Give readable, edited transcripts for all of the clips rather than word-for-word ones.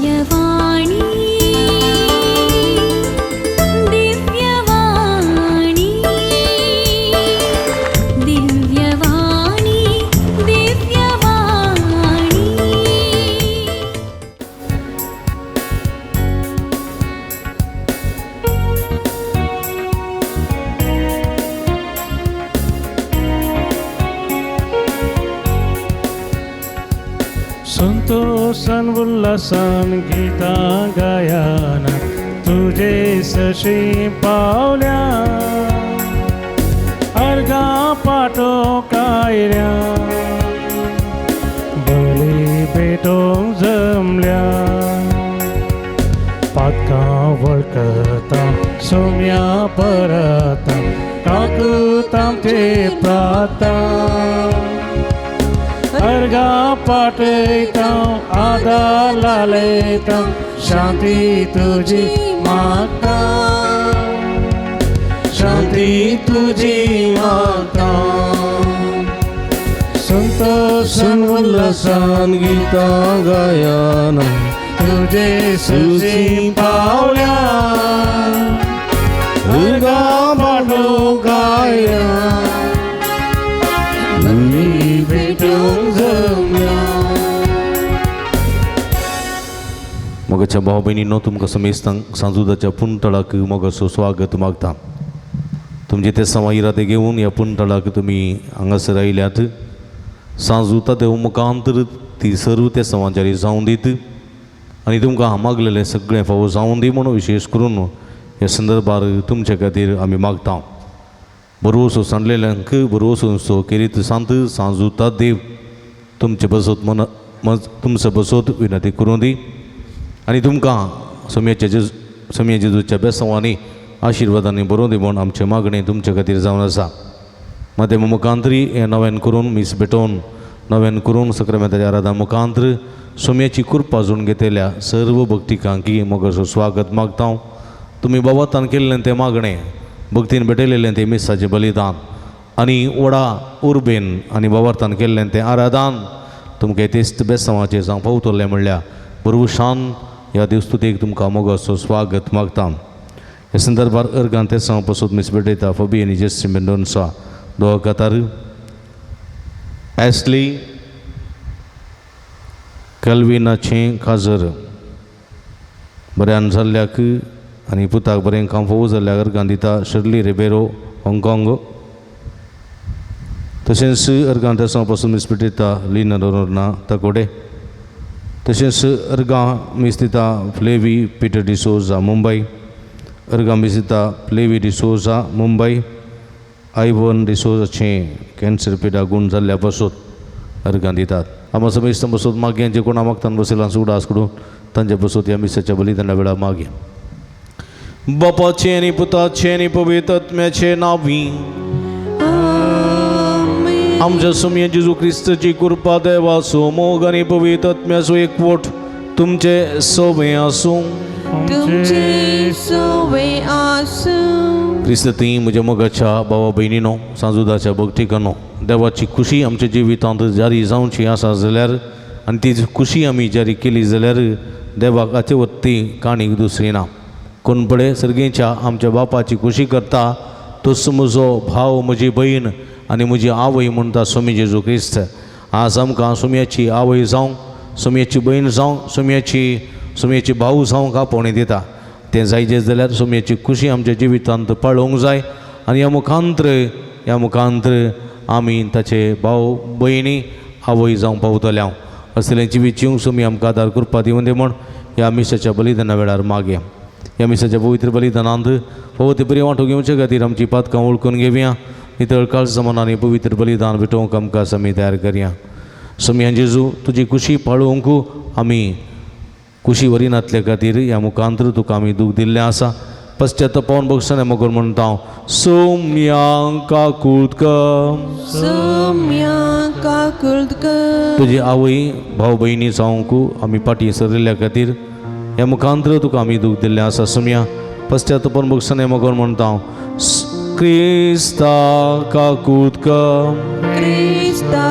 दिव्यवाणी दिव्यवाणी दिव्यवाणी दिव्यवाणी। संतोषान उल्हासान गीतां गायन तुजे सशी पावल्या अर्घा पाटो कायल्या बली भेटोवंक जमल्या पातकां वळखता सोम्या परता काकूत आमचे प्राता अर्घा पाटयता आदार लालयता शांती तुजी मागता शांती तुजी मागता संतोषान उल्हासान गीतां गायन तुजे सुशी पावल्या अर्घा पाटो गाया बली भेटोवंक जमल्या। मोगाच्या भाव भयणीनो, तुमकां समेस्तांक सांजुदाच्या पुणतळाक मोगाचो स्वागत मागता। तुमचे ते समा इरादे घेवन ह्या पुणतळाक तुमी हांगासर आयल्यात। सांजुता देव मुखांतर ती सर्व ते समा जारी जावन दीत आनी तुमकां मागलेलें सगळें फावो जावन दी म्हणून विशेश करून ह्या संदर्भार तुमचे खातीर आमी मागता। बरोसो सांडलेल्यांक बरोसो केरीत सांत सांजुता देव तुमचे बसत मन तुमचे बसत विनंती करूं दी आनी तुमकां सोम्याच्या जेजू सोम्या जेजूच्या बेसांवांनी आशिर्वादांनी बरोवन दी म्हूण आमचें मागणें तुमचे खातीर जावन आसा। माध्यम मुखांतरी हें नव्यान करून मीस भेटोवन नव्यान करून सक्रामेंताच्या आराधना मुखांतर सोम्याची कृपा जोडून घेतल्या सर्व भक्तिकांकी मोगाचो स्वागत मागता हांव। तुमी बाबातान केल्लें तें मागणें भक्तीन भेटयलेलें तें मिसाचें बलिदान आनी व्हडा उर्बेन आनी बाबार्थान केल्लें तें आराधन तुमकां तेस्त बेसांवाचें जावं पावतलें म्हणल्यार बरोशान ह्या देवस्तुतेक तुमकां मोगाचो स्वागत मागता। ह्या संदर्भार अर्गान ते सांव पसून मीस भेटयता फबी आनी जेसी मेंडोन्सा दोहा कतार एस्ली कल्विनाचें काजर बऱ्यान जाल्ल्याक आनी पुताक बरें काम फोव जाल्ल्याक अर्गान दिता शर्ली रिबेरो हाँगकाँग। तशेंच अर्गान ते सांव पसून मीस भेटयता लिना दोनोर्ना तकोडे। तशेंच अर्गां मीस दिता फ्लेवी पिटर डिसोजा मुंबय। अर्गां मीस दिता फ्लेवी डिसोजा मुंबय। आयवन डिसोजाचें कॅन्सर पिडा गूण जाल्ल्या पासून अर्गां दितात। आमा समेस्त बसोत मागया जे कोणा मागतान बसयलां उडास करून तांचे बसोत ह्या मिसाच्या बलिदाना वेळार मागया। बापाचें आनी पुताचें आनी पवित्र आत्म्याचें नांवी आमच्या सोम्या जेजू क्रिस्ताची कृपा देवाचो मोग आनी पवित्र आत्म्याचो एकवट तुमचे सवे आसूं। तुमचे सवे आसूं। क्रिस्त ती म्हज्या मोगाच्या भावा भयणीनो सांजुदाच्या भक्तिकानो देवाची खुशी आमच्या जिवितांत जारी जावची आसा जाल्यार आनी ती खुशी आमी जारी केली जाल्यार देवाक हाचे वरती काणीक दुसरी ना। कोण पळय सर्गेच्या आमच्या बापाची खुशी करता तोच म्हजो भाव म्हजी भयण आनी म्हजी आवय म्हणटा स्वामी जेजू क्रिस्त। आज आमकां सोम्याची आवय जावं सोम्याची भयण जावं सोम्याची सोम्याची भाव जावंक आपोवणी दिता। तें जायजें जाल्यार सोम्याची खुशी आमच्या जिवितांत पाळोवंक जाय आनी ह्या मुखांतर आमी ताचे भाव भयणी आवय जावंक पावतले हांव। असलें जिवीत जिवंक सोमी आमकां आदार कृपा दिवन दी म्हूण ह्या मिसाच्या बलिदाना वेळार मागया। ह्या मिसाच्या पवित्र बलिदानांत फावो ती बरी वांटो घेवचे खातीर आमची पातकां वळखून घेवया। नितळ काळजा मनान पवित्र बलिदान भेटोवंक आमकां समी तयार करया। सोमया जेजू तुजी खुशी पाळोवंक आमी खुशी वरिनातले खातीर ह्या मुखांतर तुका आमी दूख दिल्लें आसा। पश्चातापावन बगसना मगोर म्हणटा हांव सोम्या काकूत कर। सोम्या काकूत कर। तुजी आवय भाव भयणी जावंक आमी फाटीं सरिल्ल्या खातीर ह्या मुखांतर तुका आमी दूख दिल्लें आसा। सोम्या पश्चातापावन बगसना मगोर म्हणटा हांव क्रिस्ता काकूत कर। क्रिस्ता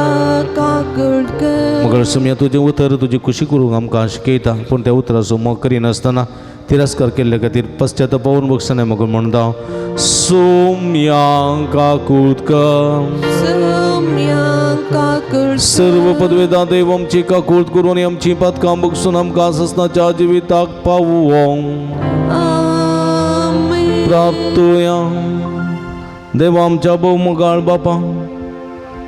काकुळट कर. मगर सुम्या तुजें उतर तुजी खुशी करूंक आमकां शिकयता, पूण त्या उतराचो मोग करिनासतना तिरस्कार केल्ले खातीर पश्चाताप पावून बगसना मगो म्हणटा सोम्या काकूत कर. सोम्या काकुळट. सर्व पदवेदा देव आमची काकूत करून आमची पातकां बगसून आमकां ससनाच्या जिविताक पावोवंक आमेन. प्राप्तोया. देवा आमच्या भोवमोगाळ बापा,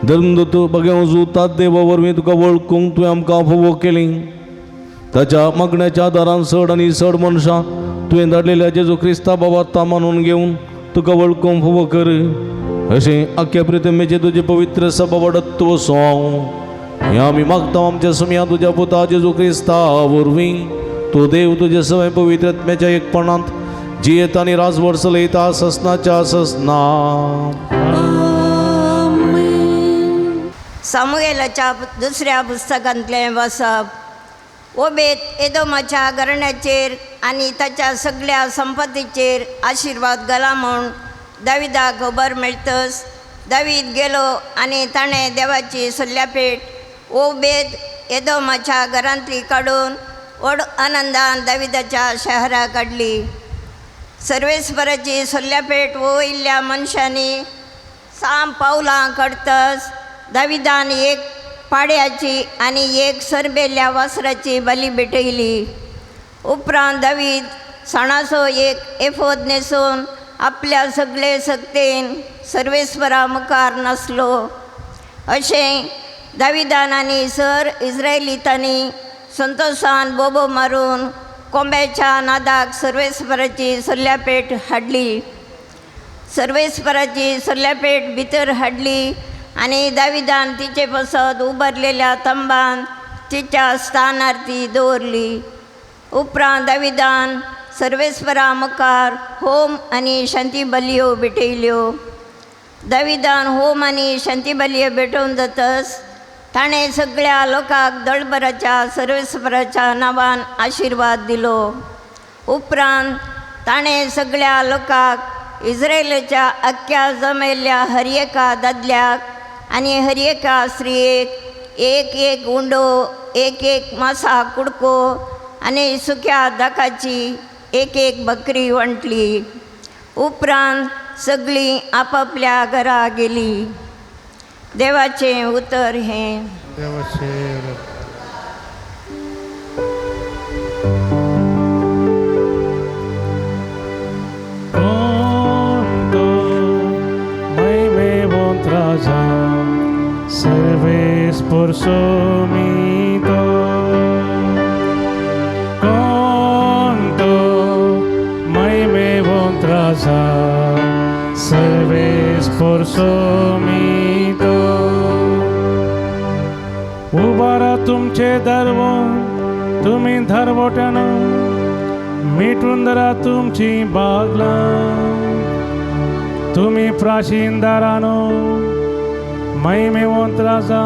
धर्मदूत बगें जुतात देवा वरवीं तुका वळखूंक तुवें आमकां फावो केली. ताच्या मागण्याच्या आदारान चड आनी चड मनशां तुवें धाडलेल्या जेजू क्रिस्ता बाबा मानून घेवन तुका वळखूंक फावो कर. अशें आख्या प्रितमेचें तुजें पवित्र सभा वाडत वसो हें आमी मागता आमच्या सुमया तुज्या पुता जेजू क्रिस्ता वरवीं. तूं देव तुजे सवय पवित्र आत्म्याच्या एकपणांत जियेता आनी राजवट चलयता ससनाच्या ससना. आमेन. सामुएलाच्या दुसऱ्या पुस्तकांतलें वाचप. ओबेद एदोमाच्या घराण्याचेर आनी ताच्या सगळ्या संपत्तीचेर आशिर्वाद घाला म्हूण दाविदाक खबर मेळटच दावीद गेलो आनी ताणें देवाची सल्ल्यापेट ओबेद एदोमाच्या घरांतली काडून व्हड आनंदान दाविदाच्या शहरा काडली. सर्वेस्पराची सल्ल्यापेट वयल्या मनशांनी साम पावलां काडतच दाविदान एक पाड्याची आनी एक सरबेल्या वासराची बली भेटयली. उपरांत दावीद साणाचो एक एफोद न्हेसून आपल्या सगळे सक्तेन सर्वेस्परा मुखार नासलो. अशें दाविदान आनी सर इस्रायलितांनी संतोशान बोबो मारून कोंब्याच्या नादाक सर्वेस्पराची सल्ल्यापेट हाडली. सर्वेस्पराची सल्ल्यापेट भितर हाडली आनी दाविदान तिचे पसत उबारलेल्या तंबान तिच्या स्थानार ती दवरली. उपरांत दाविदान सर्वेस्परा मुखार होम आनी शांती बलयो भेटयल्यो. दाविदान होम आनी शांती बलयो भेटोवन जातच ताणें सगळ्या लोकांक दळभराच्या सर्वेस्पराच्या नांवान आशिर्वाद दिलो. उपरांत ताणें सगळ्या लोकांक इस्रायलाच्या अख्ख्या जमेल्ल्या हर एका दादल्याक आनी हर एका स्त्रियेक एक एक उंडो, एक एक मासा कुडको आनी सुक्या दाकाची एक एक बकरी वांटली. उपरांत सगळीं आपापल्या घरा गेलीं. देवाचें उतर हें. देवाचे. कोण तो महिमेवंत राजा, सर्वेस्पर सोमितो. कोण तो महिमेवंत राजा, सर्वेस्पर सोमितो. उबारा तुमचे धर्व तुमी धरवट्यान मिटून धरा तुमची बागलां. तुमी प्राचीन दारानो महिमेवंत राजा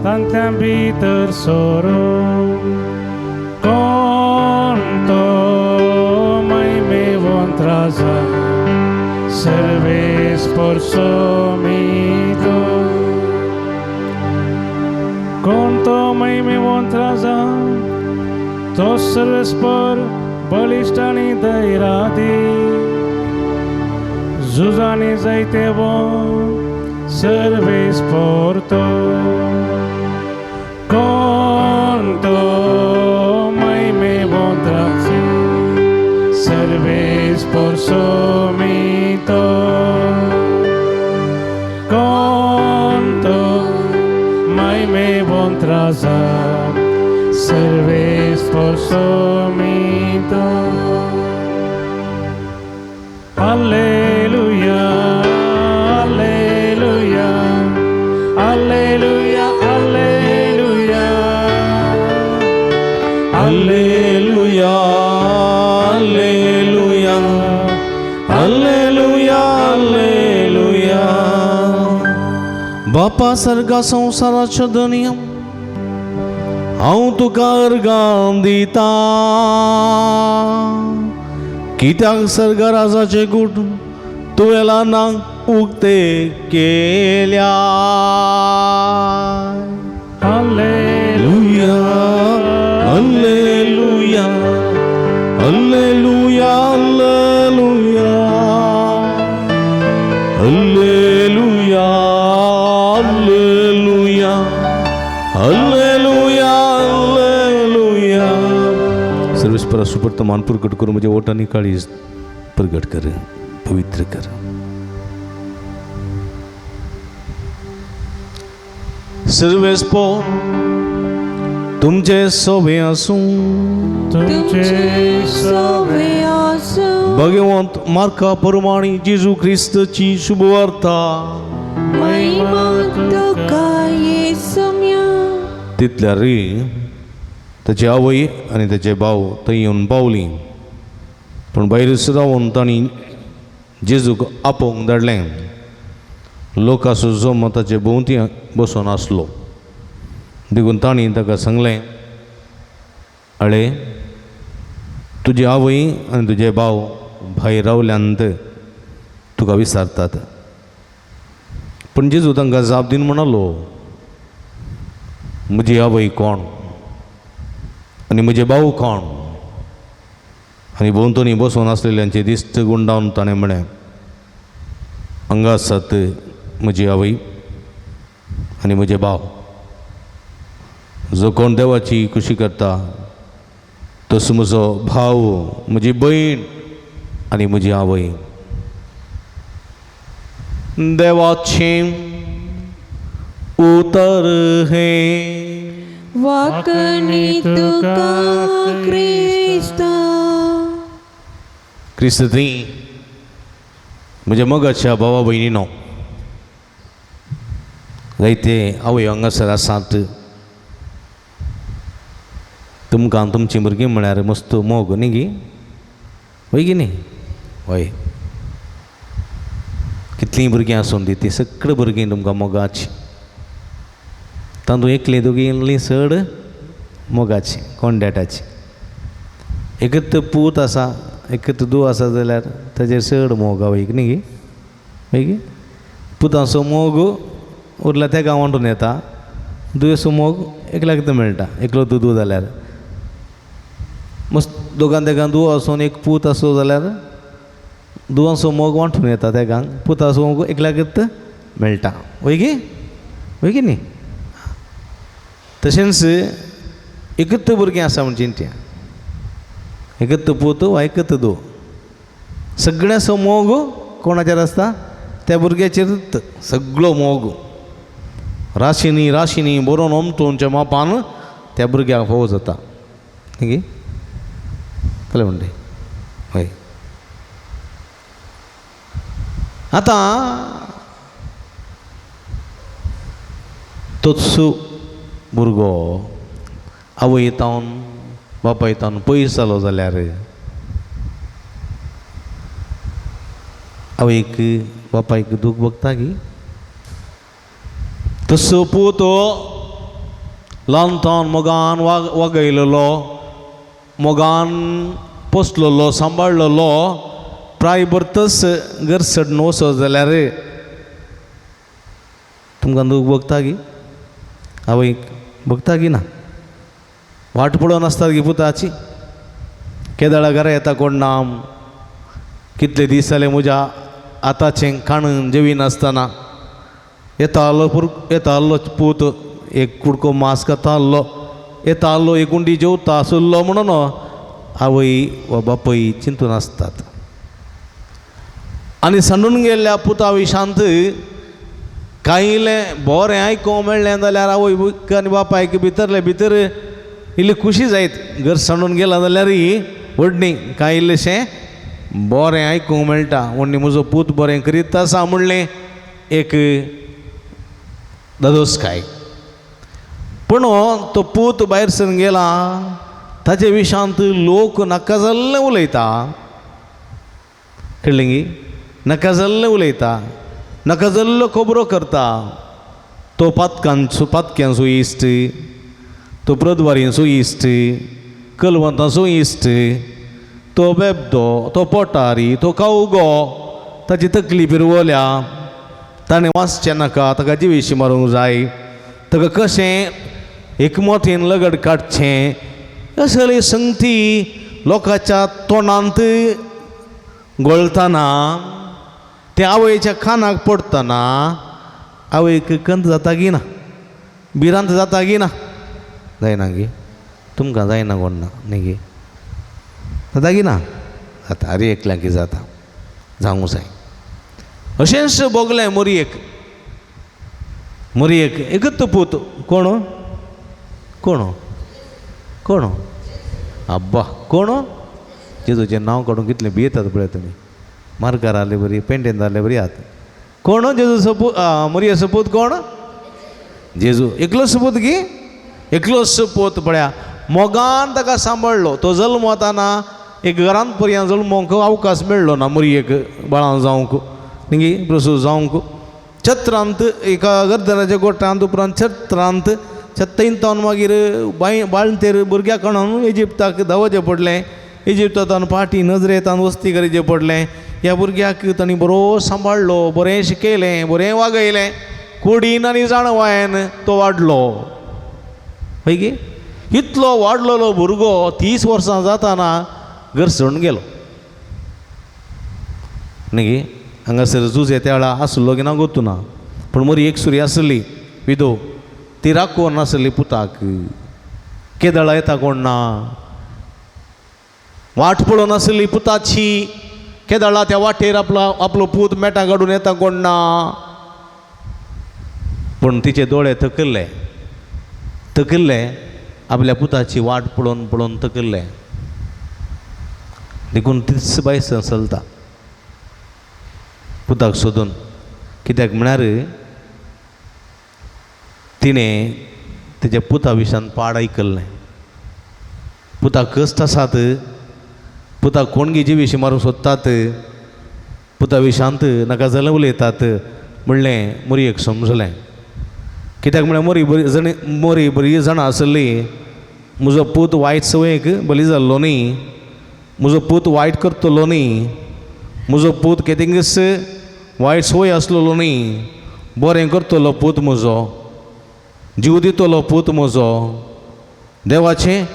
तांतल्या भितर सोरो. कोण तो महिमेवंत राजा, सर्वेस्पर सोमितो. कोण तो महिमेवंत राजा, तो सर्वेस्पर बलिश्ट आनी धैरादी, झुजांनी जायते वो सर्वेस्पर तो. कोण तो महिमेवंत राजा, सर्वेस्पर सोमितो. कोण तो महिमेवंत राजा, सर्वेस्पर सोमितो. Alleluia, alleluia, alleluia, alleluia. Alleluia, alleluia, alleluia, alleluia. बापा सर्गा संवसाराच्या धनया, हांव तुका अर्गां दिता, कित्याक सर्गा राजाचें कूट तुवें ना उक्ते केल्या. Hallelujah, hallelujah, hallelujah, hallelujah, hallelujah, hallelujah, hallelujah, hallelujah. सर्वेस्परा सुपर्तमान प्रकट करून म्हणजे ओटांनी काळीज प्रगट कर, पवित्र कर. सर्वेस्पोर तुमचे सोबे आसूं. तुमचे सोवे आसूं. भगवंत मार्का प्रमाणे जेजू क्रिस्तची शुभवार्ता. महिमा तुका येसुम्या. तितल्या रे ताची आवय आनी ताचे भाव थंय येवन पावली, पूण भायरूच रावन तांणी जेजूक आपोवंक धाडलें. लोकांचो जमो ताचे भोंवती बसून आसलो, देखून तांणी ताका सांगलें, अळे तुजी आवय आनी तुजे भाव भायर रावल्यान तुका विचारतात. पूण जेजू तांकां जाप दिवन म्हणालो, म्हजी आवय कोण आनी म्हजे भाव कोण? आनी भोंवतणी बसून आसलेल्यांचे दिश्ट गुंडावन ताणें म्हळें, हांगा आसात म्हजी आवय आनी म्हजे भाव. जो कोण देवाची खुशी करता तसो म्हजो भाव, म्हजी भयण आनी म्हजी आवय. देवाचें उतर हें. वाकणी तुका क्रिस्ता. क्रिस्त थंय म्हज्या मोगाच्या भावा भयणीनो, जायते आवय हांगासर आसात. तुमकां तुमचीं भुरगीं म्हळ्यार मस्त मोग न्ही गी, वय की न्ही? वय. कितलीं भुरगीं आसून दी, तीं सगळीं भुरगीं तुमकां मोगाचीं. तातूंत एकलीं दोगीं इल्लीं चड मोगाचीं, कोंडेटाचीं. एकत पूत आसा, एकत धूव आसा जाल्यार ताजेर चड मोग आवयक न्ही गी, वय गी? पुतांचो मोग उरला तेका वांटून येता, दुयेचो मोग एकल्याक मेळटा, एकलो धूव जाल्यार. मस्त दोगां तेगां धूव आसून एक पूत आसलो जाल्यार धुवांचो मोग वांटून येता तेगांक, पुताचो मोग एकल्याकच मेळटा, वय गी? वय की न्ही? तशेंच एकत भुरगें आसा म्हण चिंत्या, एकत पूत वा एकत धूव, सगळ्यांचो मोग कोणाचेर आसता? त्या भुरग्याचेर सगळो मोग राशींनी राशींनी बरोवन ओमतोनच्या मापान त्या भुरग्याक फावो जाता. न्ही कळ्ळें म्हणटा? हय. आतां तोच भुरगो आवय तावन बापाय तावन पयस जालो जाल्यार आवयक बापायक दूख भोगता गी? तसो पूत ल्हान तावन मोगान वागयलेलो, मोगान पोसलेलो, सांबाळलेलो, प्राय भरतच घर सडन वचत जाल्यार तुमकां दूख भोगता गी? आवयक भोगता गी ना? वाट पळोवन आसतात गी पुताची, केदळा घरा येता कोण ना, कितले दीस जाले म्हज्या आताचें खाण जेवी नासतना. येता आहलो येता आहलो पूत, एक कुडको मांस खाता आहलो, येता आहलो एक उंडी जेवता आसलो म्हणून आवय वा बापूय चिंतून आसतात. आनी सांडून गेल्ल्या पुता विशांत कांयलें बरें आयकूंक मेळ्ळें जाल्यार आवय आनी बापायक भितरले भितर इल्ली खुशी जायत. घर सांडून गेला जाल्यार व्हडली कांय इल्लेशें बरें आयकूंक मेळटा, व्हडली म्हजो पूत बरें करीत आसा म्हणलें एक दादोसकाय. पूण तो पूत भायर सरून गेला ताचे विशांत लोक नाका जाल्लें उलयता, कळ्ळें गी? नाका जाल्लें उलयता, नाका जाल्लो खबरो करता. तो पातकांचो पातक्यांचो इश्ट, तो प्रद्वारींचो इश्ट, कलवंतांचो इश्ट, तो बेबदो, तो पोटारी, तो कावगो, ताची तकली पिरवल्या. ताणें वाचचें नाका, ताका जिवेशी मारूंक जाय, ताका कशें एकमतीन लगड काडचें, असली संगती लोकांच्या तोंडांत गोळतना, ते आवयच्या कानाक पडटना आवयक कंत जाता की ना, भिरांत जाता की ना? जायना गे तुमकां, जायना कोण ना न्ही गे, जाता की ना? जाता, अरे एकल्याक जाता, जावंक जाय. अशेंच भोगलें मोरयेक. मोरयेक एकूच पूत, कोण कोण कोण आब्बा कोण, जेजूचें नांव काडून कितलें भियेतात पळय तुमी, मार्गार आसले बरी, पेंटेन जाल्ले बरी आत. कोण जेजू सपूत? मोरये सपूत कोण? जेजू. एकलो सपूत गी, एकलो सपूत पळया मोगान ताका सांबाळ्ळो. तो जल्मताना एक घरांत पर्यंत जल्मोंक अवकाश मेळ्ळो ना मोरयेक, बाळां जावंक न्ही, प्रसूत जावंक. छत्रांत एका गर्दनाच्या गोठांत, उपरांत छत्रांत, छत्तैन मागीर बांय बाळंतेर भुरग्याक काडून इजिप्ताक धांवचें पडलें. इजिप्तांत फाटीं नजरेतान वस्ती करचें पडलें. ह्या भुरग्याक तांणी बरो सांबाळ्ळो, बरें शिकयलें, बरें वागयलें, कुडीन आनी जाणवायन तो वाडलो. हय गे, इतलो वाडलेलो भुरगो 30 वर्सां जाताना घर सोडून गेलो न्ही गे. हांगासर जुजे त्या वेळार आसलो की ना गोतू ना, पूण मोरी एक सुरी आसली विदो, ती राखून नासली पुताक, केदळा येता कोण ना, वाट पळोवन आसली पुताची, केदळा त्या वाटेर आपलो आपलो पूत मेटां काडून येता कोण ना. पूण तिचे दोळे थकल्ले, थकल्ले आपल्या पुताची वाट पळोवन पळोवन थकल्ले, देखून तीच बाय चलता पुताक सोदून. कित्याक म्हळ्यार तिणें तेच्या पुता विशयान पाड आयकल्लें. पुताक कश्ट आसात, पुताक कोणगी जिविशी मारूंक सोदतात, पुता विशांत नाका जाल्यार उलयतात म्हणलें मोरयेक समजलें. कित्याक म्हळ्यार मोरी बरी जण, मोरी बरी जाणां आसली, म्हजो पूत वायट संवयेक बली जाल्लो न्ही, म्हजो पूत वायट करतलो न्ही, म्हजो पूत कितेंच वायट संवय आसलेलो न्ही, बरें करतलो पूत म्हजो, जीव दितलो पूत म्हजो, देवाचें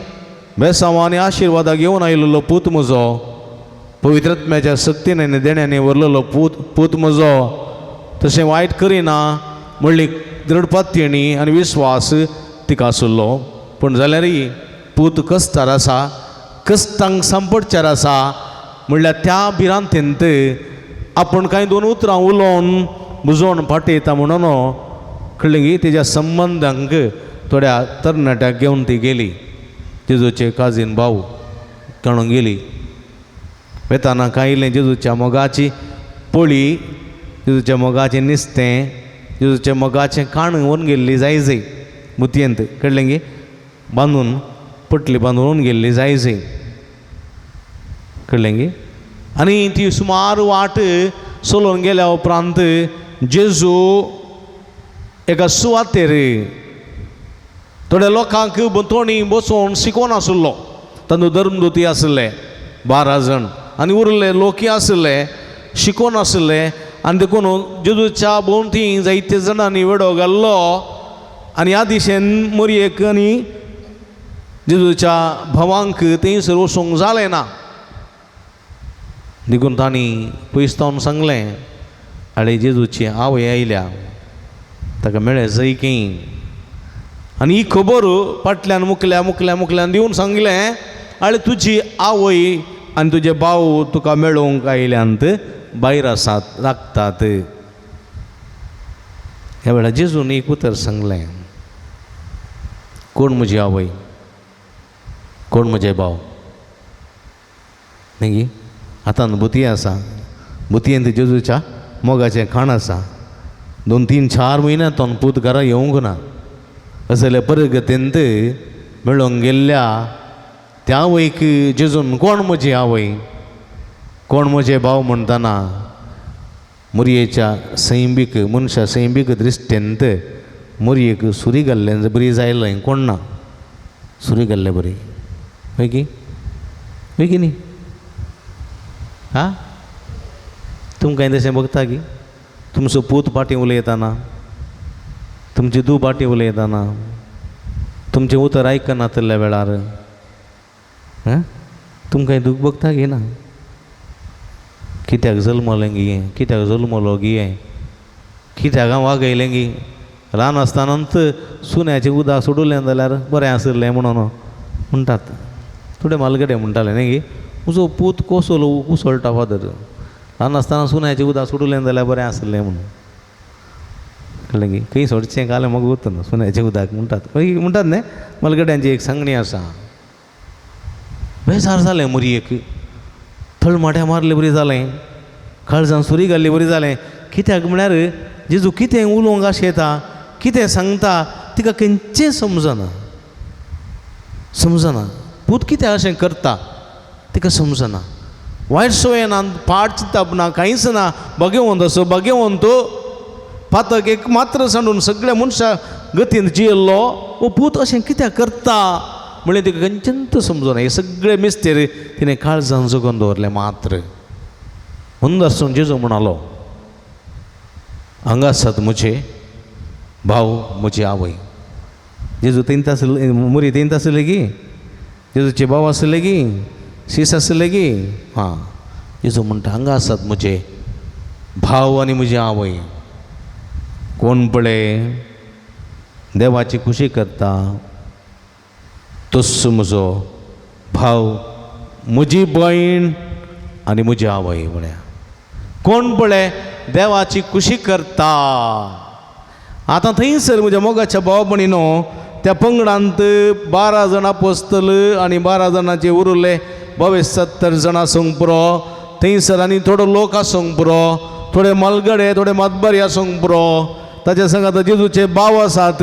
बेसांव आनी आशिर्वादा घेवन आयिल्लो पूत म्हजो, पवित्र आत्म्याच्या सक्तीन आनी देण्यांनी व्हरलेलो पूत पूत म्हजो, तशें वायट करिना म्हणली दृढ पातयेणी आनी विस्वास तिका आसलो. पूण जाल्यारय पूत कश्टार आसा, कश्टांक सांपडच्यार आसा म्हणल्यार त्या भिरांतेंत आपूण कांय दोन उतरां उलोवन बुजोवन फाटयता म्हणून कळ्ळें की तेज्या संबंदांक थोड्या तरणाट्याक घेवन ती गेली. जेजूचे काजीन भाव काडून गेली. वेताना कांय इल्लें जेजूच्या मोगाची पोळी, जेजूच्या मोगाचें निस्तें, जेजूच्या मोगाचें काण व्हरून गेल्ली जायजय मुतयेंत, कळ्ळें गी, बांदून पोटली बांदून गेल्ली जायजय, कळ्ळें गी. आनी ती सुमार वाट चलोवन गेल्या उपरांत जेजू एका सुवातेर थोड्या लोकांक भोंवतणी बसोवन शिकोवन आसलो. तातूंत धर्मदुती आसले 12 जाण आनी उरले लोकी आसले, शिकोवन आसले. आनी देखून जेजूच्या भोंवती जायते जाणांनी वेडो घाल्लो आनी ह्या दिशेन मोरयेक आनी जेजूच्या भावांक थंयसर वचूंक जालें ना. देखून तांणी पयस तावन सांगलें, आनी जेजूची आवय आयल्या, ताका मेळ्ळें जय की. आनी ही खबर फाटल्यान मुकल्या मुकल्या मुकल्यान दिवन सांगलें, आनी तुजी आवय आनी तुजे भाव तुका मेळोवंक आयल्यांत, भायर आसात, राखतात. ह्या वेळार जेजून एक उतर सांगलें, कोण म्हजी आवय, कोण म्हजे भाव? न्ही गी, आतां बुती आसा, बुतयेंत जेजूच्या मोगाचें खाण आसा. 2 3 4 म्हयन्या तो पूत घरा येवंक ना. असले परगतेंत मेळोवंक गेल्ल्या त्या आवयक जेजून कोण म्हजी आवय, कोण म्हजे भाव म्हणटना मोरयेच्या सैमीक मनशा सैमीक दृश्टेंत मोरयेक सुरी घाल्लें बरी जायलें कोण ना, सुरी घाल्ले बरी, हय की, हय की न्ही? हा, तुमकां तशें बघता की तुमचो पूत फाटीं उलयतना, तुमची धूव फाटीं उलयतना, तुमचें उतर आयकनातल्या वेळार तुमकां दूख भोगता गी ना? कित्याक जल्मलें गी, कित्याक जल्मलो गी, कित्याक हांव वागयलें गी? ल्हान आसतनाच सुण्याचें उदक सोडलें जाल्यार बरें आशिल्लें म्हणून म्हणटात. थोडे म्हालगडे म्हणटाले न्ही गी, म्हजो पूत कसलो उसळटा फादर, ल्हान आसतना सुण्याचें उदक सोडलें जाल्यार बरें आशिल्लें म्हणून. कळ्ळें गी? खंय सोडचें कालें म्हाका वतना सुण्याचें उदक म्हणटात. मागीर म्हणटात न्ही, म्हालगड्यांची एक सांगणी आसा. बेजार जालें मुरयेक, तळमाट्या मारले बरी जालें, काळजान सुरी घाल्ली बरी जालें. कित्याक म्हळ्यार जेजू कितें उलोवंक आशेता, कितें सांगता तिका खंयचें समजना, समजना. पूत कित्याक अशें करता तिका समजना. वायट संवय ना, पाड चिंतप ना, कांयच ना, भगेवंत असो भगेवंत पातक एक मात्र सांडून सगळ्या मनशा गतीन जियेल्लो हो पूत अशें कित्याक करता म्हणलें तिका खंयचेंच समजना. हे सगळे मिस्तेर तिणें काळजान जगोवन दवरलें. मात्र हुंदरसून जेजू म्हणालो, हांगा आसात म्हजे भाव, म्हजी आवय. जेजू थंयच आसले, मुरी थंयच आसले गी, जेजूचे भाव आसले गी, शीस आसले गी. हां, जेजू म्हणटा हांगा आसात म्हजे भाव आनी म्हजी आवय. कोण पळय देवाची खुशी करता तोच म्हजो भाव, म्हजी भयण आनी म्हजी आवय. म्हळ्या कोण पळय देवाची खुशी करता. आतां थंयसर म्हज्या मोगाच्या भाव भयणीनो, त्या पंगडांत 12 जाणां पोसतल आनी 12 जाणांचे उरले 22-70 जाणां आसूंक पुरो. थंयसर आनी थोडो लोक आसूंक पुरो, थोडे मलगडे, थोडे मातबरी आसूंक पुरो. ताच्या सांगाता जेजूचे भाव आसात,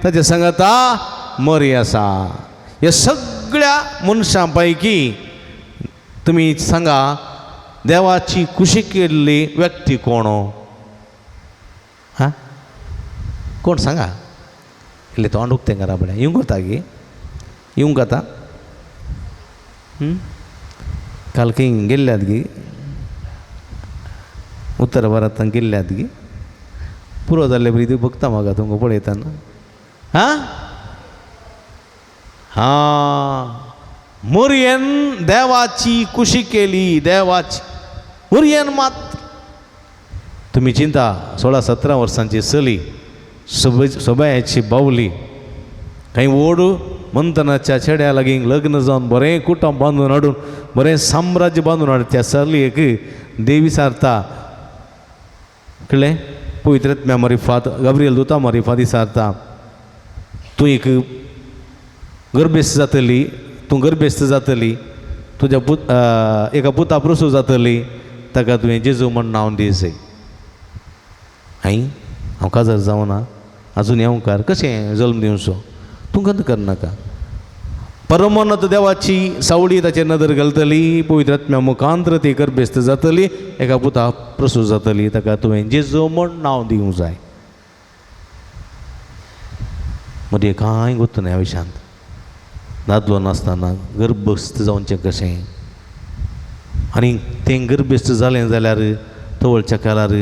ताच्या सांगाता मरी आसा. ह्या सगळ्या मनशां पैकी तुमी सांगा, देवाची खुशी केल्ली व्यक्ती कोण? हां, कोण सांगा? इल्लें तोंड उक्तें करा पळय. येवंक वता गी? येवंक वता? काल खंय गेल्ल्यात गी? उत्तर भारतान गेल्ल्यात गी? पुरो जाल्ले बरी ती बघता म्हाका तुमकां पळयतना. हां हां, मोरयेन देवाची खुशी केली, देवाची मोरयेन मात. तुमी चिंता, 16-17 वर्सांची चली, सोबायाची बावली, कांय व्हड मंथनाच्या चेड्या लागीं लग्न जावन बरें कुटुंब बांदून हाडून बरें साम्राज्य बांदून हाडून त्या चलयेक देवी सारता. कळ्ळें? पवित्र आत्म्या मारिफात, गाब्रियल दुता मारिफात विचारता, तूं एक गर्भेस्त जातली, तूं गर्भेस्त जातली, तुज्या पूत एका पुता प्रसूव जातली, ताका तुवें जेजू म्हण नांव दी जाय. आई हांव काजार जावना, आजून येवकार कशें जल्म दिवचो? तूं खंत करनाका. परमोन्नत देवाची सावळी ताचेर नदर घालतली, पवित्र आत्म्या मुखांत्र ती गर्भेस्त जातली, एका पुता प्रसूव जातली, ताका तुवें जेजू म्हण नांव दिवंक जाय. मदीं कांय गोत्त न्हय आयुश्यांत. दादलो नासतना गर्भस्थ जावचें कशें? आनी तें गर्भस्थ जालें जाल्यार तवळच्या काळार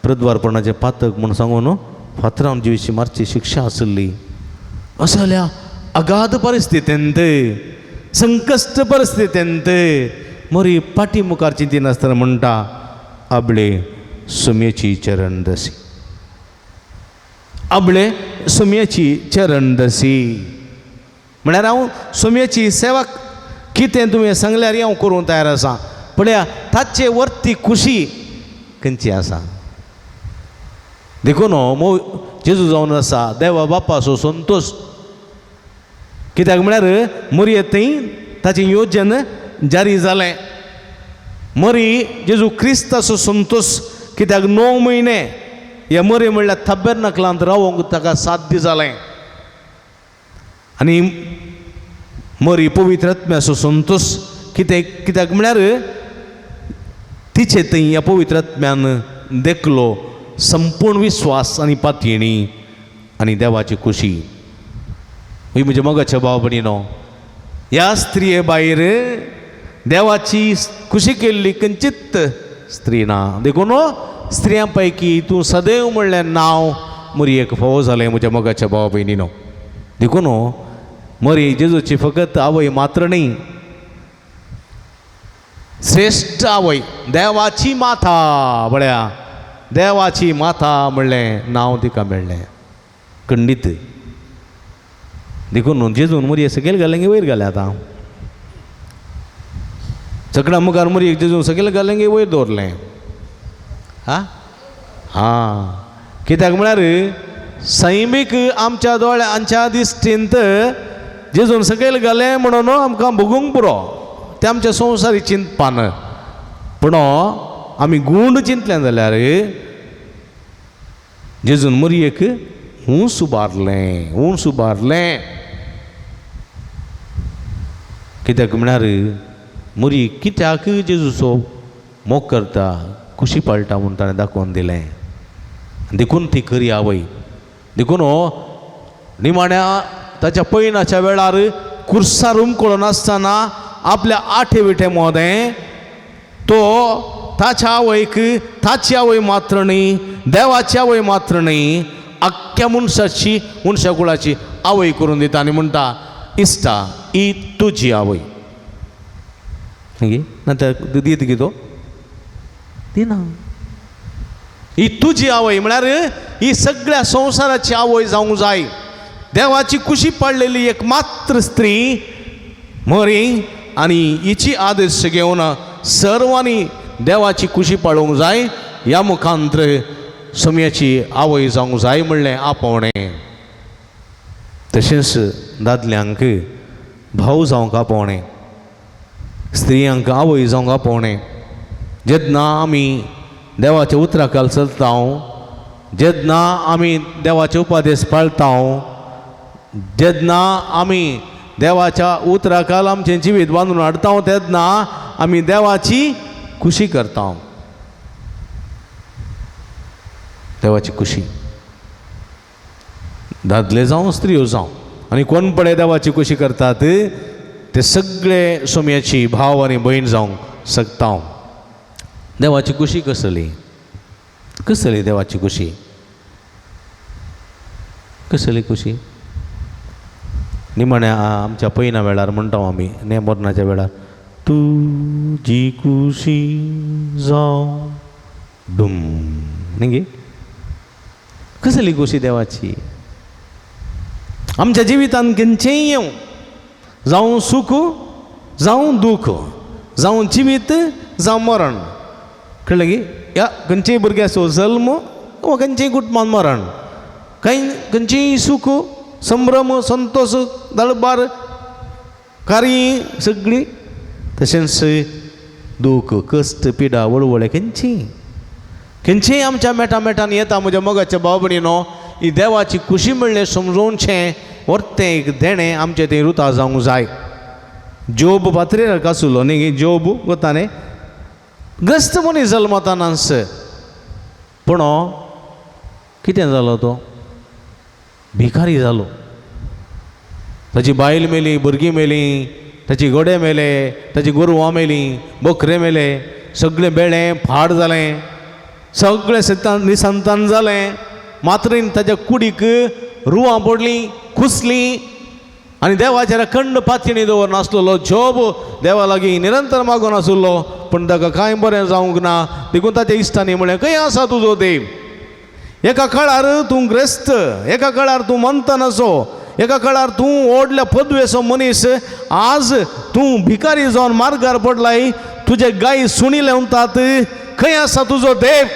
प्रद्वारपणाचें पातक म्हूण सांगून फातरान जिवीशी मारची शिक्षा आसली. असल्या अगाध परिस्थितींत, संकश्ट परिस्थितींत मरी पाटी मुखार चिंतिनासतना म्हणटा, आबळे सुमेची चरण दसी, आबळे सुमेची चरण दसी. म्हळ्यार हांव सुमेची सेवा कितें तुवें सांगल्यार हांव करूंक तयार आसा. पळया ताचे वरती खुशी खंयची आसा. देखून मो जेजू जावन आसा देवा बापाचो संतोश. कित्याक म्हळ्यार मरये थंय ताचें योजन जारी जालें. मरी जेजू क्रिस्ताचो संतोश. कित्याक 9 म्हयने ह्या मरी म्हणल्यार तबेर्नाकलांत रावोंक ताका साध्य जालें. आनी मरी पवित्र आत्म्याचो संतोश. कितें कित्याक म्हळ्यार तिचे थंय ह्या पवित्र आत्म्यान देखलो संपूर्ण विस्वास आनी पातयेणी आनी देवाची खुशी. ही म्हज्या मोगाच्या भाव भयणीनो, ह्या स्त्रिये भायर देवाची खुशी केल्ली खंयचीच स्त्री ना. देखून स्त्रियां पैकी तूं सदैव म्हणलें नांव मरियेक फावो जालें म्हज्या मोगाच्या भावा भयणीनो. देखून मरी जेजूची फकत आवय मात्र न्ही, श्रेश्ठ आवय, देवाची माता म्हळ्या देवाची माता म्हणलें नांव तिका मेळ्ळें खंडीत. देखून जेजून मरिये सकयल घालें गे वयर घालें? आतां सगळ्या मुखार मरियेक जेजून सकयल घालें गे वयर दवरलें? हा हां, कित्याक म्हळ्यार सैमीक आमच्या दोळ्यांच्या दिश्टींत जेजून सकयल घालें म्हणून आमकां भोगूंक पुरो, तें आमच्या संवसारी चिंतपान. पूण आमी गूंड चिंतलें जाल्यार जेजून मरियेक ऊंच उबारलें, ऊंच उबारलें. कित्याक म्हळ्यार मरी कित्याक जेजूचो मोग करता, खुशी पाळटा म्हूण ताणें दाखोवन दिलें. देखून ती खरी आवय. देखून निमाण्या ताच्या पयणाच्या वेळार कुर्सार उमकळून आसतना आपल्या आठे विठे मोदें तो ताच्या आवयक, ताची आवय मात्र न्ही, देवाची आवय मात्र न्ही, आख्ख्या मनशाची मनशा कुळाची आवय करून दिता आनी म्हणटा, इश्टा ही तुजी आवय. ना दीत गी तो दिना. ही तुजी आवय म्हळ्यार ही सगळ्या संवसाराची आवय जावंक जाय. देवाची कुशी पाडलेली एक मात्र स्त्री मरी आनी हिची आदर्श घेवन सर्वांनी देवाची कुशी पाळोवंक जाय. ह्या मुखांत्र सम्याची आवय जावंक जाय म्हणलें आपोवणें. तशेंच दादल्यांक भाव जावंक आपोवणें, स्त्रियांक आवय जावंक आपोवणें. जेन्ना आमी देवाच्या उतराखाल चलता, जेन्ना आमी देवाचे उपदेश पाळता, जेन्ना आमी देवाच्या उतराखाल आमचें जिवीत बांदून हाडटा, तेन्ना आमी देवाची खुशी करता. देवाची खुशी दादले जावं स्त्रियो जावं आनी कोण पळय देवाची खुशी करतात ते सगळे सोम्याची भाव आनी भयण जावंक शकता. देवाची खुशी कसली? कसली देवाची खुशी? कसली खुशी? निमाण्या आमच्या पयना वेळार म्हणटा आमी, ने मरणाच्या वेळार, तुजी खुशी जावं डुम न्ही गे. कसली खुशी देवाची? आमच्या जिवितांत खंयचेंय येवं, जावं सूख जावं दूख, जावं जिवीत जावं मरण, कळ्ळें गी? ह्या खंयचेय भुरग्याचो जल्म वा खंयचेय कुटुंबान मरण, खंय खंयचीय सूख संभ्रम संतोष दळबार कार्य सगळीं, तशेंच दूख कश्ट पिडा वळवळे खंयची खंयचीय आमच्या मेटा मेटान येता. म्हज्या मोगाच्या भाव भयणीनो, ही देवाची खुशी म्हणलें समजोवचें वर्तें एक देणें आमचें तें रुता जावंक जाय. जोब पात्रेर आसलो न्ही, जोब वता न्ही, ग्रस्त मनीस जल्मतानाच, पूण कितें जालो तो? भिकारी जालो. ताची बायल मेली, भुरगीं मेलीं, ताची गोडे मेले, ताची गोरवां मेलीं, बोकरे मेले, सगळें बेळें फाड जालें, सगळें सतान निसंतान जालें. मात्रेन ताच्या कुडीक रुवां पडलीं, कुसलीं आनी देवाचेर अखंड पातयेणी दवर नासलेलो जोब देवा लागीं निरंतर मागून आसलो, पूण ताका कांय बरें जावंक ना. देखून ताच्या इश्टांनी म्हणलें, खंय आसा तुजो देव? एका काळार तूं ग्रेस्त, एका काळार तूं मंतनाचो, एका काळार तूं व्हडल्या पदवेचो मनीस, आज तूं भिकारी जावन मार्गार पडलाय, तुजे गाय सुणी लेवतात, खंय आसा तुजो देव?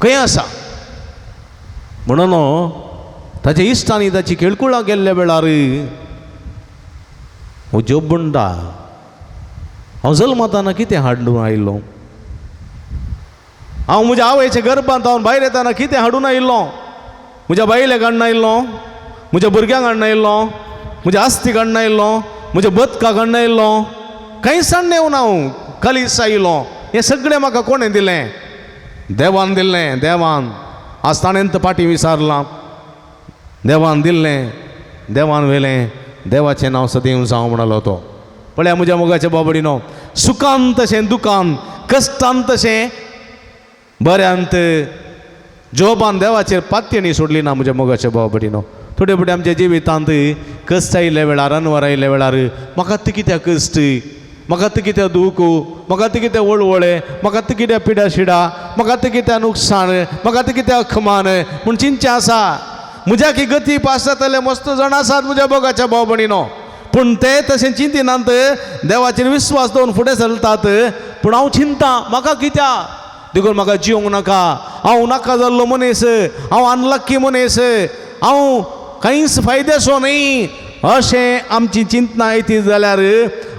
खंय आसा? म्हणून ताच्या इश्टांनी ताची खेळकुळां केल्ल्या वेळार हो जोब म्हणटा, हांव जल्मताना कितें हाडून आयिल्लो? हांव म्हज्या आवयच्या गर्भांत हांव भायर येताना कितें हाडून आयिल्लो? म्हज्या बायलेक हाडून आयिल्लो, म्हज्या भुरग्यांक हाडून आयिल्लो, म्हज्या आस्तीक हाडून आयिल्लो, म्हज्या बदकाक हाडून आयिल्लो, कांय साण येवन हांव कलीस आयिल्लो. हें सगळें म्हाका कोणें दिलें? देवान दिल्लें. देवान आज ताणें पाटी विसारलां. देवान दिल्लें, देवान व्हेलें, देवाचें नांव सदैव जावं म्हणालो तो. पळया म्हज्या मोगाच्या बाबडीनो, सुखान तशें दुखान कश्टान तशें बऱ्यांत जोबान देवाचेर पातयणी सोडली ना म्हज्या मोगाच्या भाव भयणीनो. थोडे फुडें आमच्या जिवितांत कश्ट आयिल्ल्या वेळार, अनवर आयिल्ल्या वेळार म्हाका ती कित्याक कश्ट, म्हाका ती कित्याक दूख, म्हाका ती कित्याक वळवळे, म्हाका ती कित्याक पिड्या शिडा, म्हाका ती कित्याक नुकसाण, म्हाका ती कित्याक अखमान म्हूण चिंतचें आसा. म्हज्या की गती पास जातले मस्त जाण आसात म्हज्या मोगाच्या भाव भयणीनो, पूण ते तशें चिंतिनात, देवाचेर विस्वास दवरून फुडें चलतात. पूण हांव चिंता म्हाका कित्याक देखून म्हाका जिवंक नाका, हांव नाका जाल्लो मनीस, हांव अनलक्की मनीस, हांव कांयच फायद्याचो न्ही अशें आमची चिंतना येती जाल्यार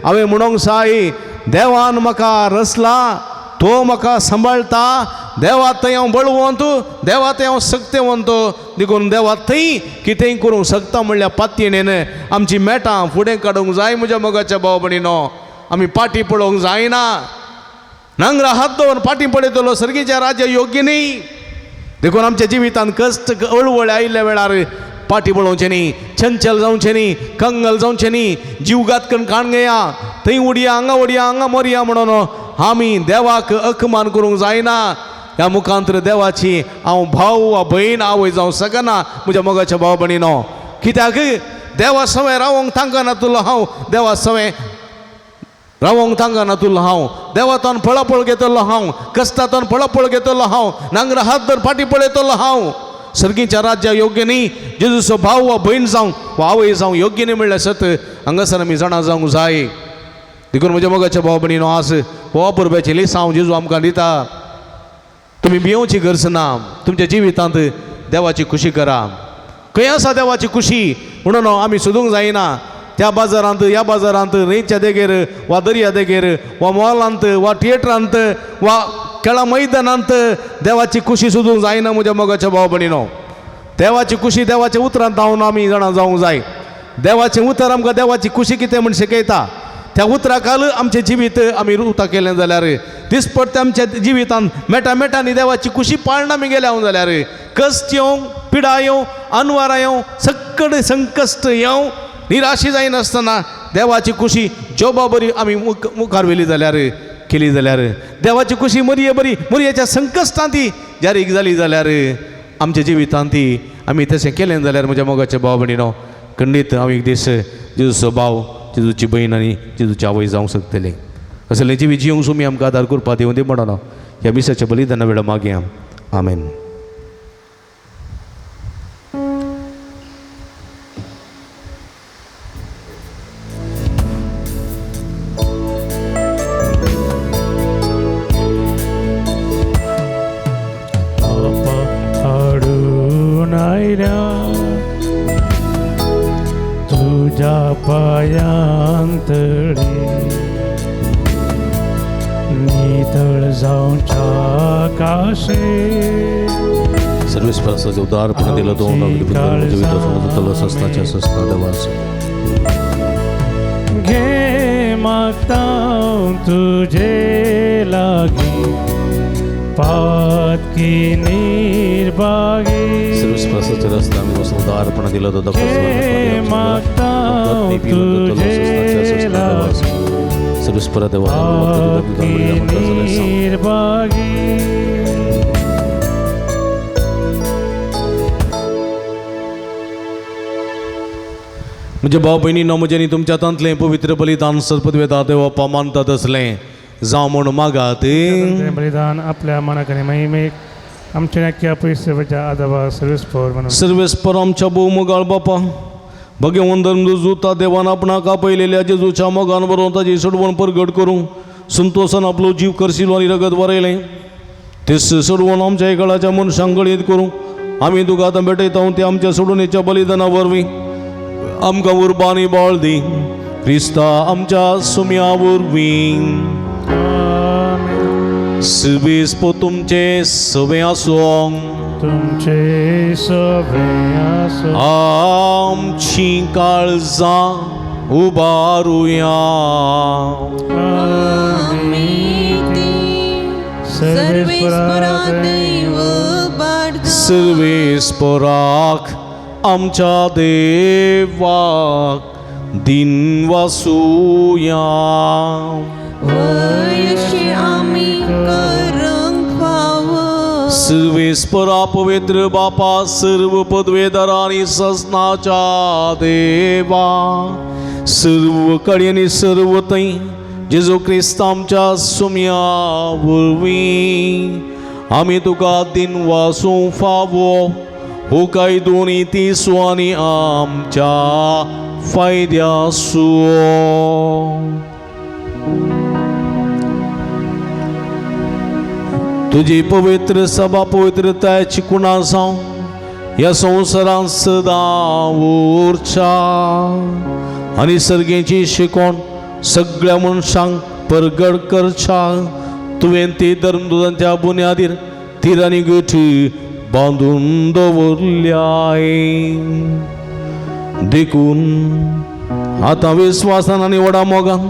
हांवें म्हणूंक जाय देवान म्हाका रचला, तो म्हाका सांबाळटा, देवा थंय हांव बळवंत, देवा थंय हांव सक्तेवंत, देखून देवा थंय कितेंय करूंक शकता म्हणल्यार पातयेन आमची मेटां फुडें काडूंक जाय म्हज्या मोगाच्या भाव भयणीनो. आमी पाटी पळोवंक जायना, नांगरा हात दवरून फाटीं पळयतलो सर्गीच्या राज्य योग्य न्ही. देखून आमच्या जिवितांत कश्ट अळवळ आयिल्ल्या वेळार पाटी पळोवचें न्ही, चंचल जावचें न्ही, कंगल जावचें न्ही, जीवघात करून काण घेया, थंय उडया, हांगा उडया, हांगा मरया म्हणून आमी देवाक अकमान करूंक जायना. ह्या मुखांतर देवाची हांव भाव वा भयण आवय जावंक शकना म्हज्या मोगाच्या भाव भयणीनो. कित्याक देवा सवें रावोंक तांकना तुलो हांव, देवा सवें रावोंक तांकना तुलो हांव, देवातून पळापळ घेतलो हांव, कश्टातून पळापळ घेतलो हांव, नांगरा हात धर फाटीं पळयतलो हांव. सर्गीच्या राज्या योग्य न्ही जेजूचो भाव वा भयण जावं वा आवय जावं योग्य न्ही म्हणल्यार सत हांगासर आमी जाणा जावंक जाय. देखून म्हज्या मोगाच्या भाव भयणीनो, आज हो परबेचें लिसांव जेजू आमकां दिता. तुमी भियोवची गरज ना, तुमच्या जिवितांत देवाची खुशी करा. खंय आसा देवाची खुशी म्हणून आमी सोदूंक जायना. त्या बाजारांत, ह्या बाजारांत, न्हंयच्या देगेर वा दर्या देगेर वा मॉलांत वा थिएटरांत वा खेळा मैदानांत देवाची खुशी सोदूंक जायना म्हज्या मोगाच्या भाव भयणीनो. देवाची खुशी देवाच्या उतरांत धांवन आमी जाणा जावंक जाय. देवाचें उतर आमकां देवाची खुशी कितें म्हूण शिकयता. त्या उतराकाल आमचें जिवीत आमी रुता केलें जाल्यार दिसपट्टे आमच्या जिवितांत मेटा मेटांनी देवाची खुशी पाळणा आमी गेल्या जाल्यार कश्ट येवं, पिडा येवं, अनवारां येवं, सकड संकश्ट येवं, निराशी जायनासतना देवाची खुशी जोबा बरी आमी मुखार व्हेली जाल्यार केली जाल्यार देवाची खुशी मरये बरी मरयेच्या संकश्टांत ती जारीक जाली जाल्यार आमच्या जिवितांत ती आमी तशें केलें जाल्यार म्हज्या मोगाच्या भाव भयणीनो, खंडीत हांव एक दीस जेजूचो भाव, जेजूची भयण आनी जेजूची आवय जावंक शकतले. असलें जिवीत जिवंक सुमी आमकां आदार करपा दिवं दी म्हणून ह्या मिसाच्या बलिदाना वेळा मागया. आमेन. हाडून आयल्या तुज्या पायांतळी नितळ जावच्या काशे सर्वीस प्रसाद उदारपण दिलं तो सस्ताच्या सस्ता देवास घे मागता तुझे लागी पातकी निर्भागी सर्वीस प्रसादाचे रस्ता आम्ही वस्तू उदारपण दिलं तो घे मागता तुझे लागी सर्वीस परत देवा पातकी निर्भागी. म्हज्या भाव भयणीनो, म्हज्यांनी तुमच्या हातांतलें पवित्र बलिदान सरपदवेता देव मानतात असलें जावं म्हूण मागात. बलिदान आपल्या मनाक आनी महिमेक आमच्या नक्की पयसुच्या आदाबा सर्वेस्पर म्हणून सर्वेस्पर आमच्या भोव मोगाळ बापा, भगवंत जुता देवान आपणाक आपयलेल्या जेजूच्या मोगान बरोवन ताजी सोडवण परगट करूं संतोसान आपलो जीव करशिलो आनी रगत वरयलें ते सोडवण आमच्या एकाळाच्या मनशांक गळयत करूं आमी तुका आतां भेटयता ते आमच्या सोडवणेच्या बलिदाना वरवीं आमकां उर्बा आनी बळ दी क्रिस्ता आमच्या सुम्या वरवीं. सर्वेस्पर तुमचे सवे आसूं, तुमचे सवे आसूं. आमची काळजां उबारुया. सर्वेस्परा दैव बार्दा सर्वेस्पराक आमच्या देवाक दिन वासुया. वयशी आमी करूंक फावो. सर्वेस्परा पवित्र बापा, सर्व पदवेदारांनी सजनाच्या देवा, सर्व कडेन सर्व थंय जेजू क्रिस्त आमच्या सुम्या वरवीं आमी तुका दिनवासूं फावो हो कायदो ती आनी आमच्या फायद्यासो. तुजी पवित्र सभा पवित्रतायची कुणा जावं ह्या संवसारांत सदां उरच्या आनी सर्गेची शिकोण सगळ्या मनशांक परगड करच्या. तुवें ती धर्मदुतांच्या बुन्यादीर तीर आनी गठी बांदून दवरल्याय. देखून आतां विस्वासान आनी व्हडा मोगान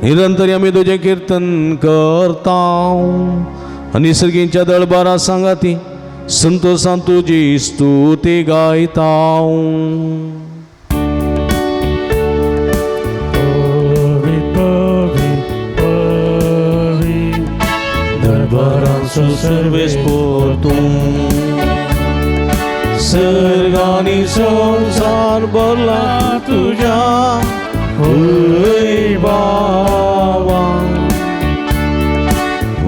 निरंतर आमी तुजें किर्तन करता आनी सर्गींच्या दळबारा सांगाती संतोषान तुजी स्तुती गायता. पवी पवी पवी दरबारांचो सर्वेस्पोर तूं सर्गानी संवसार भरला तुज्या वैभावा.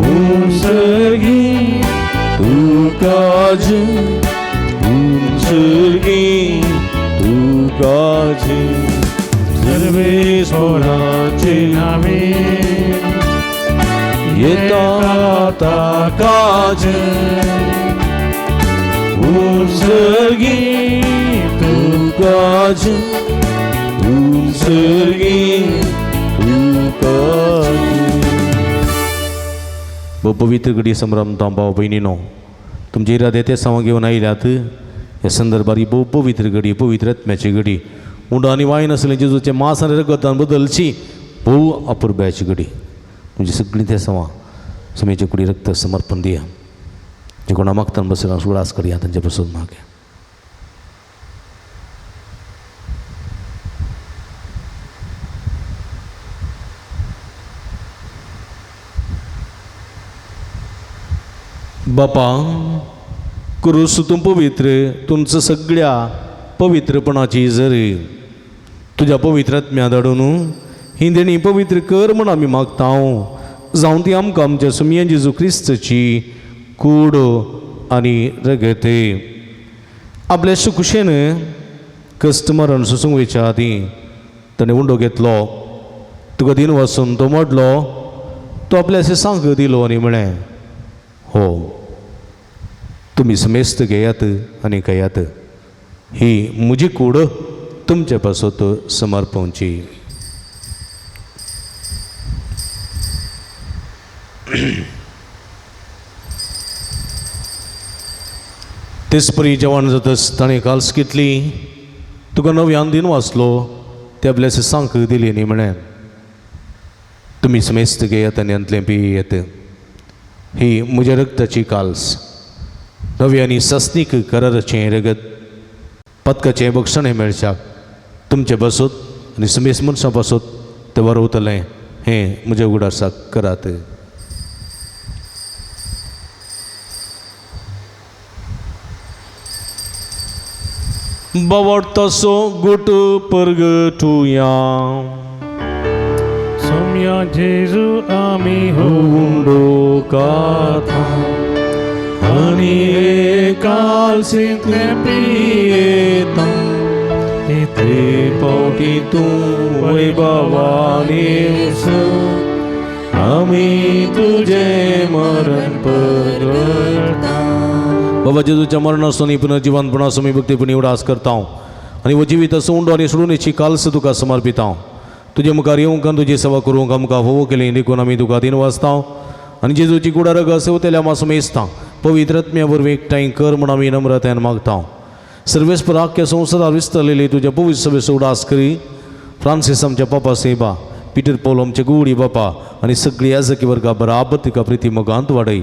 उंचर्गी तुकाज, उंचर्गी तुकाज सर्वेस्पोराचे नावे येता ताकाज. उंचर्गी तुकाज, उंचर्गी तुकाज. पवित्र घडी संभ्रम भाव भयणीनो, तुमचे इरादे ते सवा घेवन आयल्यात. ह्या संदर्भार ही भोव पवित्र घडी, पवित्र आत्म्याची घडी, उंडो आनी वायन आसलें जेजूचें मांस आनी रगतान बदलची भोव अपुरबायेची घडी. तुमची सगळीं ते सवा समेचे कुडी रक्त समर्पण दिया. जे कोणा मागतान बसला सुडास करया तांचे पसून मागे. बापा, क्रूस तूं पवित्र, तुमचं सगळ्या पवित्रपणाची जरी तुज्या पवित्र आत्म्या धाडून ही देणी पवित्र कर म्हूण आमी मागता. जावं ती आमकां आमच्या सुमया जेजू क्रिस्तची कूड आनी रगत. आपल्या सुकुशेन कश्ट मरण सोसूंक वयच्या आदीं ताणें उंडो घेतलो, तुका दिन वासून तो मोडलो, तो आपल्या सांग दिलो आनी म्हळें, हो तुमी समेस्त घेयात आनी खायात, ही म्हजी कूड तुमचे पासत समर्पणची. तेचपरी जेवण जातच ताणें काल्स घेतली, तुका नव्यान दिन वाचलो, ते आपल्या सांक दिली आनी म्हळें, तुमी समेस्त घेयात आनी हांतलें पियेत, ही म्हज्या रक्ताची काल्स, नवी आनी सस्नीक कराराचें रगत, पदकाचें बक्षणें मेळच्याक तुमचे पासत आनी समेस्त मनशां पासत तें बरोवतलें, हें म्हज्या उगडासाक करात. बावड तसो गुट परगटुया सोम्या जेजू आमी हो उंडो काथा आनी कालसींतलें पियेता इतले पावटी तूं वैभवानी आमी तुजें मरण परगटा. बाबा जेजूच्या मरणासून पुनर्जिवनपणासून मी भक्तीपणी उडास करता आनी हो जिवीत असो उंडो आनी सोडून काल्स तुका समर्पिता. तुजे मुखार येवंक आनी तुजी सेवा करूंक आमकां फावो केली देखून आमी तुका दिन वाचता आनी जेजूची कुडा रगत सेवतेल्या आमा मेजता पवित्र आत्म्या वरवीं एकठांय कर म्हूण आमी नम्रतायेन मागता. सर्वेस्पर आख्या संवसारार विस्तारलेली तुज्या पवित्र सभेचो उडास करी. फ्रांसीस आमच्या पापा सेबा, पिटर पौल आमचे गुवडी बापा आनी सगळी याजकी वर्गा बराबर तिका प्रिती मोगांत वाडय.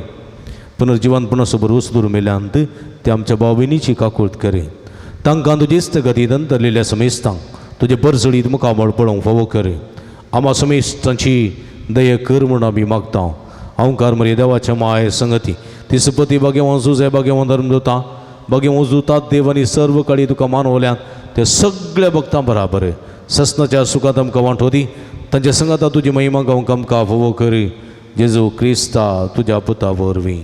पुनर्जिवनपणाचो भरवंसो दवरून मेल्यांत ते आमच्या भाव भयणीची काकूळत करी. तांकां तुजेच गतीत अंतरलेल्या समेस्तांक तुजे बरजडीत मुखामळ पळोवंक फावो कर. आमा समेस्तांची दया कर म्हूण आमी मागता. ओंकार मरे देवाच्या माये संगती तिसपती भाग्यवान सुजय भाग्यवान धर्मदूता भाग्यवान जुतात देव आनी सर्व कडी तुका मानवल्यात ते सगळ्या भक्तां बराबर ससनाच्या सुखांत आमकां वांटो दी तांच्या संगाता तुजी महिमा गावंक आमकां फावो कर जेजू क्रिस्ता तुज्या पुता वरवीं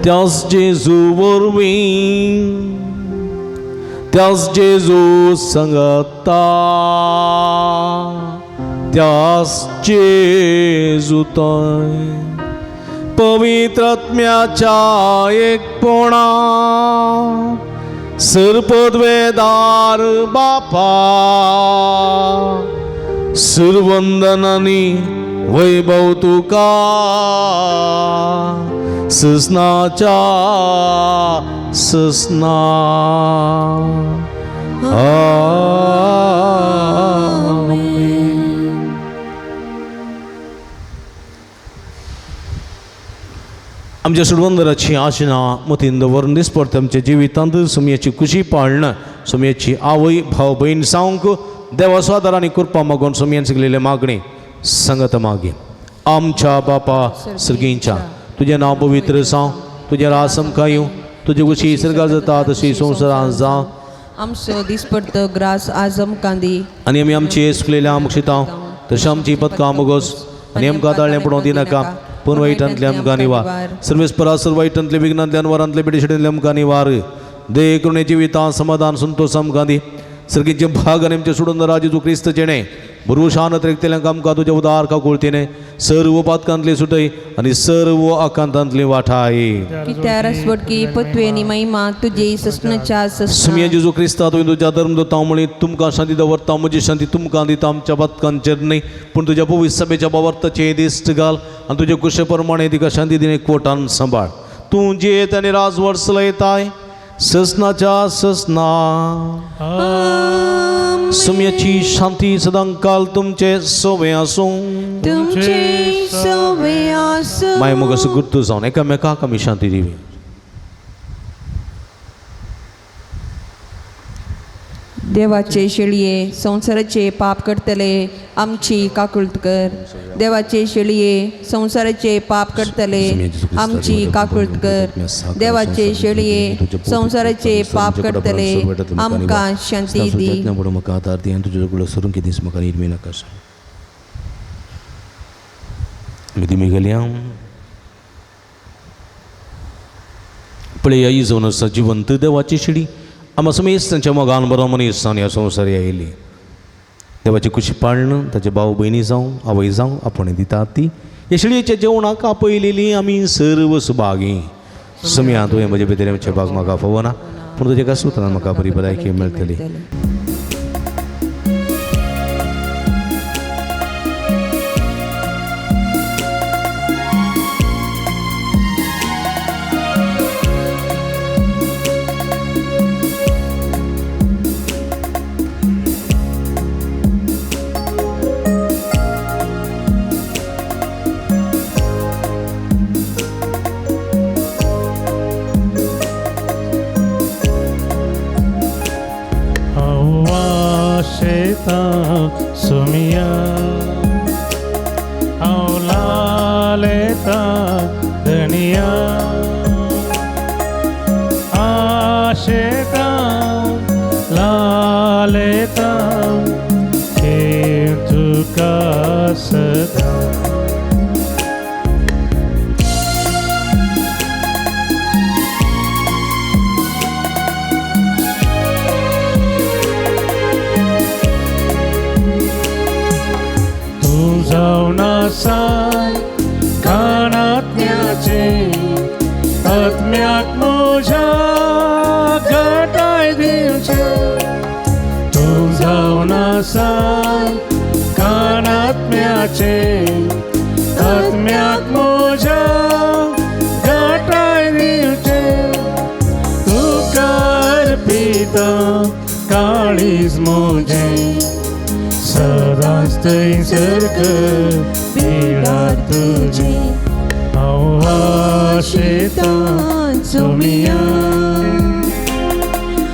त्याच जेजू वरवीं त्याच जेजू संगता त्याच जेजू तय पवित्रात्म्याच्या एकपणा सर्पद्वेदार बापा सुरवंदनानी वैभव तुका ससनाच्या ससना. आमेन. आमच्या सुडवंदराची आशना मतीन दवरून दिसपडटा आमच्या जिवितांत सुमयाची खुशी पाळणं सुमयाची आवय भाव भयण जावंक देवा स्वादार आनी कृपा मागून सुमयान शिकलेले मागणी संगत मागे. आमच्या बापा सर्गींच्या तुजें नांव पवित्र जावं तुजें रास आमकां येवं तुजी खुशी सर्गार जाता तशी संवसारांत जावं. आमचो दिसपडतो ग्रास आज आमकां दी आनी आमी आमची चुकलेल्या आमक्षितां तशें आमची पदकां मुगोस आनी आमकां ताळें पडोवंक दिनाका पूण वायटांतले आमकां निवार सर्वेस्परा सर्व वायटांतले विघ्नांतले अनवारांतले बेडेशेडेंतले आमकां निवार दे करुणे जिवितां समाधान संतोष आमकां दी सर्गीचे भाग आनी आमचे सोडून राज जेजू क्रिस्त जेणे बुरवशान त्रेकतेल्यांक आमकां तुज्या उदार काकुळतीने सर्व पातकांतली सुटय आनी सर्व आकांतांतली वाठाय. कित्या रसवटकी पत्वे आनी महिमा तुजी ससनाच्या सुमया ससना. जेजू क्रिस्ता तुवें तुज्या धर्म दवरता म्हळी तुमकां शांती दवरता म्हजी शांती तुमकां दिता आमच्या पातकांचेर न्हय पूण तुज्या पवित्र सभेच्या बावर्ताचेर दिश्ट घाल आनी तुजे कुशे प्रमाणे तिका शांती दिने कोटान सांबाळ. तूं जियेत आनी राजवट चलयताय ससनाच्या ससना. सुमयाची शांती सदांकाल तुमचे सोवे आसूं. तुमचे सवे आसूं. माय मोग असो गुर्तू जावन एकामेकाक आमी शांती दिवी. देवाचे शेळये संवसाराचे पाप करतले आमची काकुळट कर. देवाचे शेळये संवसाराचे पाप करतले आमची काकुळट कर. देवाचे शेळये संवसाराचे पाप करतले आमकां शांती दी. म्हाका आदार दी आनी तुज्या सगळो सरून दीस म्हाका निर्मी नाका. आमी गेल्या पळय आई जावन आसा जिवंत देवाची शिडी आमा समेस्त तांच्या मोगान बरो मनीस जावन ह्या संवसारी आयिल्ली. देवाची कुशी पाळण ताचे भाव भयणी जावं आवय जावं आपूण दितात ती ह्या शिडयेच्या जेवणाक आपयलेली आमी सर्व सुभागी. समया तुवें म्हजे भितर आमचे भाग म्हाका फावना पूण तुज्या कासूत्रान म्हाका बरी भलायकी मेळटली. सुमिया हांव लालेता धनिया आशेता लालेता खेळ तुका सदा. कानात्म्याचे आत्म्याक म्हज्या घटाय दिवचे. तूं जावन आसा कानात्म्याचे आत्म्याक म्हज्या घटाय दिवचे. तुका अर्पिता काळीज म्हजें सदांच थंयसर कर पिडा तुजी. हांव आशेतां सुमिया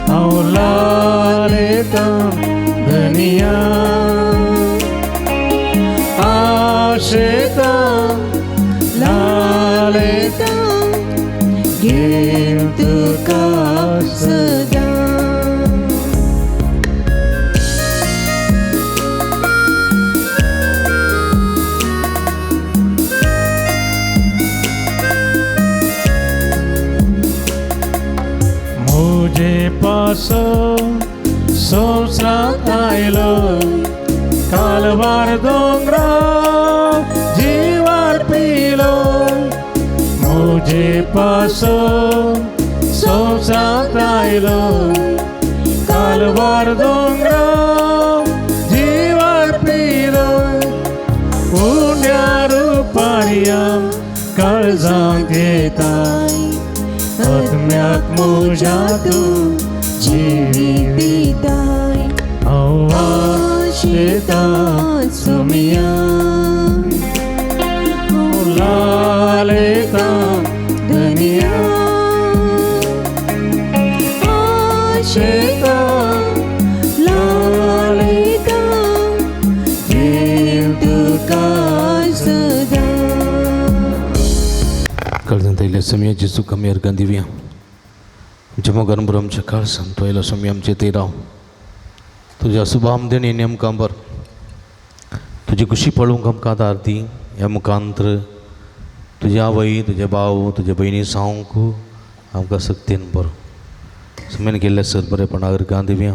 हांव लालेतां धनिया आशेतां संवसारांत आयलो कालवार दोंगरा जिवार पिलो मुझे पासून संवसारांत आयलो कालवार दोंगरा जिवार पिलो उण्या रुपारियां काळजांत येता आत्म्याक म्हज्या तूं जिवी दिताय हांव आशेता सुमिया लालेता धनिया आशेता लालिता जीव तुका सदा काळजांत आयिल्ल्या समयाची चूक आमी अर्गां दिवया. आमच्या मोगान बरो आमच्या काळजांत तूं आयलो स्वामी आमचे थंय राव. तुज्या सुभाम देणे नेमकां बर तुजी कुशी पळोवंक आमकां आदार दी. ह्या मुखांत्र तुजी आवय तुजे भाव तुजे भयणी सांवंक आमकां सक्तीन बरो सुमेन केल्ल्या सर बरेपणा अर्गां दिवया.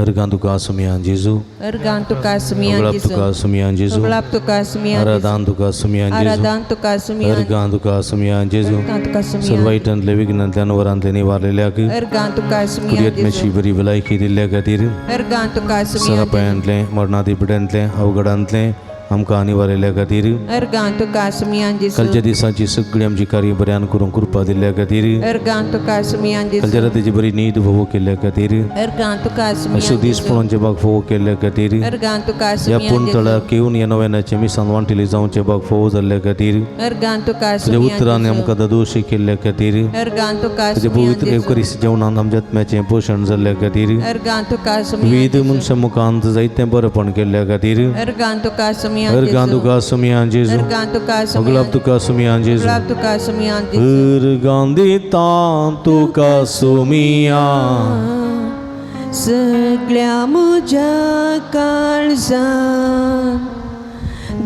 अर्गां तुका सुमया जेजू. अर्गां तुका सुमिया सगळाप जेजू. तुका सुमया जेजू. सगळाप तुका सुमिया जेजू. आराधान तुका सुमया जेजू. आराधान तुका सुमिया. अर्गां तुका सुमया जेजू. अर्गां तुका सुमिया. सर्व वायटांतले विघ्नांतल्यान वरांतले निवारलेल्याक अर्गां तुका सुमिया कुरयत्म्याची जेजू. बरी भलायकी दिल्ल्या खातीर अर्गां तुका सुमिया जेजू. सरापायांतलें मरणादी पिड्यांतलें अवघडांतलें आमकां निवारलेल्या खातीर अर्गां तुका सुमिया जेजू. कालच्या दिसाची सगळी आमची कार्य बऱ्यान करूंक कृपा दिल्ल्या खातीर अर्गां तुका सुमिया जेजू. कालच्या रातीची बरी न्हीद फोवो केल्ल्या खातीर अर्गां तुका सुमिया अशो दीस जेजू. पळोवचे बाग फोवो केल्ल्या खातीर अर्गां तुका ह्या सुमिया जेजू. पुणतळाक येवन ह्या नव्यानाचे मिसान वांटिली जावचे बाग फोवो जाल्ल्या खातीर अर्गां तुका तुज्या सुमिया उतरान जेजू. आमकां दादोशी केल्ल्या खातीर अर्गां तुका तुज्या सुमिया पवित्र जेजू. एवकरिस्त जेवणान आमच्या आत्म्याचें पोशण जाल्ल्या खातीर अर्गां तुका सुमिया विविध जेजू. मनशां मुखांत जायतें बरेपण केल्ल्या खातीर अर्गां तुका सुमिया अर्गां जेजू. तुका सुमिया जेजू. अर्गां तुका सुमिया. सगळाप तुका सुमिया जेजू. सगळाप तुका सुमिया जेजू. अर्गां दिता तुका सुमिया सगळ्या म्हज्या काळजान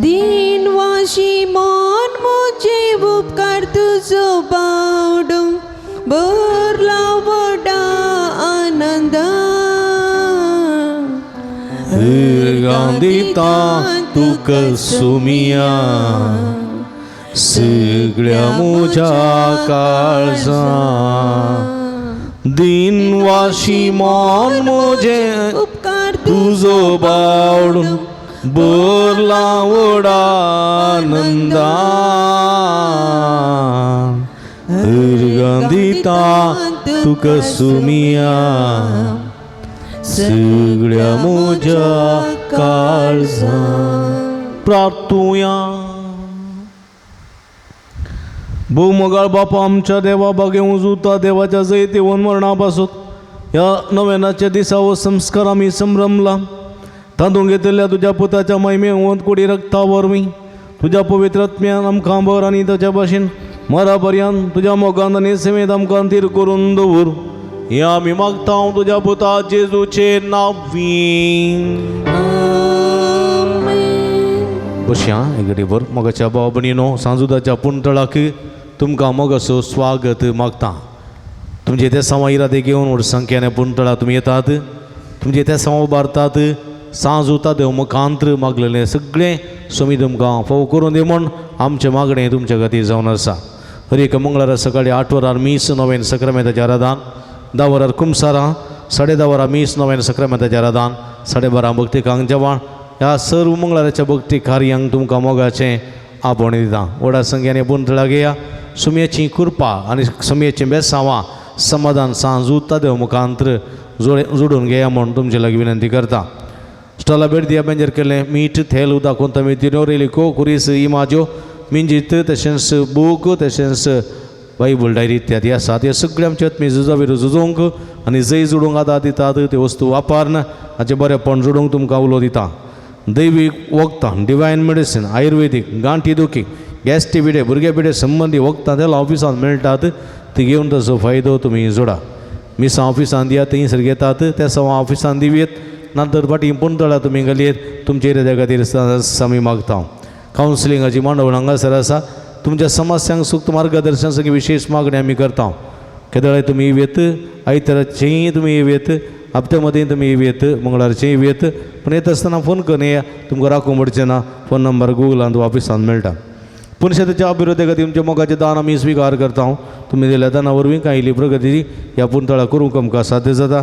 दिनवाशी मन म्हजे उपकार तुजो बावडो भरला व्हडा आनंदान. अर्गां दिता तुका सुमिया सगळ्या म्हज्या काळजान दिनवाशी मन म्हजें उपकार तुजो बावडून भरला व्हडा आनंदान. अर्गां दिता तुका सुमिया सगळ्या म्हज्या काळजान. प्रार्थुया. भोवमोगाळ बापा आमच्या देवा बागे उजुता देवाच्या जैतेवन मरणा पासून ह्या नव्यानाच्या दिसा हो संस्कार आमी संभ्रमला. तातूंत घेतिल्ल्या तुज्या पुताच्या महिमे वंत कुडी रक्ता वरवीं तुज्या पवित्र आत्म्यान आमकां बर आनी ताच्या भाशेन मरा पर्यंत तुज्या मोगान आनी सेवेंत आमकां थीर करून दवर. हें आमी मागता तुज्या पुता जेजूचे नांवी. बशया एक बर. मोगाच्या भाव भयणीनो सांजुदाच्या पुणतळाक तुमकां मोगाचो स्वागत मागता. तुमचे ते सवा इरादे घेवन व्हड संख्याने पुणतळा तुमी येतात. तुमचे ते सवा उबारतात. सांज उता देव मुखांत्र मागलेलें सगळें स्वामी तुमकां फोव करून दी म्हूण आमचें मागणें तुमच्या खातीर जावन आसा. हर एक मंगळारा सकाळी 8 वरार मीस नवेन सक्रामेंताचें आराधान, 10 वरार कुमसारां, 10:30 वरां मीस नवेन सक्रामेंताचें आराधान, 12:30 भक्तिकांक जेवण. ह्या सर्व मंगळाराच्या भक्ती कार्यांक तुमकां मोगाचें आपोवणें दिता. व्हडा संख्याने पुणतळा घेया. सुमयाची कृपा आनी सुमयाचें बेसांवां समाधान सांज उता देव मुखांत्र जोडून घेया म्हूण तुमचे लागीं विनंती करता. स्टॉला भेट दिया बेंजर केलें मीठ थेल उदक कोंता मितिनो रेलिको कुरीस इमाज्यो मिंजीत तशेंच बूक तशेंच बायबल डायरी इत्यादी आसा. ते सगळे आमचे आत्मी झुजा झुजोवंक आनी जय जोडूंक आदार दितात. त्यो वस्तू वापरन हाचें बरेंपण जोडूंक तुमकां उलो दिता. दैवीक वखदां डिवायन मेडिसीन आयुर्वेदीक गांठी दुखी गॅस्टी पिडे भुरगे पिडे संबंदी वखदां त्या ऑफिसांत मेळटात. ती घेवन ताचो फायदो तुमी जोडा. मिसां ऑफिसांत दियात थंयसर घेतात त्या सवा ऑफिसांत दिवयेत ना तर फाटीं पुणतळा तुमी घालयेत तुमचे एरिया खातीर आमी मागता. कावन्सिलिंगाची मांडवळ हांगासर आसा. तुमच्या समस्यांक सूक्त मार्गदर्शन सगळी विशेष मागणी आमी करता. केदळाय तुमी येत आयताराचेंय तुमी येत हप्त्या तुमी येत मंगळारचें येत पूण येत आसतना फोन करून येया तुमकां राखूंक पडचें ना. फोन नंबर गुगलांत वा ऑफिसान मेळटा. पुनशेताच्या अभिवृद्धी खातीर तुमच्या मोगाचें दान आमी स्विकार करता. तुमी दिल्या दाना वरवीं कांय इल्ली प्रगती ह्या पुंतळा करूंक आमकां साध्य जाता.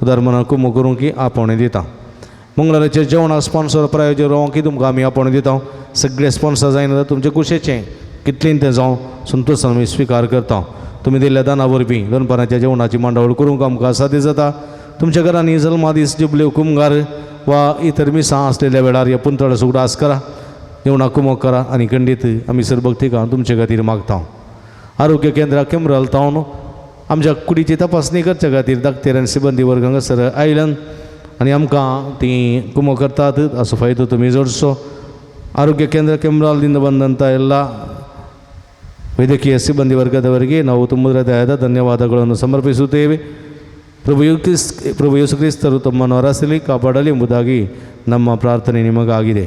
उदार मनान कुमो करूंक की आपोवणें दिता. मंगळाराचें जेवणाक स्पॉन्सर प्रायोजक रावंक की तुमकां आमी आपोवणें दिता. सगळे स्पॉन्सर जायना तुमचे कुशेचें कितलें तें जावं संतोशान आमी स्विकार करता. तुमी दिल्ल्या दाना वरवीं दनपारांच्या जेवणाची मांडावळ करूंक आमकां साध्य जाता. तुमच्या घरांनी जल्मादीस जुबल्यो कुमगार वा इतर मिसां आसलेल्या वेळार ह्या पुंतळाचो उगडास करा, जेवणाक कुमक करा आनी खंडीत आमी सरभक्तिकां तुमचे खातीर मागता. आरोग्य केंद्राक केमराल तावन आमच्या कुडीची तपासणी करच्या खातीर दाक्तेर आनी सिबंदी वर्ग हांगासर आयल्यान आनी आमकां ती कुमक करतात असो फायदो तुमी जोडचो. ಆರೋಗ್ಯ ಕೇಂದ್ರ ಕೆಮ್ರಾಲ್ದಿಂದ ಬಂದಂಥ ಎಲ್ಲ ವೈದ್ಯಕೀಯ ಸಿಬ್ಬಂದಿ ವರ್ಗದವರಿಗೆ ನಾವು ತುಂಬ ಹೃದಯದ ಧನ್ಯವಾದಗಳನ್ನು ಸಮರ್ಪಿಸುತ್ತೇವೆ. ಪ್ರಭು ಯೇಸು ಕ್ರಿಸ್ತರು ತಮ್ಮನ್ನು ಅರಸಲಿ ಕಾಪಾಡಲಿ ಎಂಬುದಾಗಿ ನಮ್ಮ ಪ್ರಾರ್ಥನೆ ನಿಮಗಾಗಿದೆ.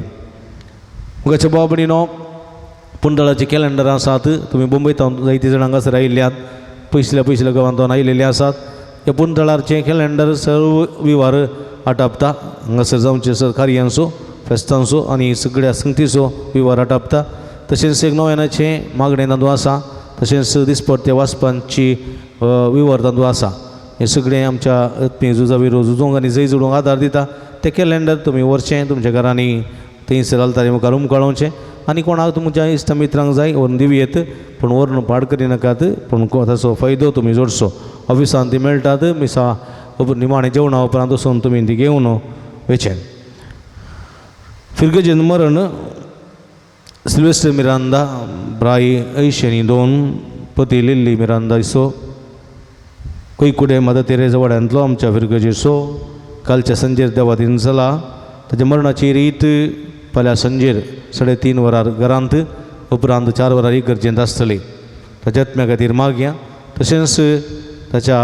मुगाच्या भाव भयणीनो, पुंडळाचे कॅलेंडर आसात. तुमी मुंबयतावन जायते जाण हांगासर आयिल्ले आहात, पयसुल्ल्या पयसुल्ल्या गांवांतल्यान आयिल्ले आसात. ह्या पुंडळाचें कॅलेंडर सर्व विवार आटापता. हांगासर जावचे सर कार्यांचो, फेस्तांचो आनी सगळ्या संगतीचो विवार आटापता. तशेंच एक नव्यानाचें मागणें तांदूळ आसा, तशेंच दिसपट्टे वाचपांची विवर तांदूळ आसा. हें सगळें आमच्या आत्मीय झुजा विरो झुजोंक आनी जय जोडूंक आदार दिता. तें कॅलेंडर तुमी व्हरचें तुमच्या घरांनी, थंयसर आल्तारी मुखार उमकाळोवचें आनी कोणाक तुमच्या इश्ट मित्रांक जाय व्हरून दिवयेत, पूण व्हरून पाड करिनाकात, पूण ताचो फायदो तुमी जोडचो. ऑफिसान ती मेळटात. मिसा निमाणें जेवणा उपरांत वचून तुमी ती घेवन वयचें. फिर्गजेन मरण सिल्वेस्टर मिरांदा ब्राय 82, पती लिल्ली मिरांदा इसो, कोयकुडे मदर तेरेजा वाड्यांतलो आमच्या फिर्गजेचो कालच्या संजेर देवादीन जाला. ताच्या मरणाची रीत फाल्यां संजेर 3:30 वरार घरांत, उपरांत 4 वरार इगर्जेंत आसतली. ताच्या आत्म्या खातीर मागया. तशेंच ताच्या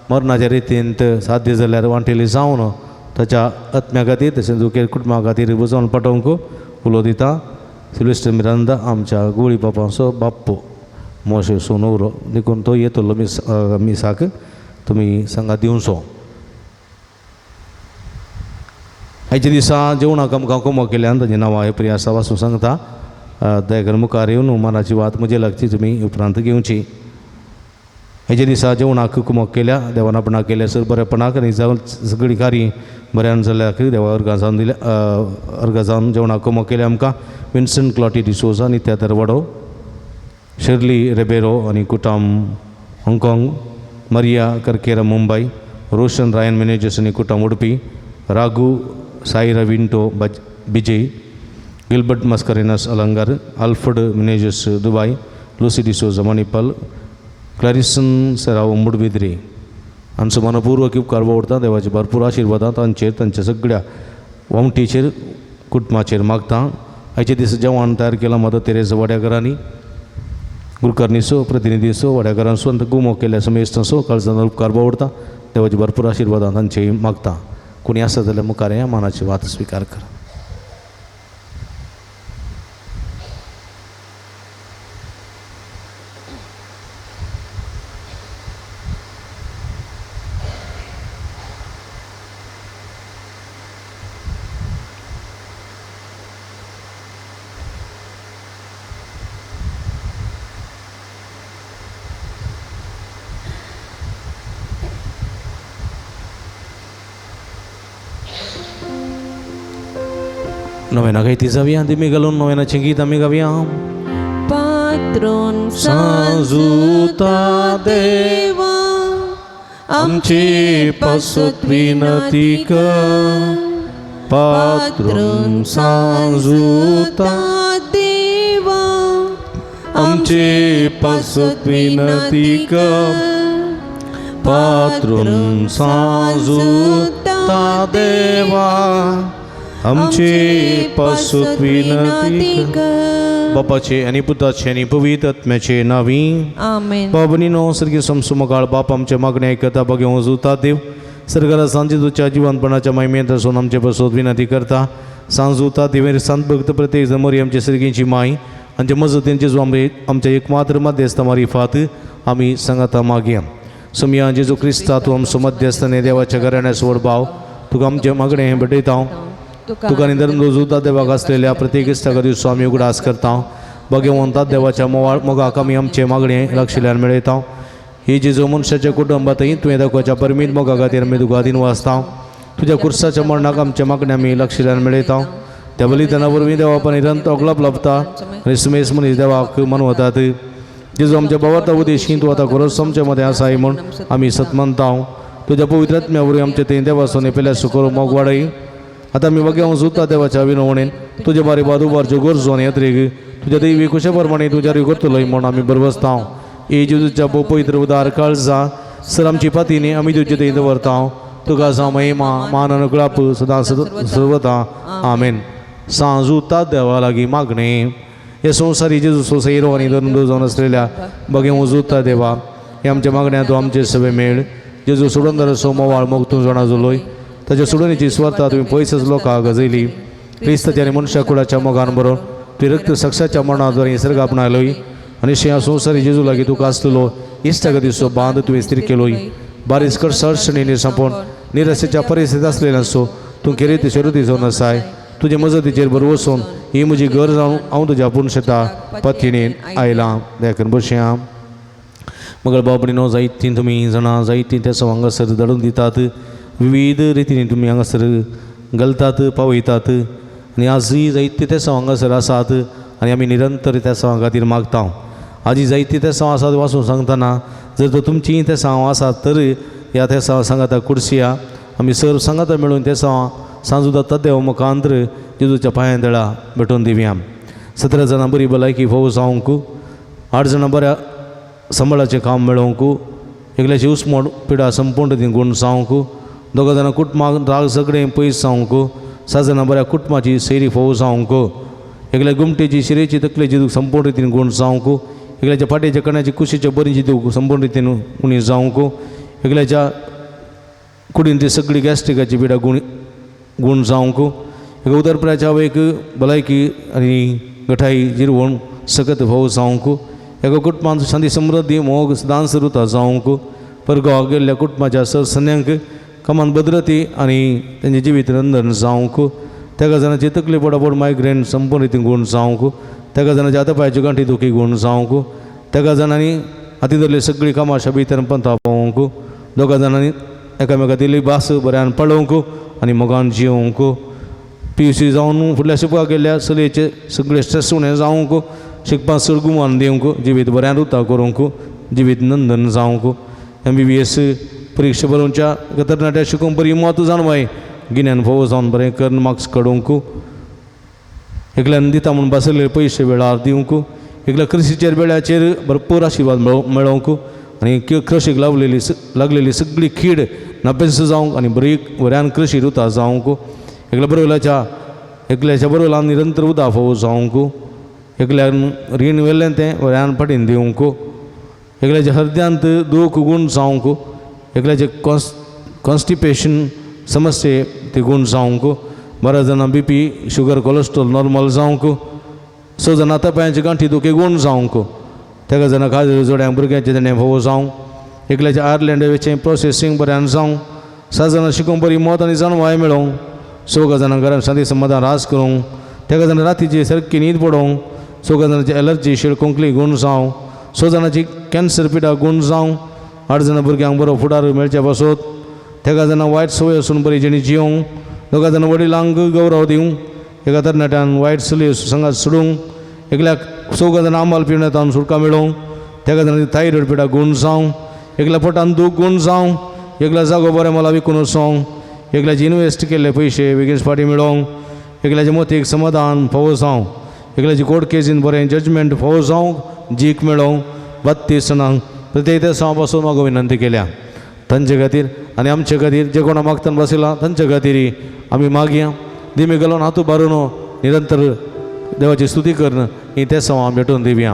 मरणाच्या रितींत साध्य जाल्यार वांटेली जावन ताच्या आत्म्या खातीर तशेंच दुखेर कुटुंबा खातीर बुजोवन पाठोवंक उलो दिता. सिल्वेस्टर मिरांदा आमच्या गोळी बापांचो बाप्पो मोशे सोनवरो देखून तो येतलो मिसाक तुमी सांगात दिवचो. आयच्या दिसा जेवणाक आमकां कोमो केल्यान ताजें नांव हांवें प्रिया आसा वाचूं सांगता. दयाकर मुखार येवन मनाची वात म्हजे लागची तुमी उपरांत घेवची. आयच्या दिसा जेवणाक कुमक केल्या देवान आपणाक केल्या सर बरेपणाक आनी जावन सगळीं कार्य बऱ्यान जाल्याक देवा अर्गां जावन दिल्या, अर्गां जावन जेवणाक कुमक केल्या आमकां विन्संट क्लॉटी डिसोजा, नित्या दरवाडो, शर्ली रेबेरो आनी कुटाम हाँगकाँग, मरिया करकेरा मुंबय, रोशन रायन मेनेजर्स आनी कुटाम Udupi, Raghu Saira Vinto Bijai, Gilbert Mascarenhas Alangar, Alfred Menezes Dubai, Lucy D'Souza Manipal, Clarisson Serrao Moodbidri. आमचो मनपूर्वक उपकार उरता. देवाचे भरपूर आशिर्वादां तांचेर, तांच्या सगळ्या वामटीचेर, कुटुंबाचेर मागता. आयचे दीस जेवण तयार केलां मदर तेरेजा वाड्याघरांनी गुरकर्णीचो प्रतिनिधीचो वाड्याघरांचो आनी गुमो केल्ल्या समेस्तांचो काळजान उपकार उरता. देवाचे भरपूर आशिर्वादां तांचे मागता. कोणी आसा जाल्यार मुखार ह्या मानाची वात स्विकार करा. नोवेना गायती जावया, दिमी घालून नोवेनाचें गीत आमी गावया. पात्रोन सांजुता देवा आमची पासत विनती कर, पात्रोन सांजुता देवा आमची पासत विनती कर, पात्रोन सांजुता देवा आमची पासत विनती कर. बापाचे आनी पुताचे आनी पवित्र आत्म्याचे नावी आमेन. बाबनीनो सर्गी समसुमकाळ बाप आमचे मागणे आयकता बघेवन जुता देव सरकारा सांजे तुच्या जिवनपणाच्या मायमेंत आसून आमचे पासत विनंती करता. सांजुता देवेर संत भक्त प्रत्येक जमोरी आमचे सर्गींची माय आमचे मजतींचे जो आमच्या एकमात्र मध्यस्थ मारिफात आमी सांगाता मागया. सोमया जेजू क्रिस्ता तूं आमचो मध्यस्थ आनी देवाच्या घराण्याचो व्हड भाव तुका आमचें मागणें भेटयता. तुका आनी धर्म देवाक आसलेल्या प्रत्येक इश्टा खातीर स्वामी उगडास करता. भगवंता देवाच्या मोवाळ मोगाक आमी आमचें मागणें लक्षल्यान मेळयता. ही जेजू मनशाच्या कुटुंबांतय तुवें दाखोवच्या परमीत मोगा खातीर आमी तुका दिनवासता. तुज्या कुर्साच्या मरणाक आमच्या मागण्या आमी लक्षल्यान मेळयता. त्या बलिदाना वरवीं देवा निरंतर अगलाप लाभता आनी सुमेस मनीस देवाक मनवतात. जेजू आमच्या भावार्था उद्देशी तूं आतां खरोच आमच्या मदें आसाय म्हूण आमी सत मानता. तुज्या पवित्र आत्म्या वरवीं आमचे थंय देवासोनी पेल्या सुकोर मोग वाडय. आतां आमी वग्यां सुद्दां देवाच्या विनवणेन तुज्या बारी बाद उबारच्यो गरजो आनी यात्रेक तुज्या दैवी कुशे प्रमाणे तुज्या करतलोय म्हूण आमी बरबसता. ए जेजूच्या भोव पवित्र उदार काळजा सर आमची पातीनी आमी तुजे थंय दवरता. तुका जावं महिमा मान अनुकळाप सदां सर्वता. आमेन. सांजुता देवा लागीं मागणें. हे संवसारी जेजू सोसैरो आनी धर्म जावन आसलेल्या बगे उजुता देवा हे आमच्या मागण्या तूं आमचे सगळे मेळ. जेजू सोडून मोवाळ मोग तूं जाणा जालोय ताच्या सोडून स्वार्था तुवें पयसच लोकांक गजयली. क्रिस्ताच्या आनी मनशा कुळाच्या मोगान बरोवन तुवें रक्त साक्षाच्या मरणाद्वारे सर्ग आपणायलोय आनी ह्या संवसारी जेजू लागीं तुका आसलेलो इश्टागतीचो बांद तुवें स्थिर केलोय. बारीस कडसणींनी सांपोवन निराशेच्या परिस्थितीत आसलेल्यांचो तूं खेरीत शरुती जावन आसाय. तुजे मजतीचेर बरोवसून ही म्हजी गरज हांव तुज्या पूर्ण शेता पत्नीन आयलां. देखून बसया. मगर बाबडीनो जायतीं तुमी जाणां जायतीं त्या हांगासर धाडून दितात. विविध रितींनी तुमी हांगासर घालतात पावयतात आनी आजूय जायते ते हांगासर आसात आनी आमी निरंतर त्या सवां खातीर मागता. आजी जायते ते सवां आसात वाचून सांगतना जर तर तुमचीं ते सवां आसात तर ह्या ते सवां सांगाता कुर्सिया आमी सर सांगाता मेळून ते सवां सांजुदा तद्देव मुखांतर जेजूच्या पांयां दळा भेटोवन दिवया. 17 जाणां बरी भलायकी फोव जावंक, 8 जाणां बऱ्या सांबाळाचें काम मेळोवंक, एकल्याची उस्मोड पिडा संपूर्ण ती गुण जावंक, 2 जाणां कुटुंबाक राग सगळें पयस जावंक, 7 जाणां बऱ्या कुटुंबाची सैरी फोव जावंक, एकल्या गुमटेची शिरेची तकलेची दूख संपूर्ण रितीन गुण जावंक, एकल्याच्या फाटीच्या कण्याची कुशीच्या बरीची दूख संपूर्ण रितीन उणी जावंक, एकल्याच्या कुडीन ती सगळी गॅस्ट्रिकाची पिडा गुण जावंक, एका उदरपराच्या आवयक भलायकी आनी गठाई जिरवण सकत फोव जावंक, एका कुटुंबांत शांती समृद्धी मोग सदांच रुता जावंक, परगांव गेल्ल्या कुटुंबाच्या सरसन्यांक कमान भद्रती आनी तेंचें जिवीत रंदन जावंक, तेगा जाणाची तकली पडापड मायग्रेन संपूर्ण रितीन गुण जावंक, तेगा जाणाची हाता पांयाची गांठी दुखी गुण जावंक, तेगा जाणांनी हाती धरली सगळीं कामां शबीतन पंथा पावोवंक, 2 जाणांनी एकामेका दिल्ली भास बऱ्यान पळोवंक आनी मोगान जियोवंक, PUC जावन फुडल्या शिकपाक गेल्ल्या चलयेचे सगळे स्ट्रेस उणें जावंक, शिकपाक चड गुमान दिवंक, जिवीत बऱ्यान रुता करूंक, जिवीत नंदन जावंक, MBBS परिक्षा बरोवच्या तरणाट्या शिकूंक बरी मत जाणवाय गिन्यान फोव जावन बरें करून मार्क्स काडूंक, एकल्यान दिता म्हूण बसयल्ले पयशे वेळार दिवंक, एकल्या कृशीचेर वेळाचेर भरपूर आशिर्वाद मेळोवंक आनी कृशीक लागलेली सगळी कीड नापेस जावंक आनी बरी बऱ्यान कृशी रुता जावंक, एकल्या बरोवल्याच्या एकल्याच्या बरोवल्यान निरंतर उदा फोव जावंक, एकल्यान रीण व्हेल्लें तें बऱ्यान फाटीन दिवंक, एकल्याच्या हृदयांत दूख गुण जावंक, एकल्याचें कॉन्स्टिपेशन समस्ये ती गुण जावंक, बऱ्याच जाणां BP sugar cholesterol normal जावंक, 6 जाणां हाता पांयाची गांठी दुखी गुण जावंक, तेगा जाणां काजल जोड्यांक भुरग्यांचें तेणें फोव जावंक, एकल्याच्या आयर्लंड वेचें प्रोसेसींग बऱ्यान जावंक, 7 जाणां शिकूंक बरी मत आनी जाणवाय मेळोवंक, 4 जाणां घरान शांती समाधान रास करूंक, तेगा जाणां रातीची सारकी न्हीद पडोवंक, 4 जाणांची एलर्जी शेळ खोंकली गुण जावंक, 6 जाणांची कॅन्सर पिडा गुण जावंक, 8 जाणां भुरग्यांक बरो फुडार मेळचे पासत, तेगा जाणां वायट संवय आसून बरी जिणी जियोवंक, 2 जाणां वडिलांक गौरव दिवंक, एका तरणाट्यान वायट चलये संगात सोडूंक, एकल्याक 4 जाणां आंबाल पिवण्यात सुटका मेळोवंक, तेगा जाणांची थायरॉयड पिडा गुण जावंक, एकल्या पोटान दूख गुण जावंक, एकल्या जागो बरें मला विकून वचोंक, एकल्याचे इनवेस्ट केल्ले पयशे बेगीन फाटीं मेळोवंक, एकल्याच्या मोतीक समाधान फोव जावंक, एकल्याची कोर्ट केसीन बरें जजमेंट फोव जावंक, जीक मेळोवंक, 32 जाणांक प्रत्येक देसां पासून म्हाका विनंती केल्या तांचे खातीर आनी आमचे खातीर जे कोणा मागतान बसयला तांचे खातीर आमी मागया. दिमी घालून हातू बारून निरंतर देवाची स्तुती करून ही ते सवां भेटून दिवया.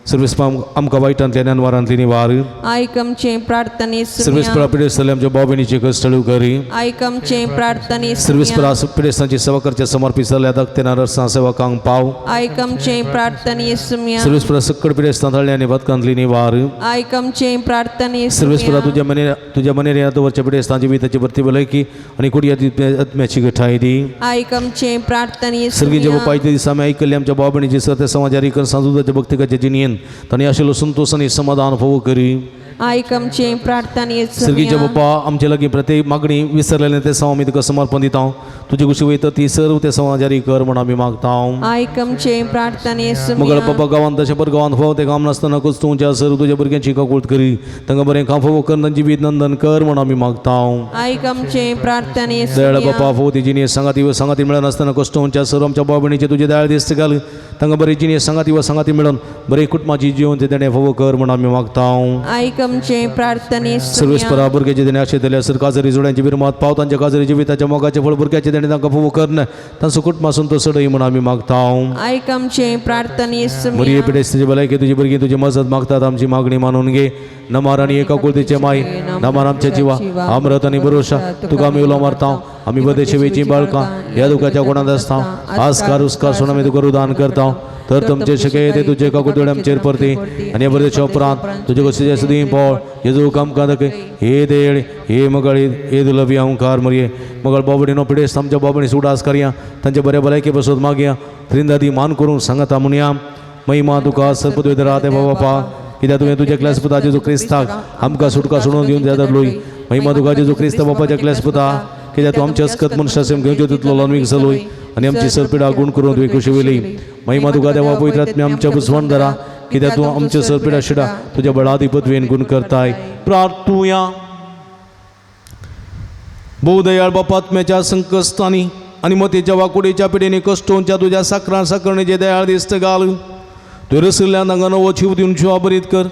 सर्वेस्प आमकां वायटांतल्यान अनवारांतली निवार. आयक आमचे प्रार्थने सर्वेस्परा सुमया. पिडेस्ताले आमच्या भाव भयणीचे कश्ट करी. आयक आमचे प्रार्थने सर्वेस्परा सुमया. पिडेस्तांची सेवा करच्या समर्पित जाल्ल्या दाखतेना रसां सेवकांक पाव. आयक आमचे प्रार्थने सुमया. सर्वेस्परा सक्कड पिडेस्तां थळ्या आनी बदकांतली निवार. आयक आमचे प्रार्थने सर्वेस्परा सुमया. तुज्या मने तुज्या मनेर दवरच्या पिडेस्तांची जिविताची भरती भलायकी आनी कुडी आत्म्याची गठाय दी. आयक आमचे प्रार्थने सर्गीच्या सुमया. बापायच्या दिसा आमी आयकल्ले आमच्या भाव भयणीचे सर ते समाजारी कर सांजुदाच्या भक्तिकाच्या जिणयेन तांणी आशिल्लो संतोष आनी समाधान फोव करी. आयक आमचे प्रार्थने सर्गीच्या सुमया. बापा आमचे लागीं प्रत्येक मागणी विसरलेले ते सव आमी तुका समर्पण दिता. तुजे कुशी वयता ती सर्व ते सवां जारी कर म्हूण आमी मागता. आयक आमचे प्रार्थने मगळ सुमया. बाबा गांवांत तशें पर गांवांत फोव तें काम नासतना कुस्तूंच्या सर तुज्या भुरग्यांची काकूळत करी. तांकां बरें काम फोव कर तांची जिवीत नंदन कर म्हूण आमी मागता. आयक आमचे प्रार्थने दयाळ सुमया. बापा फोव ती जिणी सांगाती व सांगाती मेळनासतना कश्टोंच्या सर्व आमच्या भाव भयणीचे तुजे दयाळ दिस्त घाल. तांकां बरी जिणी सांगाती व सांगाती मेळोन बरें कुटुंबाची जिवन ते देणें फोव कर म्हूण आमी मागता. आयक आमचे प्रार्थने सर्वेस्परा सुमया. भुरग्याचे देणे आशे दिले सर काजरी जोड्यांची बिरमात पाव तांच्या काजरी जिविताच्या मोगाचे फळ भुरग्याचे देणे तांकां फोव कर तांचो कुटुंबा संतोष सडय म्हूण आमी मागता. आयक आमचे प्रार्थने मरिये सुमया. पिडेस्ताची भलायकी तुजी भुरगीं तुजी मजत मागतात. आमची मागणी मानून घे. नमार आनी एका कुळतीचे माय नमार आमच्या जिवा अमृत आनी भरोशा तुका आमी उलो मारता. आमी बदेशेवेची बाळकां ह्या दुखाच्या गुणांत आसता. आसकार उसकार सोड आमी तुका रुदान करता. तर तुमचे शके ते तुजे काकुतोड आमचेर परती आनी बरेच्या उपरांत तुजे कशें सदीं पळ जेजू कामकां दाखय. हे देळ हे मगळी हे दुलबी अंकार मरये मगळ बाबडीनो पिडेस्त आमच्या बाबडी सुडास करया. तांच्या बऱ्या भलायके बसोत मागया. त्रिंदादी मान करून सांगता म्हणया महिमा तुका सर्पद्वेद राहते बाबा कित्याक तुवें तुज्या क्लास पुता जेजू क्रिस्ताक आमकां सुटका सोडून घेवन जाता लोय. महिमा तुका जेजू क्रिस्त बापाच्या क्लास पुता कित्याक तूं आमच्या अस्कत मनशासेम घेवन तितलो लोनवीक चलोय आनी आमची सरपिडा गुण करून तुवें खुशी वयली. महिमा तुका देवा पवित्र आत्म्या आमच्या बुजवण धरा कित्याक तूं आमच्या सरपिडा शिडा तुज्या बळादी पदवेन गुण करताय. प्रार्थुया. भोवदयाळ बापा आत्म्याच्या संकश्टांनी आनी मतीच्या वाकुडीच्या पिडेनी कश्टोंच्या तुज्या साकरां साकरणीचे दयाळ दिस्त घाल. तुवें रसिल्ल्यान तांकां नवो जीव दिवन जिवा बरीत कर.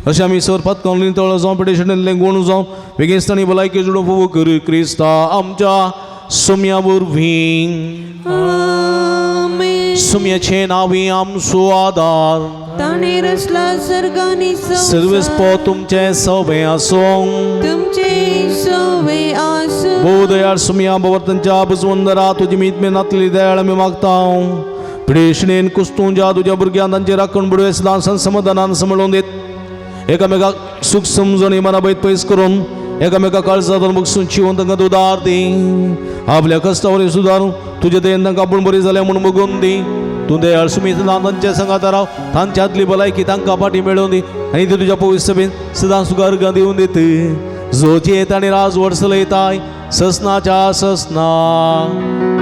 अशें आमी सर पातकावन नितळ जावं पिडेशेंतलें गुण जावं बेगीन भलायकी जुडो फोव कर क्रिस्ता आमच्या सुम्या वरवीं. आमेन. सुम्याचें नांवी आमचो आदार. ताणें रचला सर्ग आनी सर्वेस्पो तुमचें सवें आसूं. तुमचे सवे आसूं. भोव दयाळ सुम्या भोवर्तनच्या बुजवंदरा तुजी मीत मेनातली दयाळ आमी मागता. पिडेशणेन कुस्तूंच्या तुज्या भुरग्यान तांचे राखण बुडवे सदां समाधानान सांबाळून देत. एकामेकाक सूख समजून मना बैत पयस करून एकामेका काळजांत बगसून शिवून तांकां दुदार दी. आपल्या कश्टावरी सुदारून तुजे दयेन तांकां आपूण बरी जाल्या म्हूण बगून दी. तूं दयाळ सुमी सदां तांच्या संगात राव. तांच्यांतली भलायकी तांकां फाटी मेळोवन दी आनी ती तुज्या पवित्र सभेन सदां सुखार दिवन दित. जो जेत आनी राज वर्स लयताय ससनाच्या ससना.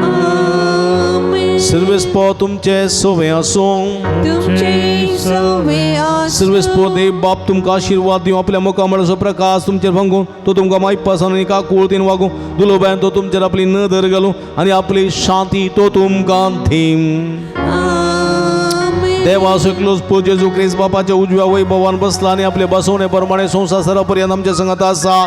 आमेन. सर्वेस्पो तुमचे सोवे आसूं. तुमचे सवे आसूं. सर्वेस्पो देव बाप तुमकां आशिर्वाद दिवं. आपल्या मुखामळाचो प्रकाश तुमचेर भांगून तो तुमकां मायपासान आनी काकुळतीन वागूं. दुलोबायन तो तुमचेर आपली नदर घालूं आनी आपली शांती तो तुमकां थीम. आमेन. देवा सकलोच पूत जेजू क्रिस्त बापाच्या उजव्या वैभवान बसला आनी आपले बसवणे प्रमाणे संवसार सरापर्यंत आमच्या संगात आसा.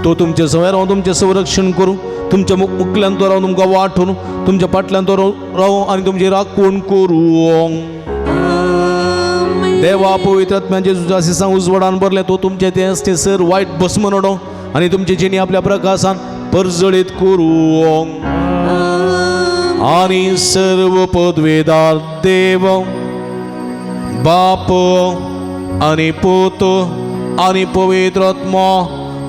तो तुमचे सवय रावन तुमचें संरक्षण करूं. तुमच्या मुखल्यान तो रावन तुमकां वाट ठोरून तुमच्या फाटल्यान तो रावूं आनी तुमची राखण करूं. आमेन. देवा पवित्र आत्म्याचे तुझ्या आशिसांक उजवाडान भरलें तो तुमचे ते आसते सर वायट भस्म नडो आनी तुमची जिणी आपल्या प्रकाशान परजळीत करूं. आनी सर्व पदवेदार देव बाप आनी पूत आनी पवित्र आत्मो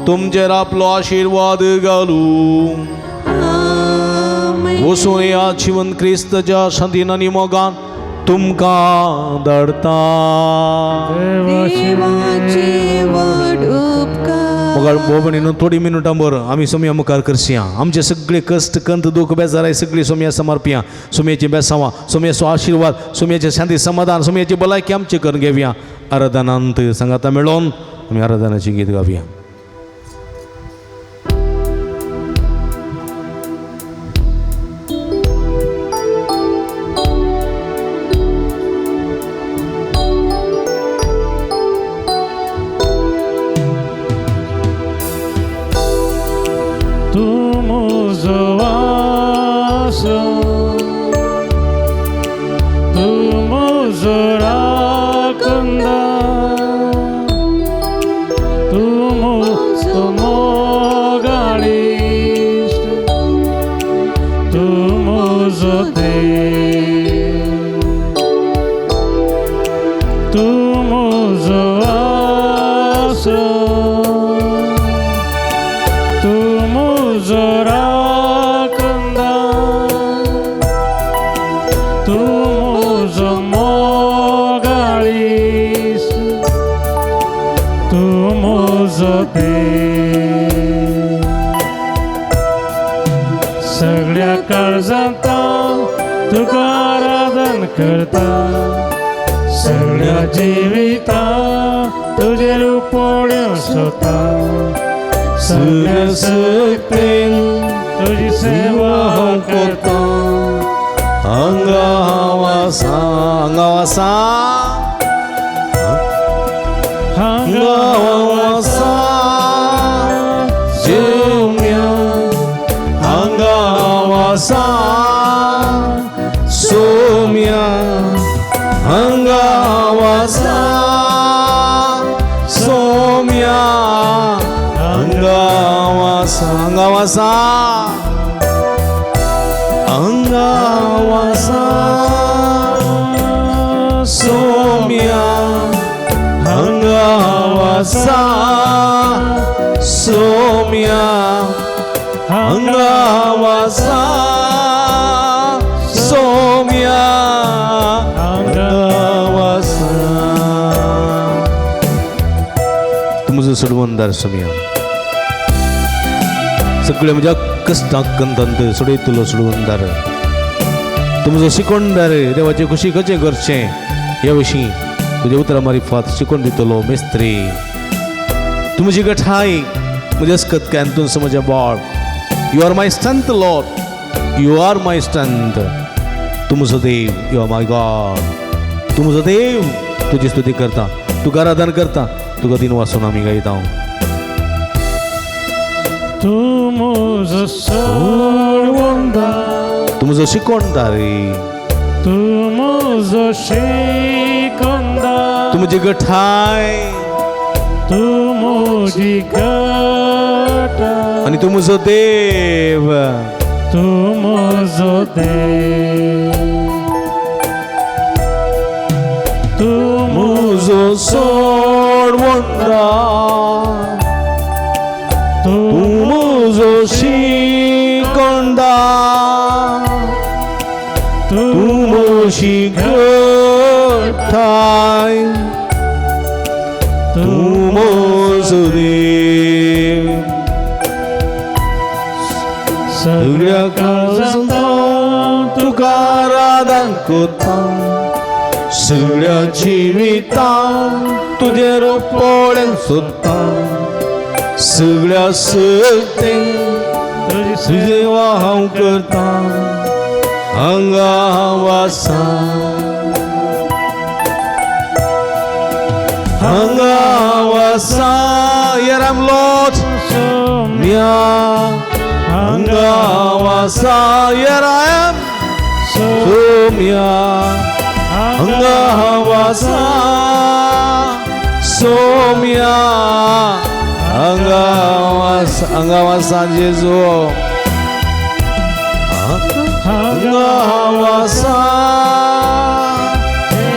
तुमचेर आपलो आशिर्वाद घालूं. आमेन. वसून ह्या जिवन क्रिस्तच्या शांतीन आनी मोगान तुमकां धाडता. देवाचे व्हड उपकार. मोगाळ भाव भयणीनो थोडी मिनुटां बरो आमी सोमया मुखार करसया. आमचे सगळे कश्ट कंत दुख बेजाराय सगळी सोमया समर्पया. सोमयाची बेसावां सोमयाचो आशिर्वाद सोमयाचें शांती समाधान सोमयाची भलायकी आमची करून घेवया. आराधनांत सांगाता मेळोन आमी आराधनाची गीत गावया. तूं म्हजो आसो तूं म्हजो राखणदार. म्हजो देव, तूं म्हजो आसरो, तूं म्हजो राखणदार, तूं म्हजो मोगाळीस, तूं म्हजो देव। सगळ्या काळजांत तुका आराधन करता, सगळ्या जिवितांत तुजें रूप पळोवंक सोदता, सगळ्या शक्तीन तुजी सेवा करता। हांगा हांव आसा, हांगा हांव आसा, हांगा हांव आसा सोम्या, हांगा हांव आसा सोम्या, हांगा हांव आसा सोम्या, हांगा हांव आसा, हांगा हांव आसा, हांगा हांव आसा सोम्या, हांगा हांव आसा सोम्या, हांगा हांव आसा सोम्या, हांगा हांव आसा। तुमचो सोडवणदार सोम्या, सगळे म्हज्या कश्टाक कंतांत सोडयतलो सोडवणदार, तुमचो शिकोणदार देवाचे खुशी कशें करचें ह्या विशीं तुज्या उतरां मारिफात शिकोवन दितलो मेस्त्री। तुमची गठाय म्हज्या अस्कत कांतून म्हजें बाळ, you are my strength Lord, you are my strength. तूं म्हजो देव, you are my God. तूं म्हजो देव, तुजी स्तुती करता, तुका आराधन करता, तुका दिन वासून आमी गायता। तूं म्हजो सोडवणदार, तूं म्हजो शिकोणदार, तूं म्हजो शिकोणदार, तूं म्हजी गठाय, तूं म्हजी गठाय, आनी तूं म्हजो देव, तूं म्हजो देव, तूं म्हजो सोडवणदार, तूं म्हजो शिकोणदार, तूं म्हजी गठाय, तूं म्हजो देव। सगळ्या काळजांत तुका आराधन करता, सगळ्या जिवितांत तुजें रूप पळोवंक सोदता, सगळ्या शक्तीन तुजें हांव करता, हांगा हांव आसा, हांगा हांव आसा। Here I am, Lord. Saumya, हांगा हांव आसा। Here I am. सोम्या, हांगा हांव आसा। सोम्या, हांगा हांव आसा, हांगा हांव आसा जेजू, हांगा हांव आसा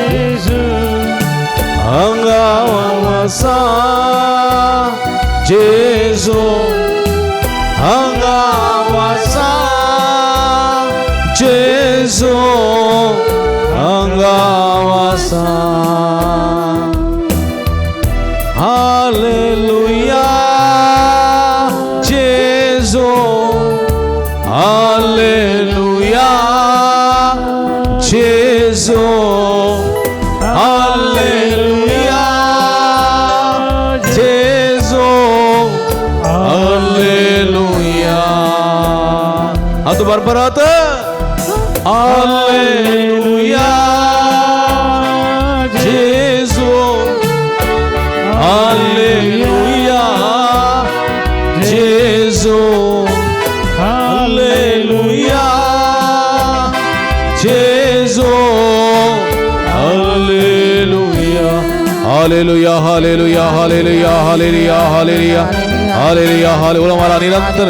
जेजू, हांगा हांव आसा जेजू, हांगा हांव आसा जेजू, हांगा हांव आसा। हालेलुया जेजू, हालेलुया जेजू, हालेलुया जेजू, हालेलुया। हात बरोबर हालेलुया जेजू, हालेलुया जेजू, हालेलुया जेजू, hallelujah, hallelujah, hallelujah, hallelujah, hallelujah, hallelujah, hallelujah, hallelujah. मारा निरंतर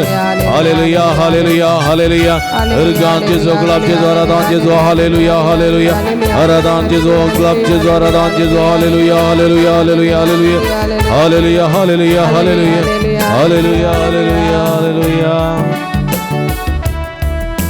Hallelujah hallelujah hallelujah. अर्गान जेजू गुलाब जेजू आराधान जेजू हालेलुया हालेलुया। आराधान जेजू गुलाब जेजू आराधान जेजू hallelujah hallelujah hallelujah hallelujah hallelujah hallelujah hallelujah hallelujah hallelujah hallelujah.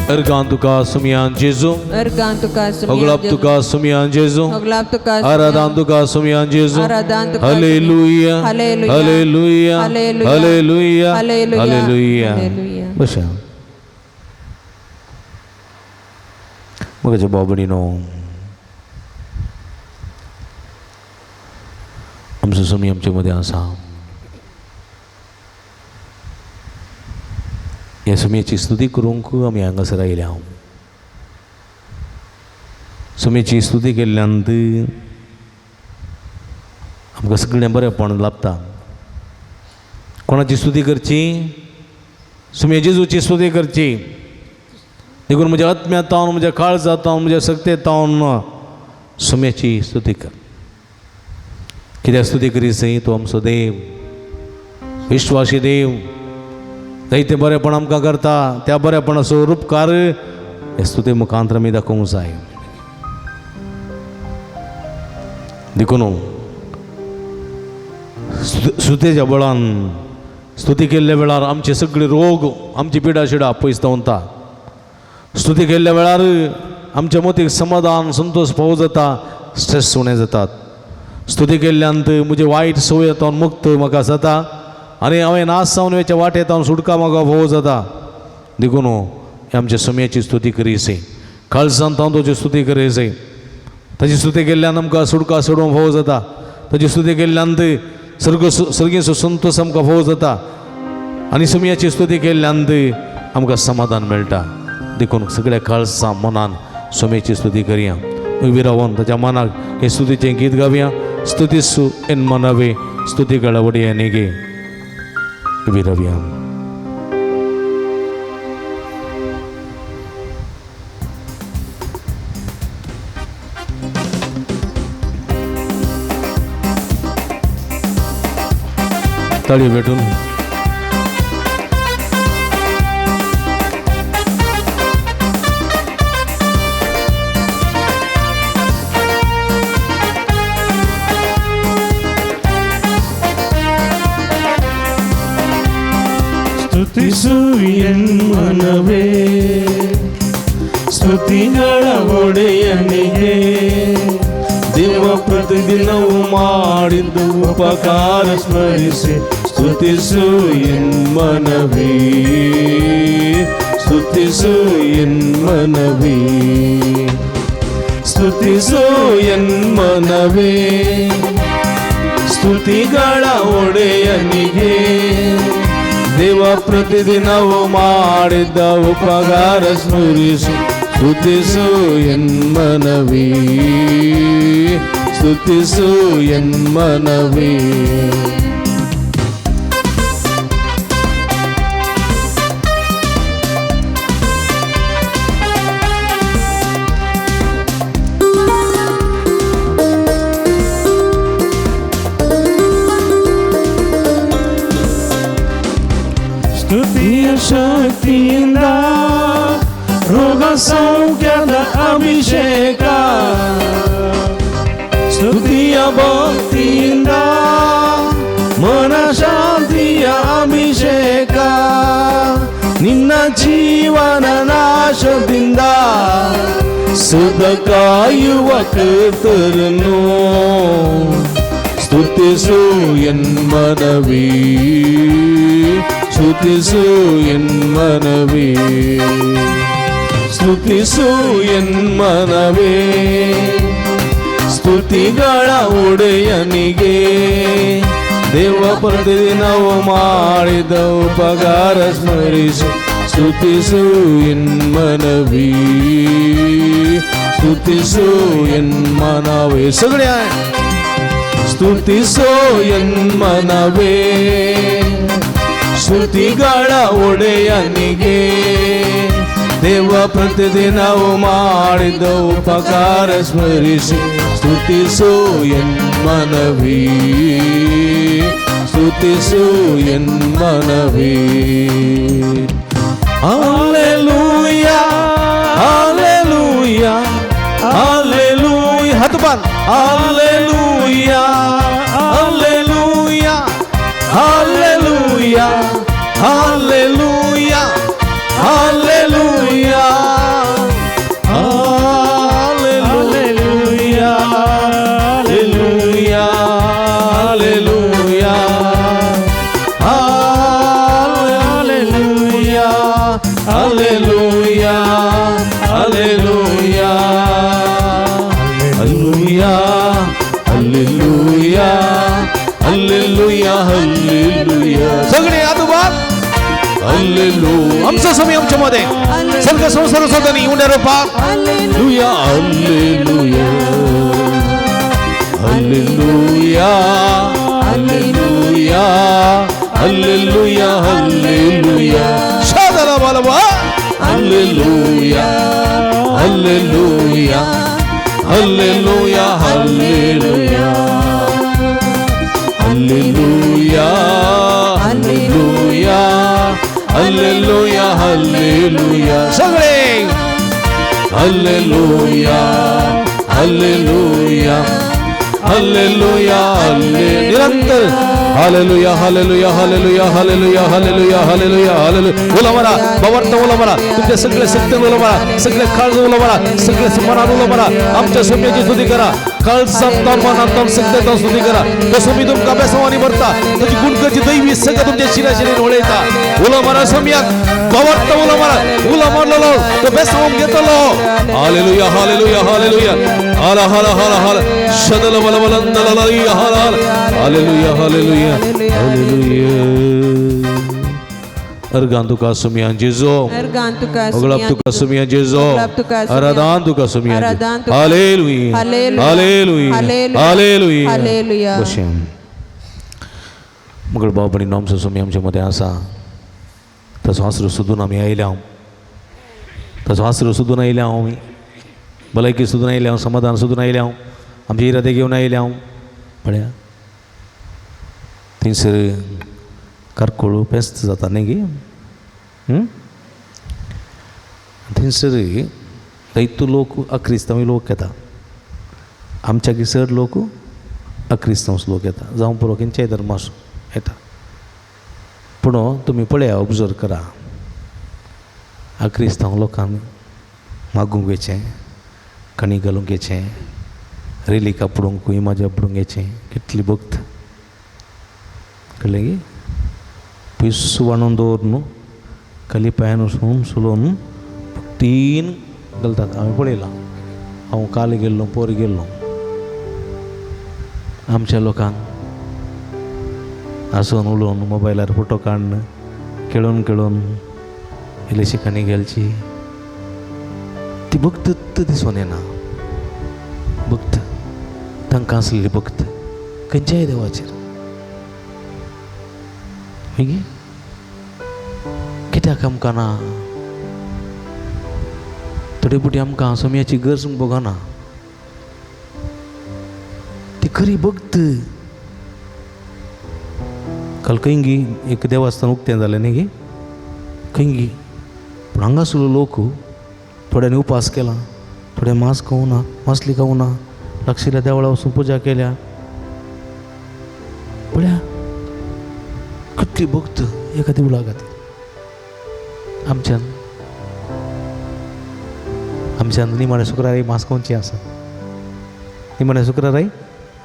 Organ तुका सुमियान जेजू अर्गान तुका सुमियान अगलाब तुका सुमियान जेजू अगलाब तुका आराधान तुका सुमियान जेजू आराधान तुका hallelujah hallelujah hallelujah hallelujah hallelujah hallelujah. Hallelujah. बशा मगाच्या बाबडीनो आमचो सुमी आमचे मदें आसा। ह्या सुमयेची स्तुती करूंक आमी हांगासर आयल्या। सुमयेची स्तुती केल्ल्यान आमकां सगळें बरेंपण लाभता। कोणाची स्तुती करची? सुमये जेजूची स्तुती करची। देखून म्हज्या आत्म्या तावन, म्हज्या काळजा तावन, म्हज्या शक्ते तावन सुमयेची स्तुती कर। कित्याक स्तुती करीत? तूं आमचो देव, विश्वासी देव, जायते बरेंपण आमकां करता। त्या बरेपणाचो रुपकार हे स्तुती मुखांतर आमी दाखोवंक जाय। देखून स्तुतेच्या बळान स्तुती केल्ल्या वेळार आमचे सगळे रोग, आमची पिडा शिडा पयस दवरता। स्तुती केल्ल्या वेळार आमच्या मतीक समाधान, संतोष फावो जाता, स्ट्रेस उणें जातात। स्तुती केल्ल्यान म्हजे वायट संवय तावन मुक्त म्हाका जाता आनी हांवें नाश जावन वयच्या वाटेत हांव सुटका म्हाका भोव जाता। देखून आमच्या सुमयेची स्तुती करीसे, काळजान हांव ताची स्तुती करीसे। ताची स्तुती केल्ल्यान आमकां सुटका सोडोवंक फावो जाता। ताची स्तुती केल्ल्यान सर्ग सर्गीचो संतोष आमकां फावो जाता आनी सुमयाची स्तुती केल्ल्यान आमकां समाधान मेळटा। देखून सगळ्या काळजा मनान सुमयेची स्तुती करया। उबी रावन ताच्या मनाक हे स्तुतीचें गीत गावया। स्तुती सु एन मनावे स्तुती गळवडी आनी गे उबी रावया। ताळयो भेटून ಸ್ತುತಿಸು ಎನ್ಮನವೇ ಸ್ತುತಿಗಳ ಒಡೆಯನಿಗೆ, ದೇವ ಪ್ರತಿದಿನವೂ ಮಾಡಿದ್ದು ಉಪಕಾರ ಸ್ಮರಿಸಿ ಸ್ತುತಿಸು ಎನ್ಮನವೇ ಸ್ತುತಿಸು ಎನ್ಮನವೇ ಸ್ತುತಿಸು ಎನ್ಮನವೇ ಸ್ತುತಿಗಳ ಒಡೆಯನಿಗೆ, ದೇವ ಪ್ರತಿದಿನವೂ ಮಾಡಿದ್ದ ಉಪಕಾರ ಸ್ಮರಿಸು ಸ್ತುತಿಸು ಎನ್ಮನವೇ ಸ್ತುತಿಸು ಎನ್ಮನವೇ. ಸ್ತುತಿಯ ಶಕ್ತಿಯಿಂದ ರೋಗ ಸೌಖ್ಯದ ಅಭಿಷೇಕ, ಸ್ತುತಿಯ ಭಕ್ತಿಯಿಂದ ಮನ ಶಾಂತಿಯ ಅಭಿಷೇಕ, ನಿನ್ನ ಜೀವನ ನಾಶದಿಂದ ಸುದ ಕಾಯುವ ಕರ್ತರನು ಸ್ತುತಿಸು ಎನ್ಮನವೇ ಸ್ತುತಿಸು ಎನ್ಮನವೇ ಸ್ತುತಿಸು ಎನ್ಮನವೇ ಸ್ತುತಿಗಳ ಒಡೆಯನಿಗೆ, ದೇವ ಪ್ರತಿದಿನವೂ ಮಾಡಿದ ಉಪಕಾರ ಸ್ಮರಿಸು ಸ್ತುತಿಸು ಎನ್ಮನವೇ ಸ್ತುತಿಸು ಎನ್ಮನವೇ. ಸಗಳೆ ಸ್ತುತಿಸು ಎನ್ಮನವೇ ಸ್ತುತಿಗಳ ಒಡೆಯನಿಗೆ, ದೇವ ಪ್ರತಿದಿನವೂ ಮಾಡಿದ ಉಪಕಾರ ಸ್ಮರಿಸಿ ಸ್ತುತಿಸು ಎನ್ಮನವೇ ಸ್ತುತಿಸು ಎನ್ಮನವೇ Hallelujah, hallelujah, hallelujah. हात बांद. Hallelujah, hallelujah, hallelujah, hallelujah, hallelujah, hallelujah, hallelujah, hallelujah, hallelujah, hallelujah, hallelujah, hallelujah, hallelujah, hallelujah, hallelujah. सगळे आजोबा हल्लेलुया. आमचा समय आमच्या मध्ये सर्व संसार स्वतःनी उड्या रूपात. Hallelujah, hallelujah, hallelujah, hallelujah, hallelujah, hallelujah. शादाला बालवा. Hallelujah, hallelujah, hallelujah, hallelujah, hallelujah, hallelujah, hallelujah, hallelujah. सगळे हल्लेलुया, हल्लेलुया, हल्लेलुया, हल्ले निरंतर hallelujah, hallelujah, hallelujah, hallelujah, hallelujah, hallelujah, hallelujah. बोला मारा, बाबांना बोला मारा, तुमच्या सगळ्या शक्तीने बोला मारा, सगळ्या काळजात बोला मारा, सगळ्या मनात बोला मारा. आमच्या सोम्याची स्तुती करा. काळजात मनात सगळ्यात स्तुती करा. तसं मी तुमका बेसवानी भरता त्याची गुणकरची दैवी सगळं तुमच्या शिराशिरी वळयता. उलो मारा सोम्याक, बाबांना बोला मारा, उलो मारलेलो तो बेसवान घेतलो. हालेलुया, हालेलुया, हालेलुया, हाला हाला हाला हाला शदल बल बलंदल हाला हाला. Hallelujah, hallelujah, hallelujah. अर्गान तुका सुमियान जेजो, अगलाब तुका सुमियान जेजो, आराधान तुका सुमियान. Hallelujah, hallelujah, hallelujah. बशें मगळ भाव भयणींनो, आमचो सुमी आमच्या मदें आसा. ताचो आसरो सोदून आमी आयल्या, ताचो आसरो सोदून आयल्या आमी, भलायकी सोदून आयल्या, समाधान सोदून आयल्या, आमचे इरादे घेवन आयल्या. पळया थंयसर कारकोळ फेस्त जाता न्ही गे, थंयसर जायतो लोक अक्रिस्तांव लोक येता. आमच्याकी चड लोक अक्रिस्तांव लोक येता, जावं पुरो खंयच्याय धर्मा येता. पूण तुमी पळया, ऑब्जर्व करा, अक्रिस्तांव लोकांक मागूंक वयचें, कणी घालूंक येचें, रेलिका पडूंक, इमाजा पडूंक येचें, कितली भक्त कळ्ळें गे. पयसो बांदून दवर न्हू, खाली पांयान वचून सुलोवन तीन घालतात. हांवें पळयलां, हांव काल गेल्लो, पोर गेल्लो. आमच्या लोकांक आसून उलोवन मोबायलार फोटो काडून खेळून खेळून इल्लीशी काणी घालची, ती भक्त दिसून येना. भक्त तांकां आसलेली भक्त खंयच्याय देवाचेर. मागीर कित्याक आमकां ना? थोडे फावटी आमकां सोम्याची गरज भोगना. ती खरी भक्त. काल खंय एक देवस्थान उक्तें जालें न्ही गे खंय, पूण हांगासरलो लोक थोड्यांनी उपास केला, थोडे मांस खावना, मासली खावना, लागशिल्ल्या देवळा वचून पुजा केल्या. पळया कितली भक्त एका देवळा खातीर. आमच्यान आमच्यान निमाणे शुक्रारी मांस खावची आसत, निमाणे शुक्रारी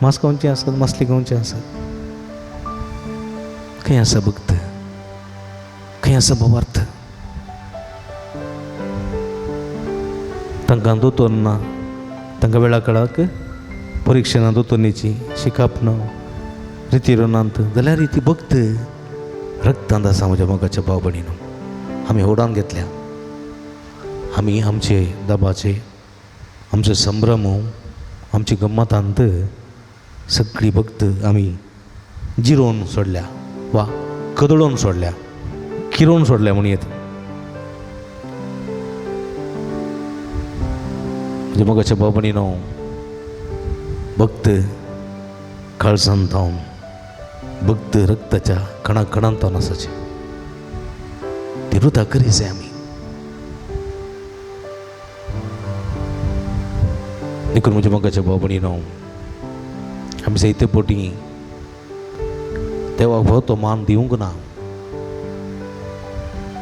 मांस खावची आसत, मासली खावची आसत. खंय आसा भक्त? खंय आसा भावार्थ? तांकां दोतोर ना, तांकां वेळा काळाक परिक्षा ना, दोतोरनीची शिकप ना, रितीरो नात, जाल्यार ती भक्त रक्तांत आसा. म्हज्या मोगाच्या भाव भयणीनो, आमी ओडान घेतल्या. आमी आमचे दबाचे, आमचो संभ्रम, आमची गम्मतांत सगळी भक्त आमी जिरोवन सोडल्या वा कदळोवन सोडल्या, किरोवन सोडल्या म्हणयेत. म्हज्या मोगाच्या भाव भयणीनो, भक्त काळजांत जावन, भक्त रक्ताच्या कणा कणांत जावन आसाचे. ती वृथा करी जाय आमी. देखून म्हज्या मोगाच्या भाव भयणीनो, आमी जायते पोटी देवाक भोव तो मान दिवंक ना,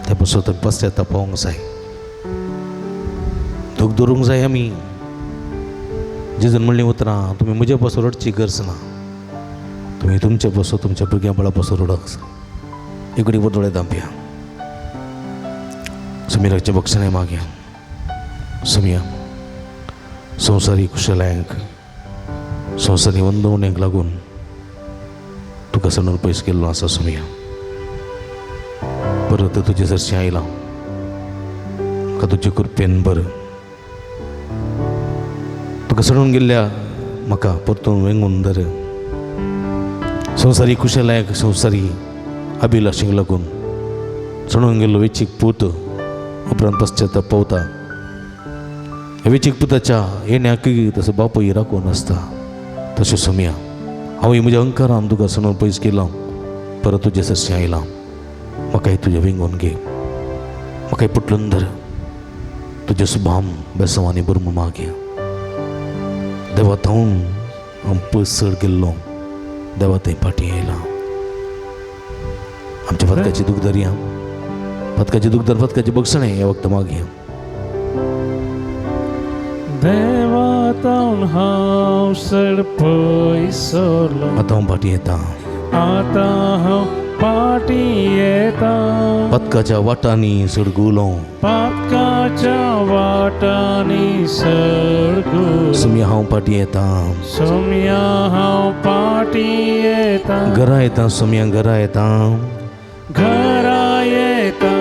ते पसत आमी पश्चाताप पावोंक जाय, दूख धरूंक जाय. आमी जेजून म्हणलीं उतरां, तुमी म्हजे पासून रडची गरज ना, तुमी तुमचे पासून तुमच्या भुरग्यां बाळा पासून रडक जाय. एकडे दोळे धांपया, समीराचें बक्षणें मागया. समिया संवसारी कुशलायांक, संवसारी वंदवणेक लागून तुका सणून पयस केल्लो आसा. समिया परत तुजे सरशीं आयलां, म्हाका तुजे कृपेन बरं. तुका सणून गेल्ल्या म्हाका परतून वेंगून धर. संवसारी कुशलायक, संवसारी अभिलाशींक लागून सणून गेल्लो वेचीक पूत उपरांत पश्चाताप पावता. वेचीक पुताच्या येण्याकय तसो बापूय राखून आसता. तशें समिया हांव म्हज्या अंकारान तुका सणून पयस केलां, परत तुजे सरशीं आयलां, म्हाकाय तुजें वेंगोवन घे, म्हाकाय पुटलून धर, तुजें सुभाम बेसवांनी बरमू मागया. देवा थावन हांव पयस चड गेल्लो, देवा थंय फाटीं आयलां. आमच्या पदकाची दूख धरया, पदकाची दूख धर, पदकाची बक्षणें ह्या वखदां मागया. देवा तावन हांव चड पयस सरलो, आतां हांव फाटीं येता, आतां हांव फाटीं येता, पदकाच्या वाटांनी सडगुलो, पातकाच्या वाटांनी सडगुलो, सुमया हांव फाटीं येता, सोम्या हांव फाटीं येता, घरा येता, सुमया घरा येता, घरा येता,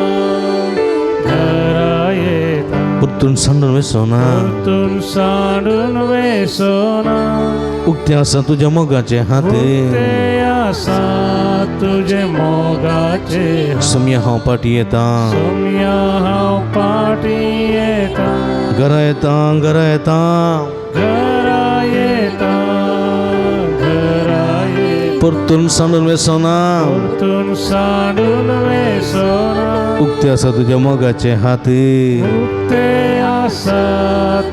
घरा येता, परतून सांडून वेसोना, परतून सांडून वेसोना, उक्ते आसा तुज्या मोगाचे हात, उक्ते आसा तुजे मोगाचे हात, सुमया हांव फाटीं येता, सोम्या हांव फाटीं येता, घरा येता, घरा येता, घरा येता, घरा येता, परतून सांडून वेसोना, परतून सांडून वेसोना, उक्ते आसा तुज्या मोगाचे हात, उक्ते आसा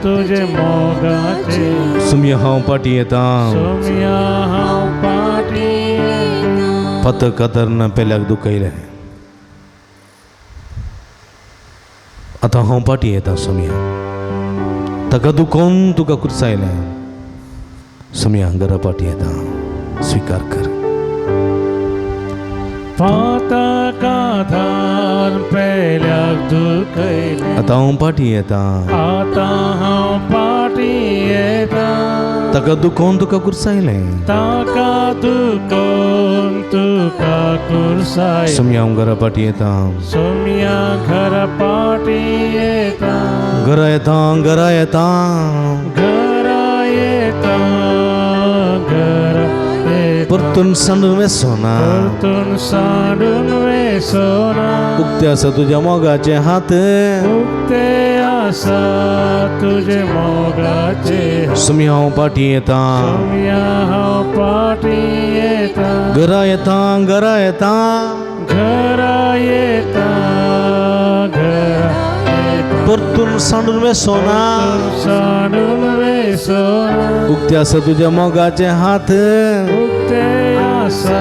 तुजे मोगाचे, सुमया हांव फाटीं येता, सोम्या हांव फाटीं येता. पतक कातरना पेल्याक दुखयलें, आतां हांव फाटीं येता. सोम्या ताका दुखोवन तुका कुर्सायलें, सोम्या घरा फाटीं येता, स्विकार कर. पातकाधान पेल्याक दुखयलें, आतां हांव फाटीं येता, आतां हांव फाटीं येता, ताका दुखोवन तुका कुर्सायलें, ताका दुखोवन तुका कुर्सायलें, सोम्या हांव घरा फाटीं येता, सोम्या घरा फाटीं येता, घरा येता, घरा येता, घरा येता, घरा येता, परतून सांडून वेसोना, परतून सांडून वेसोना, उक्ते आसा तुज्या मोगाचे हात, उक्ते आसा तुजे मोगाचे हात, सोम्या हांव फाटीं येता, सोम्या हांव फाटीं येता, घरा येता, घरा येता, घरा येता, घरा येता, परतून सांडून वेसोना, सांडून वेसोना, उक्ते आसा तुज्या मोगाचे हात, उक्ते आसा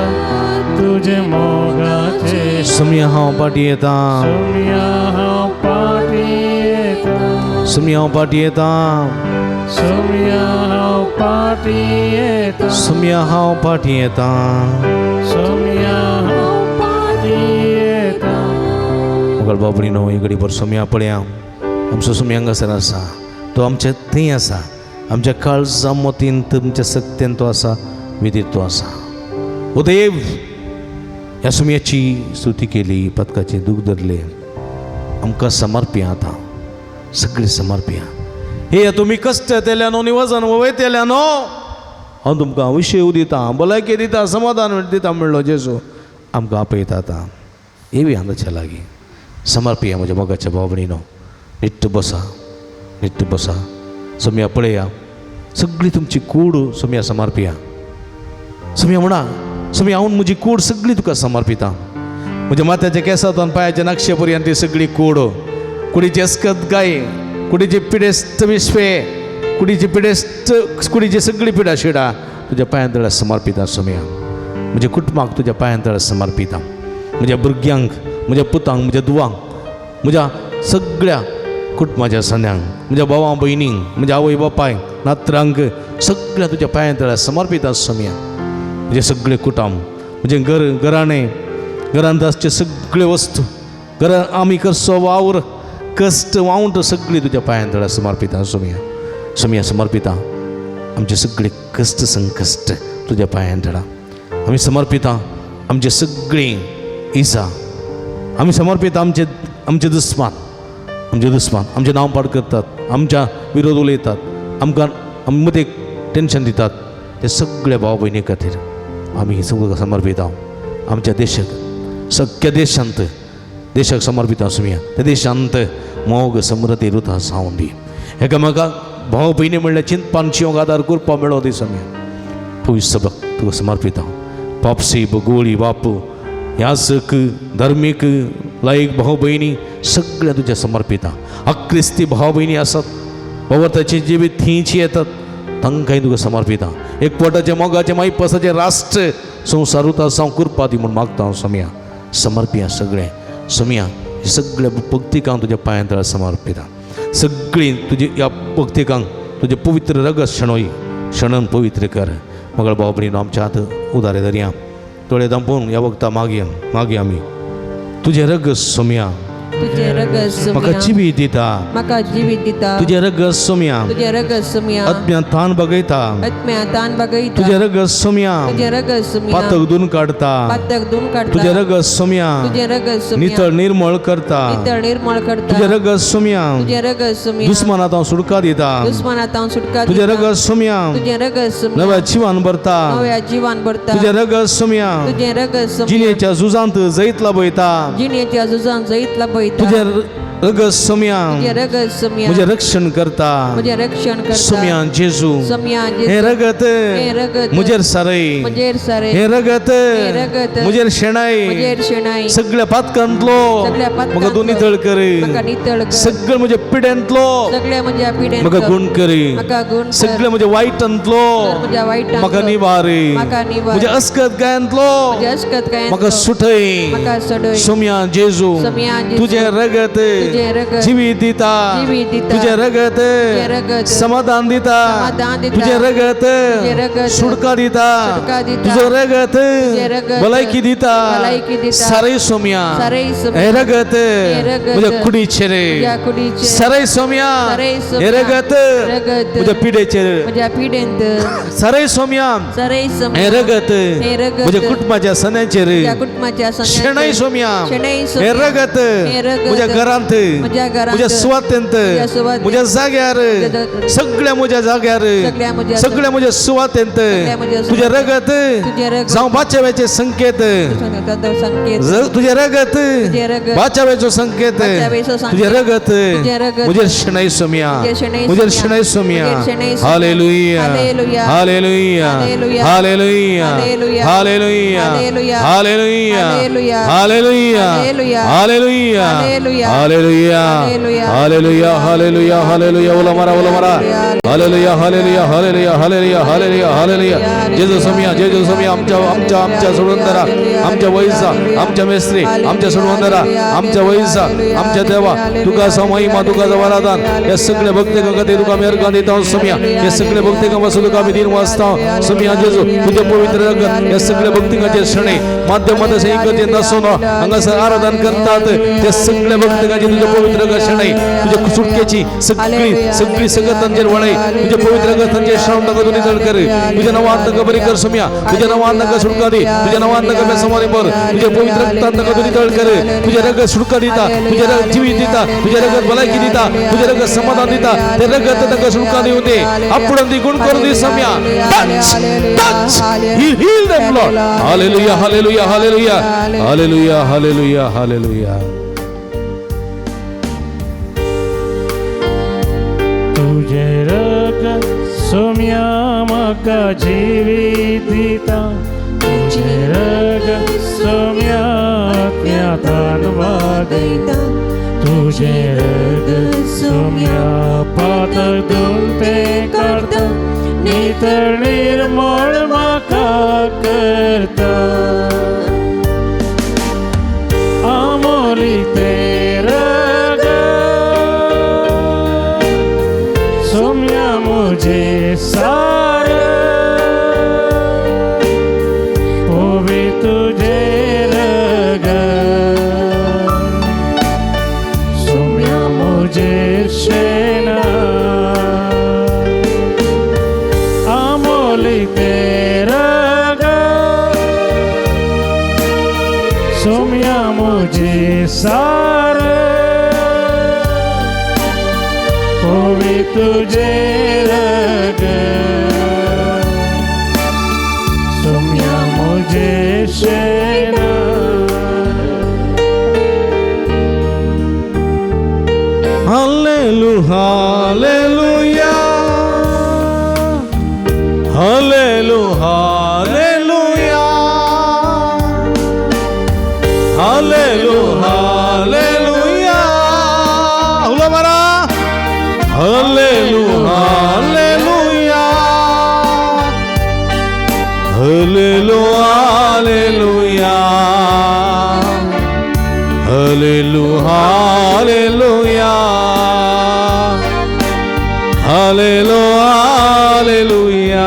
तुजे मोगाचे, सोम्या हांव फाटीं येता, सोम्या हांव फाटीं येता, सोम्या हांव फाटीं येता, सोम्या हांव फाटीं येता, सोम्या हांव फाटीं येता. सोम्या हांव फाटीं येता. मोगाळ बाबडीनो, ही घडीभर सोम्या पळया, आमचो सोम्या हांगासर आसा, तो आमच्या थंय आसा, आमच्या काळजा मतीन तुमच्या सत्तेन तो आसा, विधीर तो आसा. ओ देव, ह्या सोम्याची स्तुती केली, पदकाचें दूख धरलें, आमकां समर्पया, आतां सगळें समर्पया. हे तुमी कश्ट येतल्यानो न्हू, वजन वयतल्यानो, हांव तुमकां विशय दिता, भलायकी दिता, समाधान दिता म्हणलो जेजू आमकां आपयता. आतां येवया ताच्या लागीं, समर्पया. म्हज्या मोगाच्या भाव भयणीनो, निट्ट बसा, निट्ट बसा, सोम्या पळया, सगळी तुमची कूड सोम्या समर्पया. सोम्या म्हणा, सोम्या हांव म्हजी कूड सगळी तुका समर्पिता, म्हज्या माथ्याच्या केंसांतून पांयाच्या नक्षे पर्यंत ती सगळी कूड, कुडीची अस्कत गाय, कुडीची पिडेस्त विश्वे, कुडीची पिडेस्त कुडीची सगळी पिडा शिडा तुज्या पांयां तळा समर्पिता सोम्या. म्हज्या कुटुंबाक तुज्या पांयां तळा समर्पिता, म्हज्या भुरग्यांक, म्हज्या पुतांक, म्हज्या दुवांक, म्हज्या सगळ्या कुटुंबाच्या सन्यांक, म्हज्या भावां भयणींक, म्हज्या आवय बापायक, नातरांक सगळ्या तुज्या पांयां तळा समर्पिता सोम्या. म्हजें सगळें कुटुंब, म्हजें घर, घराणें, घरांत आसचे सगळे वस्तू, घरां आमी करचो वावर, कश्ट, वावंट सगळी तुज्या पांयां तळा समर्पिता सोम्या. सोम्या समर्पिता आमचे सगळे कश्ट संकश्ट तुज्या पांयां तळा आमी समर्पिता. आमचे सगळीं इजा आमी समर्पिता. आमचे आमचे दुस्मान, आमचे दुस्मान आमचें नांव पाड करतात, आमच्या विरोध उलयतात, आमकां मदें टेंशन दितात, ते सगळे भाव भयणी खातीर आमी सगळं समर्पिता. आमच्या देशाक, सगळ्या देशांत, देशाक समर्पिता आसुया. त्या देशांत मोग समृद्धी रुता जावन दी. एकामेकाक भाव भयणी म्हणल्यार चिंतपान शिवंक आदार करपा मेळो दी सोम्या. पयस सबक तुका समर्पिता. पापसी गोळी बापू यासक धार्मीक लायक भाव भयणी सगळ्या तुज्या समर्पिता. अक्रिस्ती भाव भयणी आसात, बाबा जिवीत थंयची येतात, तांकांय तुका समर्पिता. एक पोटाचें मोगाचें मायपासाचें राष्ट्र संवसारूत आसा कृपा दी म्हूण मागता हांव सोम्या. समर्पिया सगळें सोम्या. हे सगळ्या भक्तिकांक तुज्या पांयां तळा समर्पिता. सगळीं तुजी ह्या भक्तिकांक तुजें पवित्र रगत शणोय शणन पवित्र कर. मगळ भाव भयणीनो, आमच्या हात उदारे धरया, दोळे धांपून ह्या वखता मागया मागया आमी. तुजें रगत सोम्या तुझे रगत म्हाका सोम्या जिवीत दिता, म्हाका जिवीत दिता. तुजें रगत सोम्या तुझे रगत सोम्या आत्म्या तान बगयता, आत्म्या तान बगयता. तुजें रगत सोम्या तुझे रगत सोम्या पातक धुवन काडता, पातक धुवन काडता. तुजें रगत सोम्या तुझे रगत सोम्या नितळ निर्मळ करता, नितळ निर्मळ करता. तुजें रगत सोम्या तुझे रगत सोम्या दुस्मनात हांव सुटका दिता, दुस्मनात हांव सुटका तुजें दिता. रगत सोम्या तुझे रगत सोम्या नव्या जिवान भरता, नव्या जिवान भरता. तुजें रगत सोम्या तुझे रगत सोम्या जिणेच्या झुजांत जैत लाभयता, जिणेच्या झुजान जैत लाभयता. तुजें रगत सोम्या तुझे रगत सोम्या म्हजें रक्षण करता, म्हजें रक्षण करता. सोम्या जेजू सोम्या हे जेजू रगत हे रगत म्हजेर सारय, म्हजेर सारय हे रगत हे रगत म्हजेर शेणाय, म्हजेर शेणाय सगळ्या पातकांतलो सगळ्या पातकांतलो म्हाका तूं नितळ कर, म्हाका नितळ कर. सगळें म्हज्या पिड्यांतलो सगळ्या म्हज्या पिड्यांतलो म्हाका गुण कर, म्हाका गुण कर. सगळें म्हज्या वायटांतलो म्हज्या वायटांतलो म्हाका निवार, म्हाका निवार. म्हज्या अस्कत गायांतलो म्हज्या अस्कत गायांतलो म्हाका सुटय. म्हाका सोडय. सोम्या जेजू सोम्या जेजू तुजें रगत तुजें रगत जिवीत दिता, जिवीत दिता. तुजें रगत तुजें रगत समाधान दिता, समाधान दिता. तुजें रगत तुजें रगत सुटका दिता, सुटका दिता. तुजें रगत तुजें रगत भलायकी दिता, भलायकी दिता. सारय सोम्या सारय सोम्या. हे रगत हे रगत म्हज्या कुडीचेर म्हज्या कुडीचेर सारय सोम्या सारय सोम्या. हे रगत रगत म्हज्या पिडेचेर म्हज्या पिडेंत सारय सोम्या सारय सोम्या हे रगत हे रगत म्हज्या कुटुंबाच्या सन्यांचेर म्हज्या कुटुंबाच्या शेणय सोम्या शेणय सोम्या. हे रगत हे रगत म्हज्या घरांत म्हज्या घरांत म्हज्या सुवातेंत म्हज्या सुवातेंत म्हज्या जाग्यार म्हज्या सगळ्या म्हज्या जाग्यार सगळ्या म्हज्या सगळ्या म्हज्या सुवातेंत सगळ्या म्हज्या तुजें रगत तुजें रगत जावं बाचेव्याचे संकेत संकेत तुजें रगत तुजें रगत बाचाव्याचो संकेत बाचाव्याचो संकेत तुजें रगत तुजें रगत म्हजेर शेणय सोम्या म्हजेर शेणय म्हजेर सोम्या. शेणय सोम्या. म्हजेर Shenoy Saumya. Hallelujah hallelujah. Hallelujah hallelujah. Hallelujah hallelujah. Hallelujah hallelujah. Hallelujah hallelujah. Hallelujah hallelujah. Hallelujah hallelujah. Hallelujah hallelujah hallelujah hallelujah. उलो मारा, उलो मारा. Hallelujah hallelujah hallelujah hallelujah hallelujah hallelujah. जेजू सोम्या, जेजू सोम्या. आमच्या आमच्या आमच्या सोडवंतरा, आमच्या वैसा, आमच्या मेस्त्री, आमच्या सोडवंतरा, आमच्या वैसा, आमच्या देवा, तुका महिमा, तुका आराधन. या सगळ्या भक्तिकां खातीर तुका आमी अर्घां दिता सोम्या. या सगळ्या भक्तिकां पासून तुका आमी दिन वाचता सोम्या. जेजू तुजें पवित्र रगत या सगळ्या भक्तिकांचे शणे माध्यमात अशें इगर्जेंत आसून हांगासर आराधन करतात त्या सगळ्या भक्तिकांचे तुजें पवित्र रगत शणै तुज्या सुटकेची सगळी सगळी सगळं तांचेर वळय. तुजें पवित्र रगत तांचेर श्रावण तांकां तूं नितळ कर. तुज्या नांवान तांकां बरी कर सोम्या. तुज्या नांवान तांकां सुटका दी. तुज्या नांवान तांकां बेसमारी भर. तुजें पवित्र रगतान तांकां तूं नितळ कर. तुजें रगत सुटका दिता, तुजें रगत जिवीत दिता, तुजें रगत भलायकी दिता, तुजें रगत समाधान दिता. ते रगत तांकां सुटका दिवं दे, आपुण दी, गुण करून दी Saumya. Touch, touch, heal, heal them, Lord. Hallelujah, hallelujah, hallelujah, hallelujah, hallelujah, hallelujah. तुझे रगत सोम्या म्हाका जिवीत दिता, तुझे रगत सोम्या आत्म्यातान वागयता, तुझे रगत सोम्या पातक धुवन ते नितळ निर्मळ म्हाका करता आमोली तें रगत सोम्या मुझे सार ओवी तुझे रगत सोम्या मुझे शेना आमोली तें रगत सोम्या मुझे सार ओवी तुझे रगत सोम्या मुझे शेना. Hallelujah, hallelujah, hallelujah, hallelujah, hallelujah. Hula मारा. Hallelujah, hallelujah, hallelujah, hallelujah, hallelujah, hallelujah, hallelujah, hallelujah, hallelujah, hallelujah,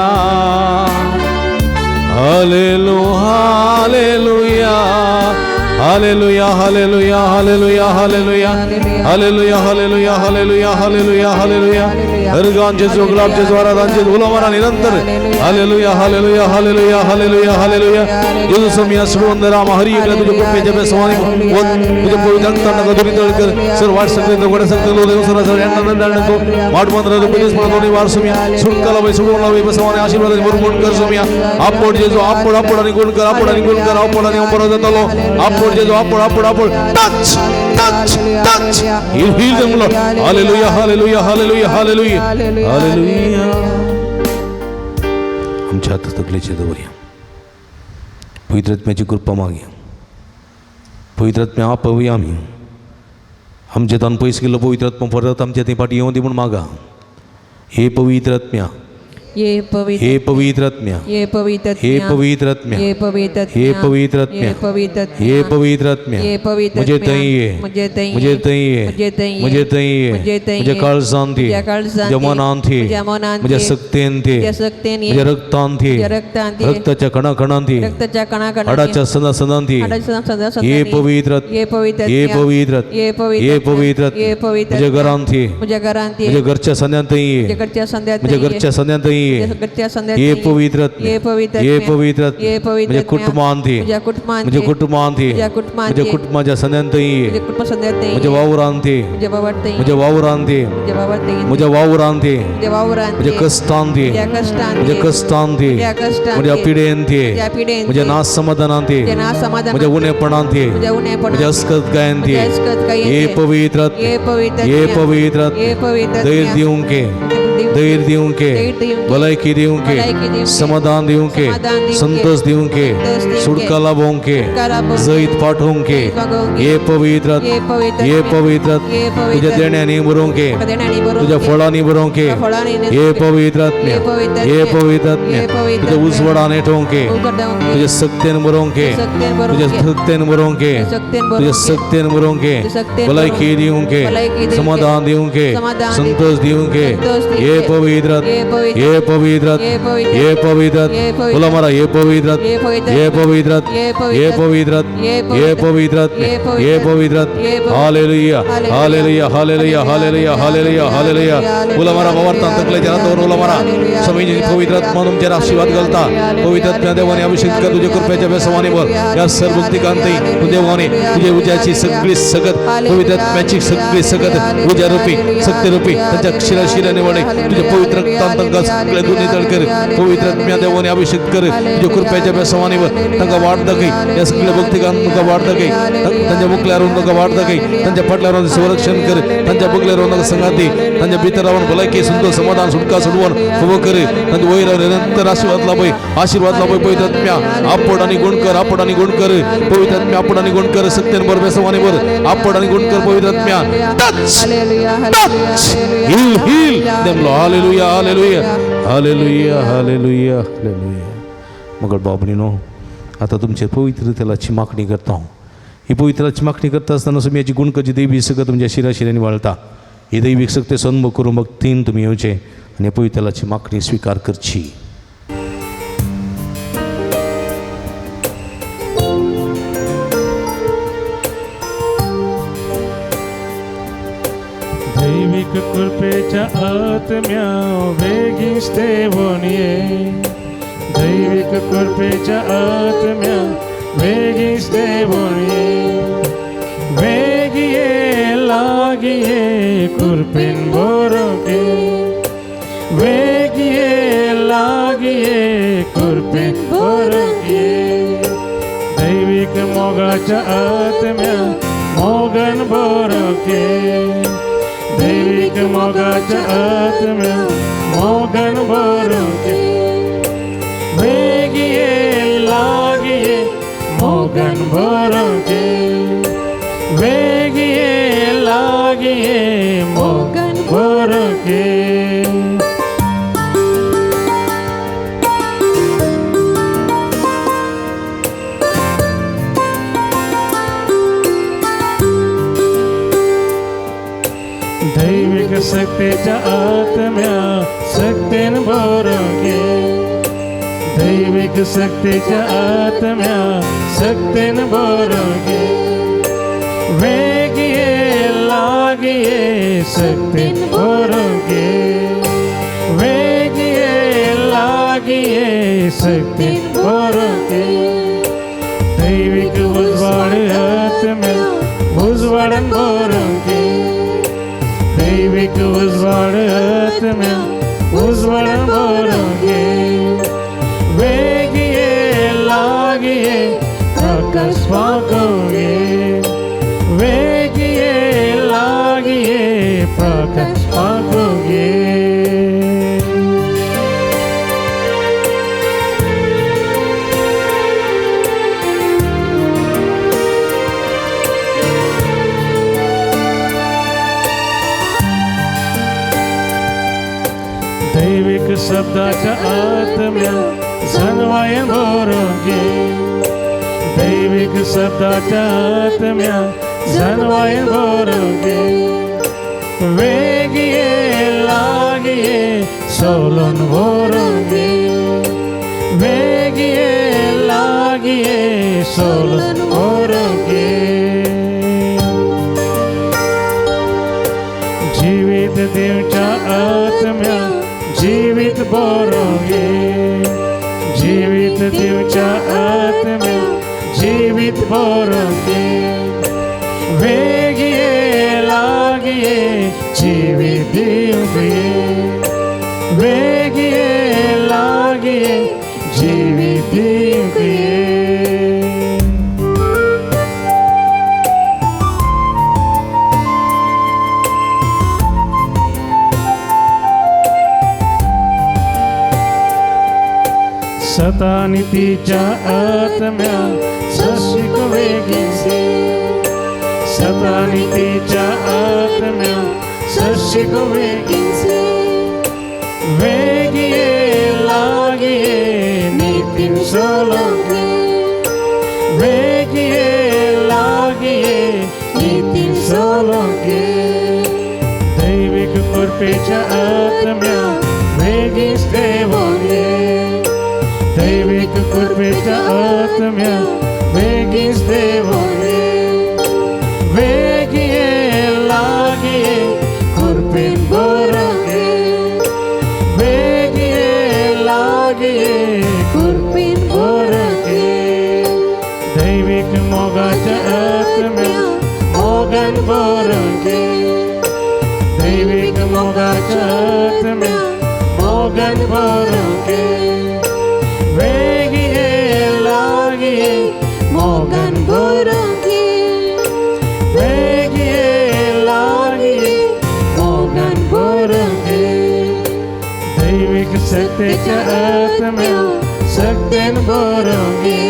hallelujah, hallelujah, hallelujah, hallelujah, hallelujah, hallelujah, hallelujah, hallelujah, hallelujah. हरगान जेजू, गुलाब जेजू, आराधन जेजू, हुला मारा निरंतर. Hallelujah, hallelujah, hallelujah, hallelujah, hallelujah. जेजू सोमिया सुडवंद राम हरी एकला तुझ्या कृपेच्या बेसवानी तुझ्या पवित्र रक्तानं गदुरी तळकर सर वाट सकते गोड्या सकते लो देव सर सर यांना दंड तो माट मंत्र उपदेश म्हणून दोन्ही वार सोमिया सुटकाला बाई सुडवून लावी बसवाने आशीर्वाद भरपूर कर सोमिया. आपोड जेजू, आपोड, आपोड आणि गुण कर, आपोड आणि गुण कर, आपोड आणि अंबर जातलो. आपोड जेजू, आपोड, आपोड, आपोड. Touch, touch, touch. Heal, heal them, Lord. Hallelujah, hallelujah, hallelujah, hallelujah, hallelujah. आमच्या हातात तकलेचे दवरया. पवित्र आत्म्याची कृपा मागया. पवित्र आत्म्या आपवया आमी. आमच्या तान पयस गेलो पवित्र आत्मा परत आमच्या थंय फाटी येवं दी म्हूण मागा. हे पवित्र आत्म्या, ये पवित्र, हे पवित्र आत्म्या, ये पवित्र, हे पवित्र आत्म्या, ये पवित्र, हे पवित्र आत्म्या, ये पवित्र, हे पवित्र आत्म्या, ये पवित्र, म्हजे थंय ये, म्हजे थंय ये, म्हजे थंय ये, म्हजे थंय ये, म्हजे थंय ये, म्हजे थंय ये, म्हज्या काळजांत ये, म्हज्या काळजांत म्हज्या ये, मनांत ये, म्हज्या मनांत म्हज्या ये, सक्तेन ये, म्हज्या सक्तेन ये, म्हज्या रक्तांत ये, म्हज्या रक्तांत ये, रक्ताच्या कणाकणांत ये, रक्ताच्या कणाकणांत ये, हाडाच्या सदा सदांत ये, हाडाच्या सदा सदांत हे ये, पवित्र, हे पवित्र, हे पवित्र, हे पवित्र, हे पवित्र, हे पवित्र, म्हज्या घरांत ये, म्हज्या घरांत ये, म्हज्या घरच्या संद्यांत ये, म्हज्या घरच्या संद्यांत म्हज्या ये, घरच्या संद्यांत ये, म्हज्या घरच्या संद्यांत हे ये, पवित्र, हे पवित्र, हे पवित्र, हे पवित्र, म्हज्या कुटुंबांत ये, म्हज्या कुटुंबांत म्हज्या ये, कुटुंबांत ये, म्हज्या कुटुंबांत म्हज्या ये, कुटुंबाच्या संद्यांत ये, म्हज्या कुटुंबा संद्यांत ये, म्हज्या वावरांत ये, म्हज्या वावरांत ये, म्हज्या वावरांत ये, म्हज्या वावरांत ये, म्हज्या वावरांत ये, म्हज्या वावरांत म्हज्या ये, कश्टांत ये, म्हज्या कश्टांत म्हज्या ये, कश्टांत ये, म्हज्या कश्टांत म्हज्या ये, पिडेंत ये, म्हज्या पिडेंत म्हज्या ये, नासमाधानांत ये, म्हज्या नासमाधानांत म्हज्या उणेपणांत ये, म्हज्या उणेपणांत म्हज्या अस्कतकायेंत ये, म्हज्या अस्कतकायेंत हे ये, पवित्र, हे पवित्र, हे पवित्र, हे पवित्र, धैर्य दिवंक, धैर्य दिवंक, भलायकी दिवंक, समाधान दिवंक, संतोष दिवंक, सुटका लाभोवंक, जैत पाठोवंक. हे पवित्र, हे पवित्र, तुझ्या देण्यांनी बरोवंक, तुझ्या फळांनी बरोवंक. हे पवित्र आत्म्या, हे पवित्र आत्म्या, तुझ्या उजवाडाने ठेवंक, तुझ्या सक्तेन बरोवंक, तुझ्या सक्तेन बरोवंक, तुझ्या सक्तेन बरोवंक. भलायकी दिवंक, समाधान दिवंक, संतोष दिवंक. हे पवित्र, हे पवित्र, हे पवित्र, बोला मारा. हे पवित्र, हे पवित्र, हे पवित्र, हे पवित्र, हे पवित्र. Hallelujah, hallelujah, hallelujah, hallelujah, hallelujah, hallelujah. बोला मारा. भावार्थान तकलेच्या हातावर बोला मारा. स्वामीजी, पवित्र आत्मा तुमच्यावर आशीर्वाद घालता. पवित्र आत्म्या देवाने अभिषेक कर तुझ्या कृपेच्या बेसवाने वर. या सर्व भक्तिकांती तू देवाने तुझ्या उज्याची सगळी सगत, पवित्र आत्म्याची सगळी सगत, उज्यारूपी सत्यरूपी त्यांच्या शिरा शिराने वडे तुझ्या पवित्र रक्तान तांकां सगळे गुन्हे कर. पवित्र आत्म्या देवाने अभिषेक कर तुझ्या कृपेच्या बेसवाने वर. तांकां वाट दाखय. या सगळ्या भक्तिकांत तुका वाट दाखय. तांच्या मुखल्यावर तुका वाट दाखय. तांच्या फाटल्यावर संरक्षण कर. तांच्या बगल्यावर तांकां संगाती. तांच्या भितर रावन भलायकी, सुंदर, समाधान, सुटका, सोडवण उबो कर. तांच्या वयर निरंतर आशीर्वाद लाभय, आशीर्वाद लाभय. पवित्र आत्म्या आपड आणि गुण कर, आपड आणि गुण कर. पवित्र आत्म्या आपड आणि गुण कर. सत्यन बर बेसवानी बर आपड आणि गुण कर. पवित्र आत्म्या touch, touch, heal, heal them, Lord. Hallelujah, hallelujah, hallelujah, hallelujah, hallelujah. मगळ बाबणीनो, आतां तुमचे पवित्र तेलाची मागणी करता हांव. ही पवित्र तेलाची मागणी करता आसतना सुमयाची गुणकची देवी सगळं तुमच्या शिरा शिऱ्यांनी वाळटा. ही दैवीक शक्ती सन्मुख करून भक्तीन तुमी येवचें आनी पवित्र तेलाची मागणी स्विकार करची. दैविक कृपेच्या आत्म्या वेगीच देवून ये, दैविक कृपेच्या आत्म्या वेगीच देवून ये, वेगी ये लागी ये कृपेन भरून ये, वेगी ये लागी ये कृपेन भरून ये, दैविक मोगाच्या आत्म्या मोगन भरून ये, दैविक मोगाच्या आत्म्या मोगन भरून ये, वेगी ये लागी ये मोगन भरून ये, वेगी ये लागी ये मोगन भरून ये. दैविक शक्तीच्या आत्म्या शक्तीन भरून घे, दैविक शक्तीच्या आत्म्या शक्तीन भरून घे, वेगी ये लागी ये शक्तीन भरून घे, वेगी ये लागी ये शक्तीन भरून घे, दैविक उजवाड आत्म्या उजवाडन भरून घे, दैविक उजवाड आत्म्या उजवाडन भरून घे, वेगी ये लागी ये प्रकाश पाकून घे, वेगी ये लागी ये प्रकाश पाकून घे. दैविक शब्दाच्या आत्म्या जनवायन भरून घे, दैविक शब्दाच्या आत्म्या जनवायन भरून घे, वेगी ये लागी ये सोलून भरून घे, वेगी ये लागी ये सोलून भरून घे. जीवित देवच्या आत्म्या जीवित भरून घे, जीवित देवच्या आत्म्या जीवित भरून घे, वेगी ये लागी ये जीवित दिवंक ये, वेगी ये लागी ये जीवित दिवंक ये. सतानितीच्या आत्म्या सशिक वेगीसे, सतानितीच्या आत्म्या सशिक वेगीसे, वेगी ये लागी ये नीतीन सोलून घे, वेगी ये लागी ये नीतीन सोलून घे, दैविक कृपेच्या आत्म्या वेगीच देवून ये, दैविक कृपेच्या आत्म्या वेगीच देवून ये, वेगी ये लागी ये कृपेन भरून घे, वेगी ये लागी ये कृपेन भरून घे, दैविक मोगाच्या आत्म्या मोगन भरून घे, दैविक मोगाच्या आत्म्या मोगन भरून घे, वेगी ये लागी ये मोगन भरून घे, वेगी ये लागी ये मोगन भरून घे, दैविक शक्तीच्या आत्म्या शक्तीन भरून घे,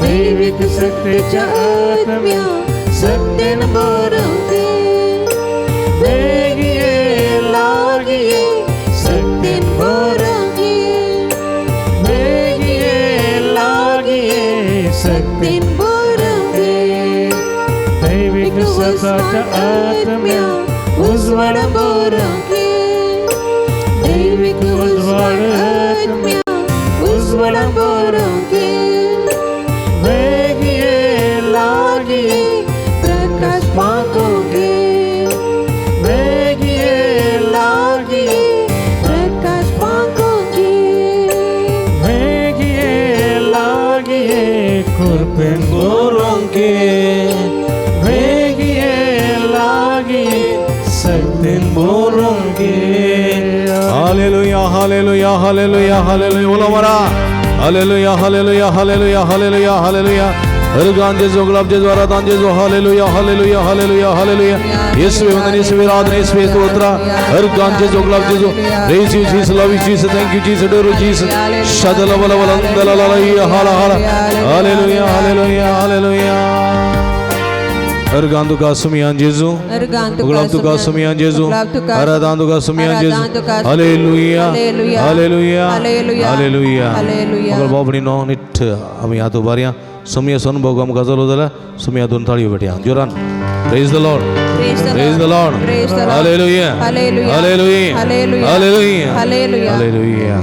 दैविक शक्तीच्या आत्म्या शक्तीन भरून घे, वेगी ये शक्तीन भरून घे. दैविक सताच्या आत्म्या उजवाड भरून घे. दैविक उजवाड आत्म्या उजवाड भरून घे. वेगिये लागी प्रकाश पांगून घे. वेगिये लागी प्रकाश पांगून घे. वेगिये लागी कृपेन गोरोंके वेगिये लागी शक्तीन गोरोंके. Hallelujah hallelujah hallelujah hallelujah. बोला मरा hallelujah hallelujah hallelujah hallelujah hallelujah. हरगान जेजो गुलाब जेजो आराधन Jezu. Hallelujah hallelujah hallelujah hallelujah. येशुवे वंदन, येशुवे आराधना, येशुवे स्तोत्र. हरगान जेजो गुलाब Jezu. Praise you Jesus, love you Jesus, thank you Jesus, adore you Jesus. शदल बल बल अंदल ला ला हाला हाला. Hallelujah hallelujah hallelujah. हरगान तुका सुमियान जेजू, गुलाब तुका सुमियान जेजू, आराधन तुका सुमियान जेजू. Hallelujah hallelujah hallelujah. मगळ बाबणीनो निठ आमी आतां उबारया. सुमिया अनुभव आमकां जालो जाल्यार सुमिया दोन ताळयो भेटया जोरान. Praise the Lord, praise the Lord. Hallelujah hallelujah hallelujah hallelujah.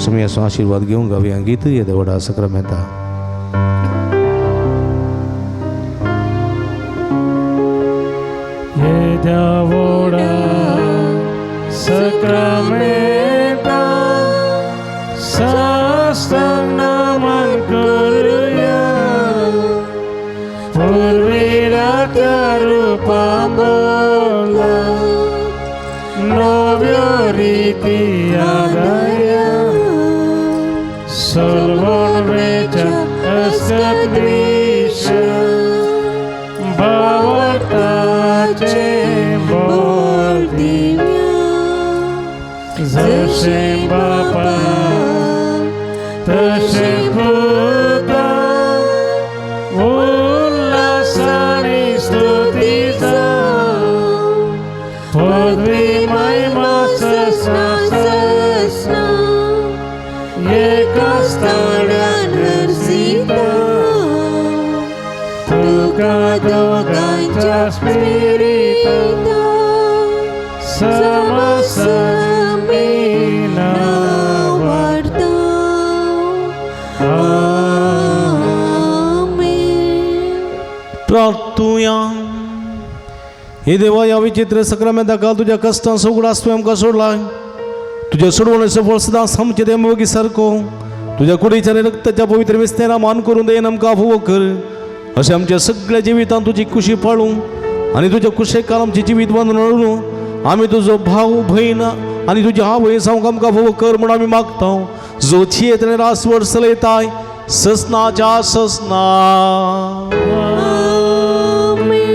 सुमियाचो आशिर्वाद घेवंक गावया गीत येदे व्हडा सक्रामेंता. येद्या व्हडा सक्रामेंता साष्टांग नमन करुया. पुर्विल्या त्या रुपा बोला नव्यो रिती आदाया. सोलवण वेच्या अस्कत विश्व भावार्थाचे बोल दिव्या. जशें बापा तशें पुता उल्हासानी स्तुती जावं. पदवी महिमा ससना ससना एका स्थानार हर्षिता. तुका दोगांच्या स्पिरिता समसमीना वाडता. आमेन. प्रार्थुया. हे देवा, या विचित्र सक्रामेंता काल तुज्या कश्टां उगडास तुवें आमकां सोडला. तुज्या सोडवणेचो फळ सदांच आमचे देव मोगी सारको तुज्या कुडीच्या आनी रक्ताच्या पवित्र मिस्तेरा मान करून देन आमकां आफोवो कर. अशें आमच्या सगळ्या जिवितांत तुजी खुशी पाळूं आनी तुज्या कुशेक काल आमचें जिवीत बांदून हाडून आमी तुजो भाव भयण आनी तुजी आवय जावंक आमकां आफोवो कर म्हूण आमी मागता. जो छियेत आनी रासवड चलयताय ससनाच्या ससना. आमेन.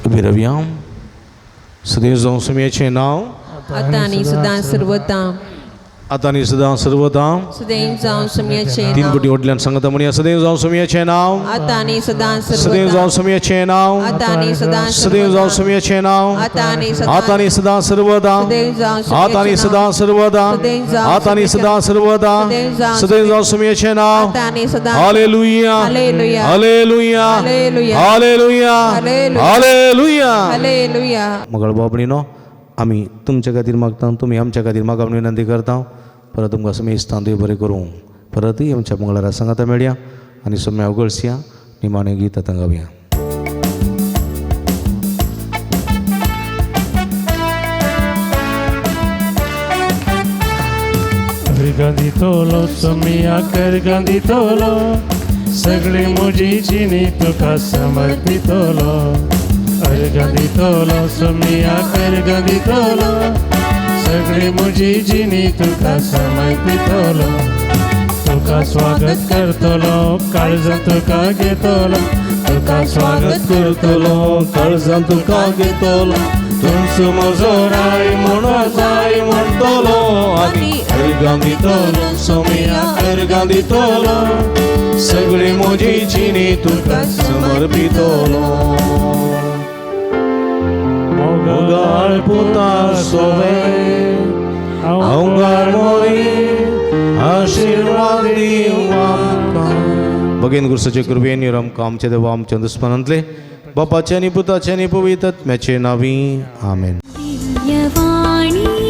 उबी रावया. सदैव जावं सुमयाचें नांव आतां आनी सदां सर्वता. आतां आनी सदां सर्वदां. सदैव जावं सम्याचें तीन नांव. पटी व्हडल्यान सांगता म्हणया, सदैव जावं सोमयाचें नांव. आतां आनी सदां सदैव जावं सर्वदा. सोमयाचें नांव. आतां आनी सदां सदैव जावं सर्वदा. सोमयाचें नांव. आतां आनी सदां आतां आनी सदां सर्वदा. सदैव जावं आतां आनी सोमयाचें सदां नांव. सर्वदा. सदैव जावं आतां आनी सदां सर्वदा. सदैव जावं सदैव जावं सोमयाचें नांव. आतां आनी सदां. Hallelujah. Hallelujah. Hallelujah. Hallelujah. Hallelujah. Hallelujah. Hallelujah. Hallelujah. मगळ बाबणीनो, आमी तुमच्या खातीर मागता, तुमी आमच्या खातीर मागा म्हूण विनंती करता. परत तुमकां समेस्तां देव बरें करूं. परतूय आमच्या मंगळारा सांगाता मेळया आनी सोम्या उगळसया निमाणें गीत आतां गावया. गांधीतोलो सोमिया कर गांधीतोलो, सगळी म्हजी जिणी तुका समर्पितोलो. अरे गांधीतोलो सोमिया कर गांधीतोलो, सगळी म्हजी जिणी तुका समर्पितोलो. तुका स्वागत करतलो, काळजां तुका घेतलो. तुका स्वागत करतलो, काळजां तुका घेतलो. तुमचो म्हजो राय म्हणो जाय म्हणटलो. आनी अर्गां दितलो सोमया, अर्गां दितलो, सगळी म्हजी जिणी तुका समर्पितलो. मोगाळ पुता सोवे, अवघाळ मोरी आशिर्वाद दिवं आमकां. बगेन गुरुसाचे कृपेन आमकां आमच्या देवा आमच्या दुस्मानांतले बापाचे आनी पुताचे आनी पवित्र आत्म्याचे नावी, आमेन. दिव्यवाणी.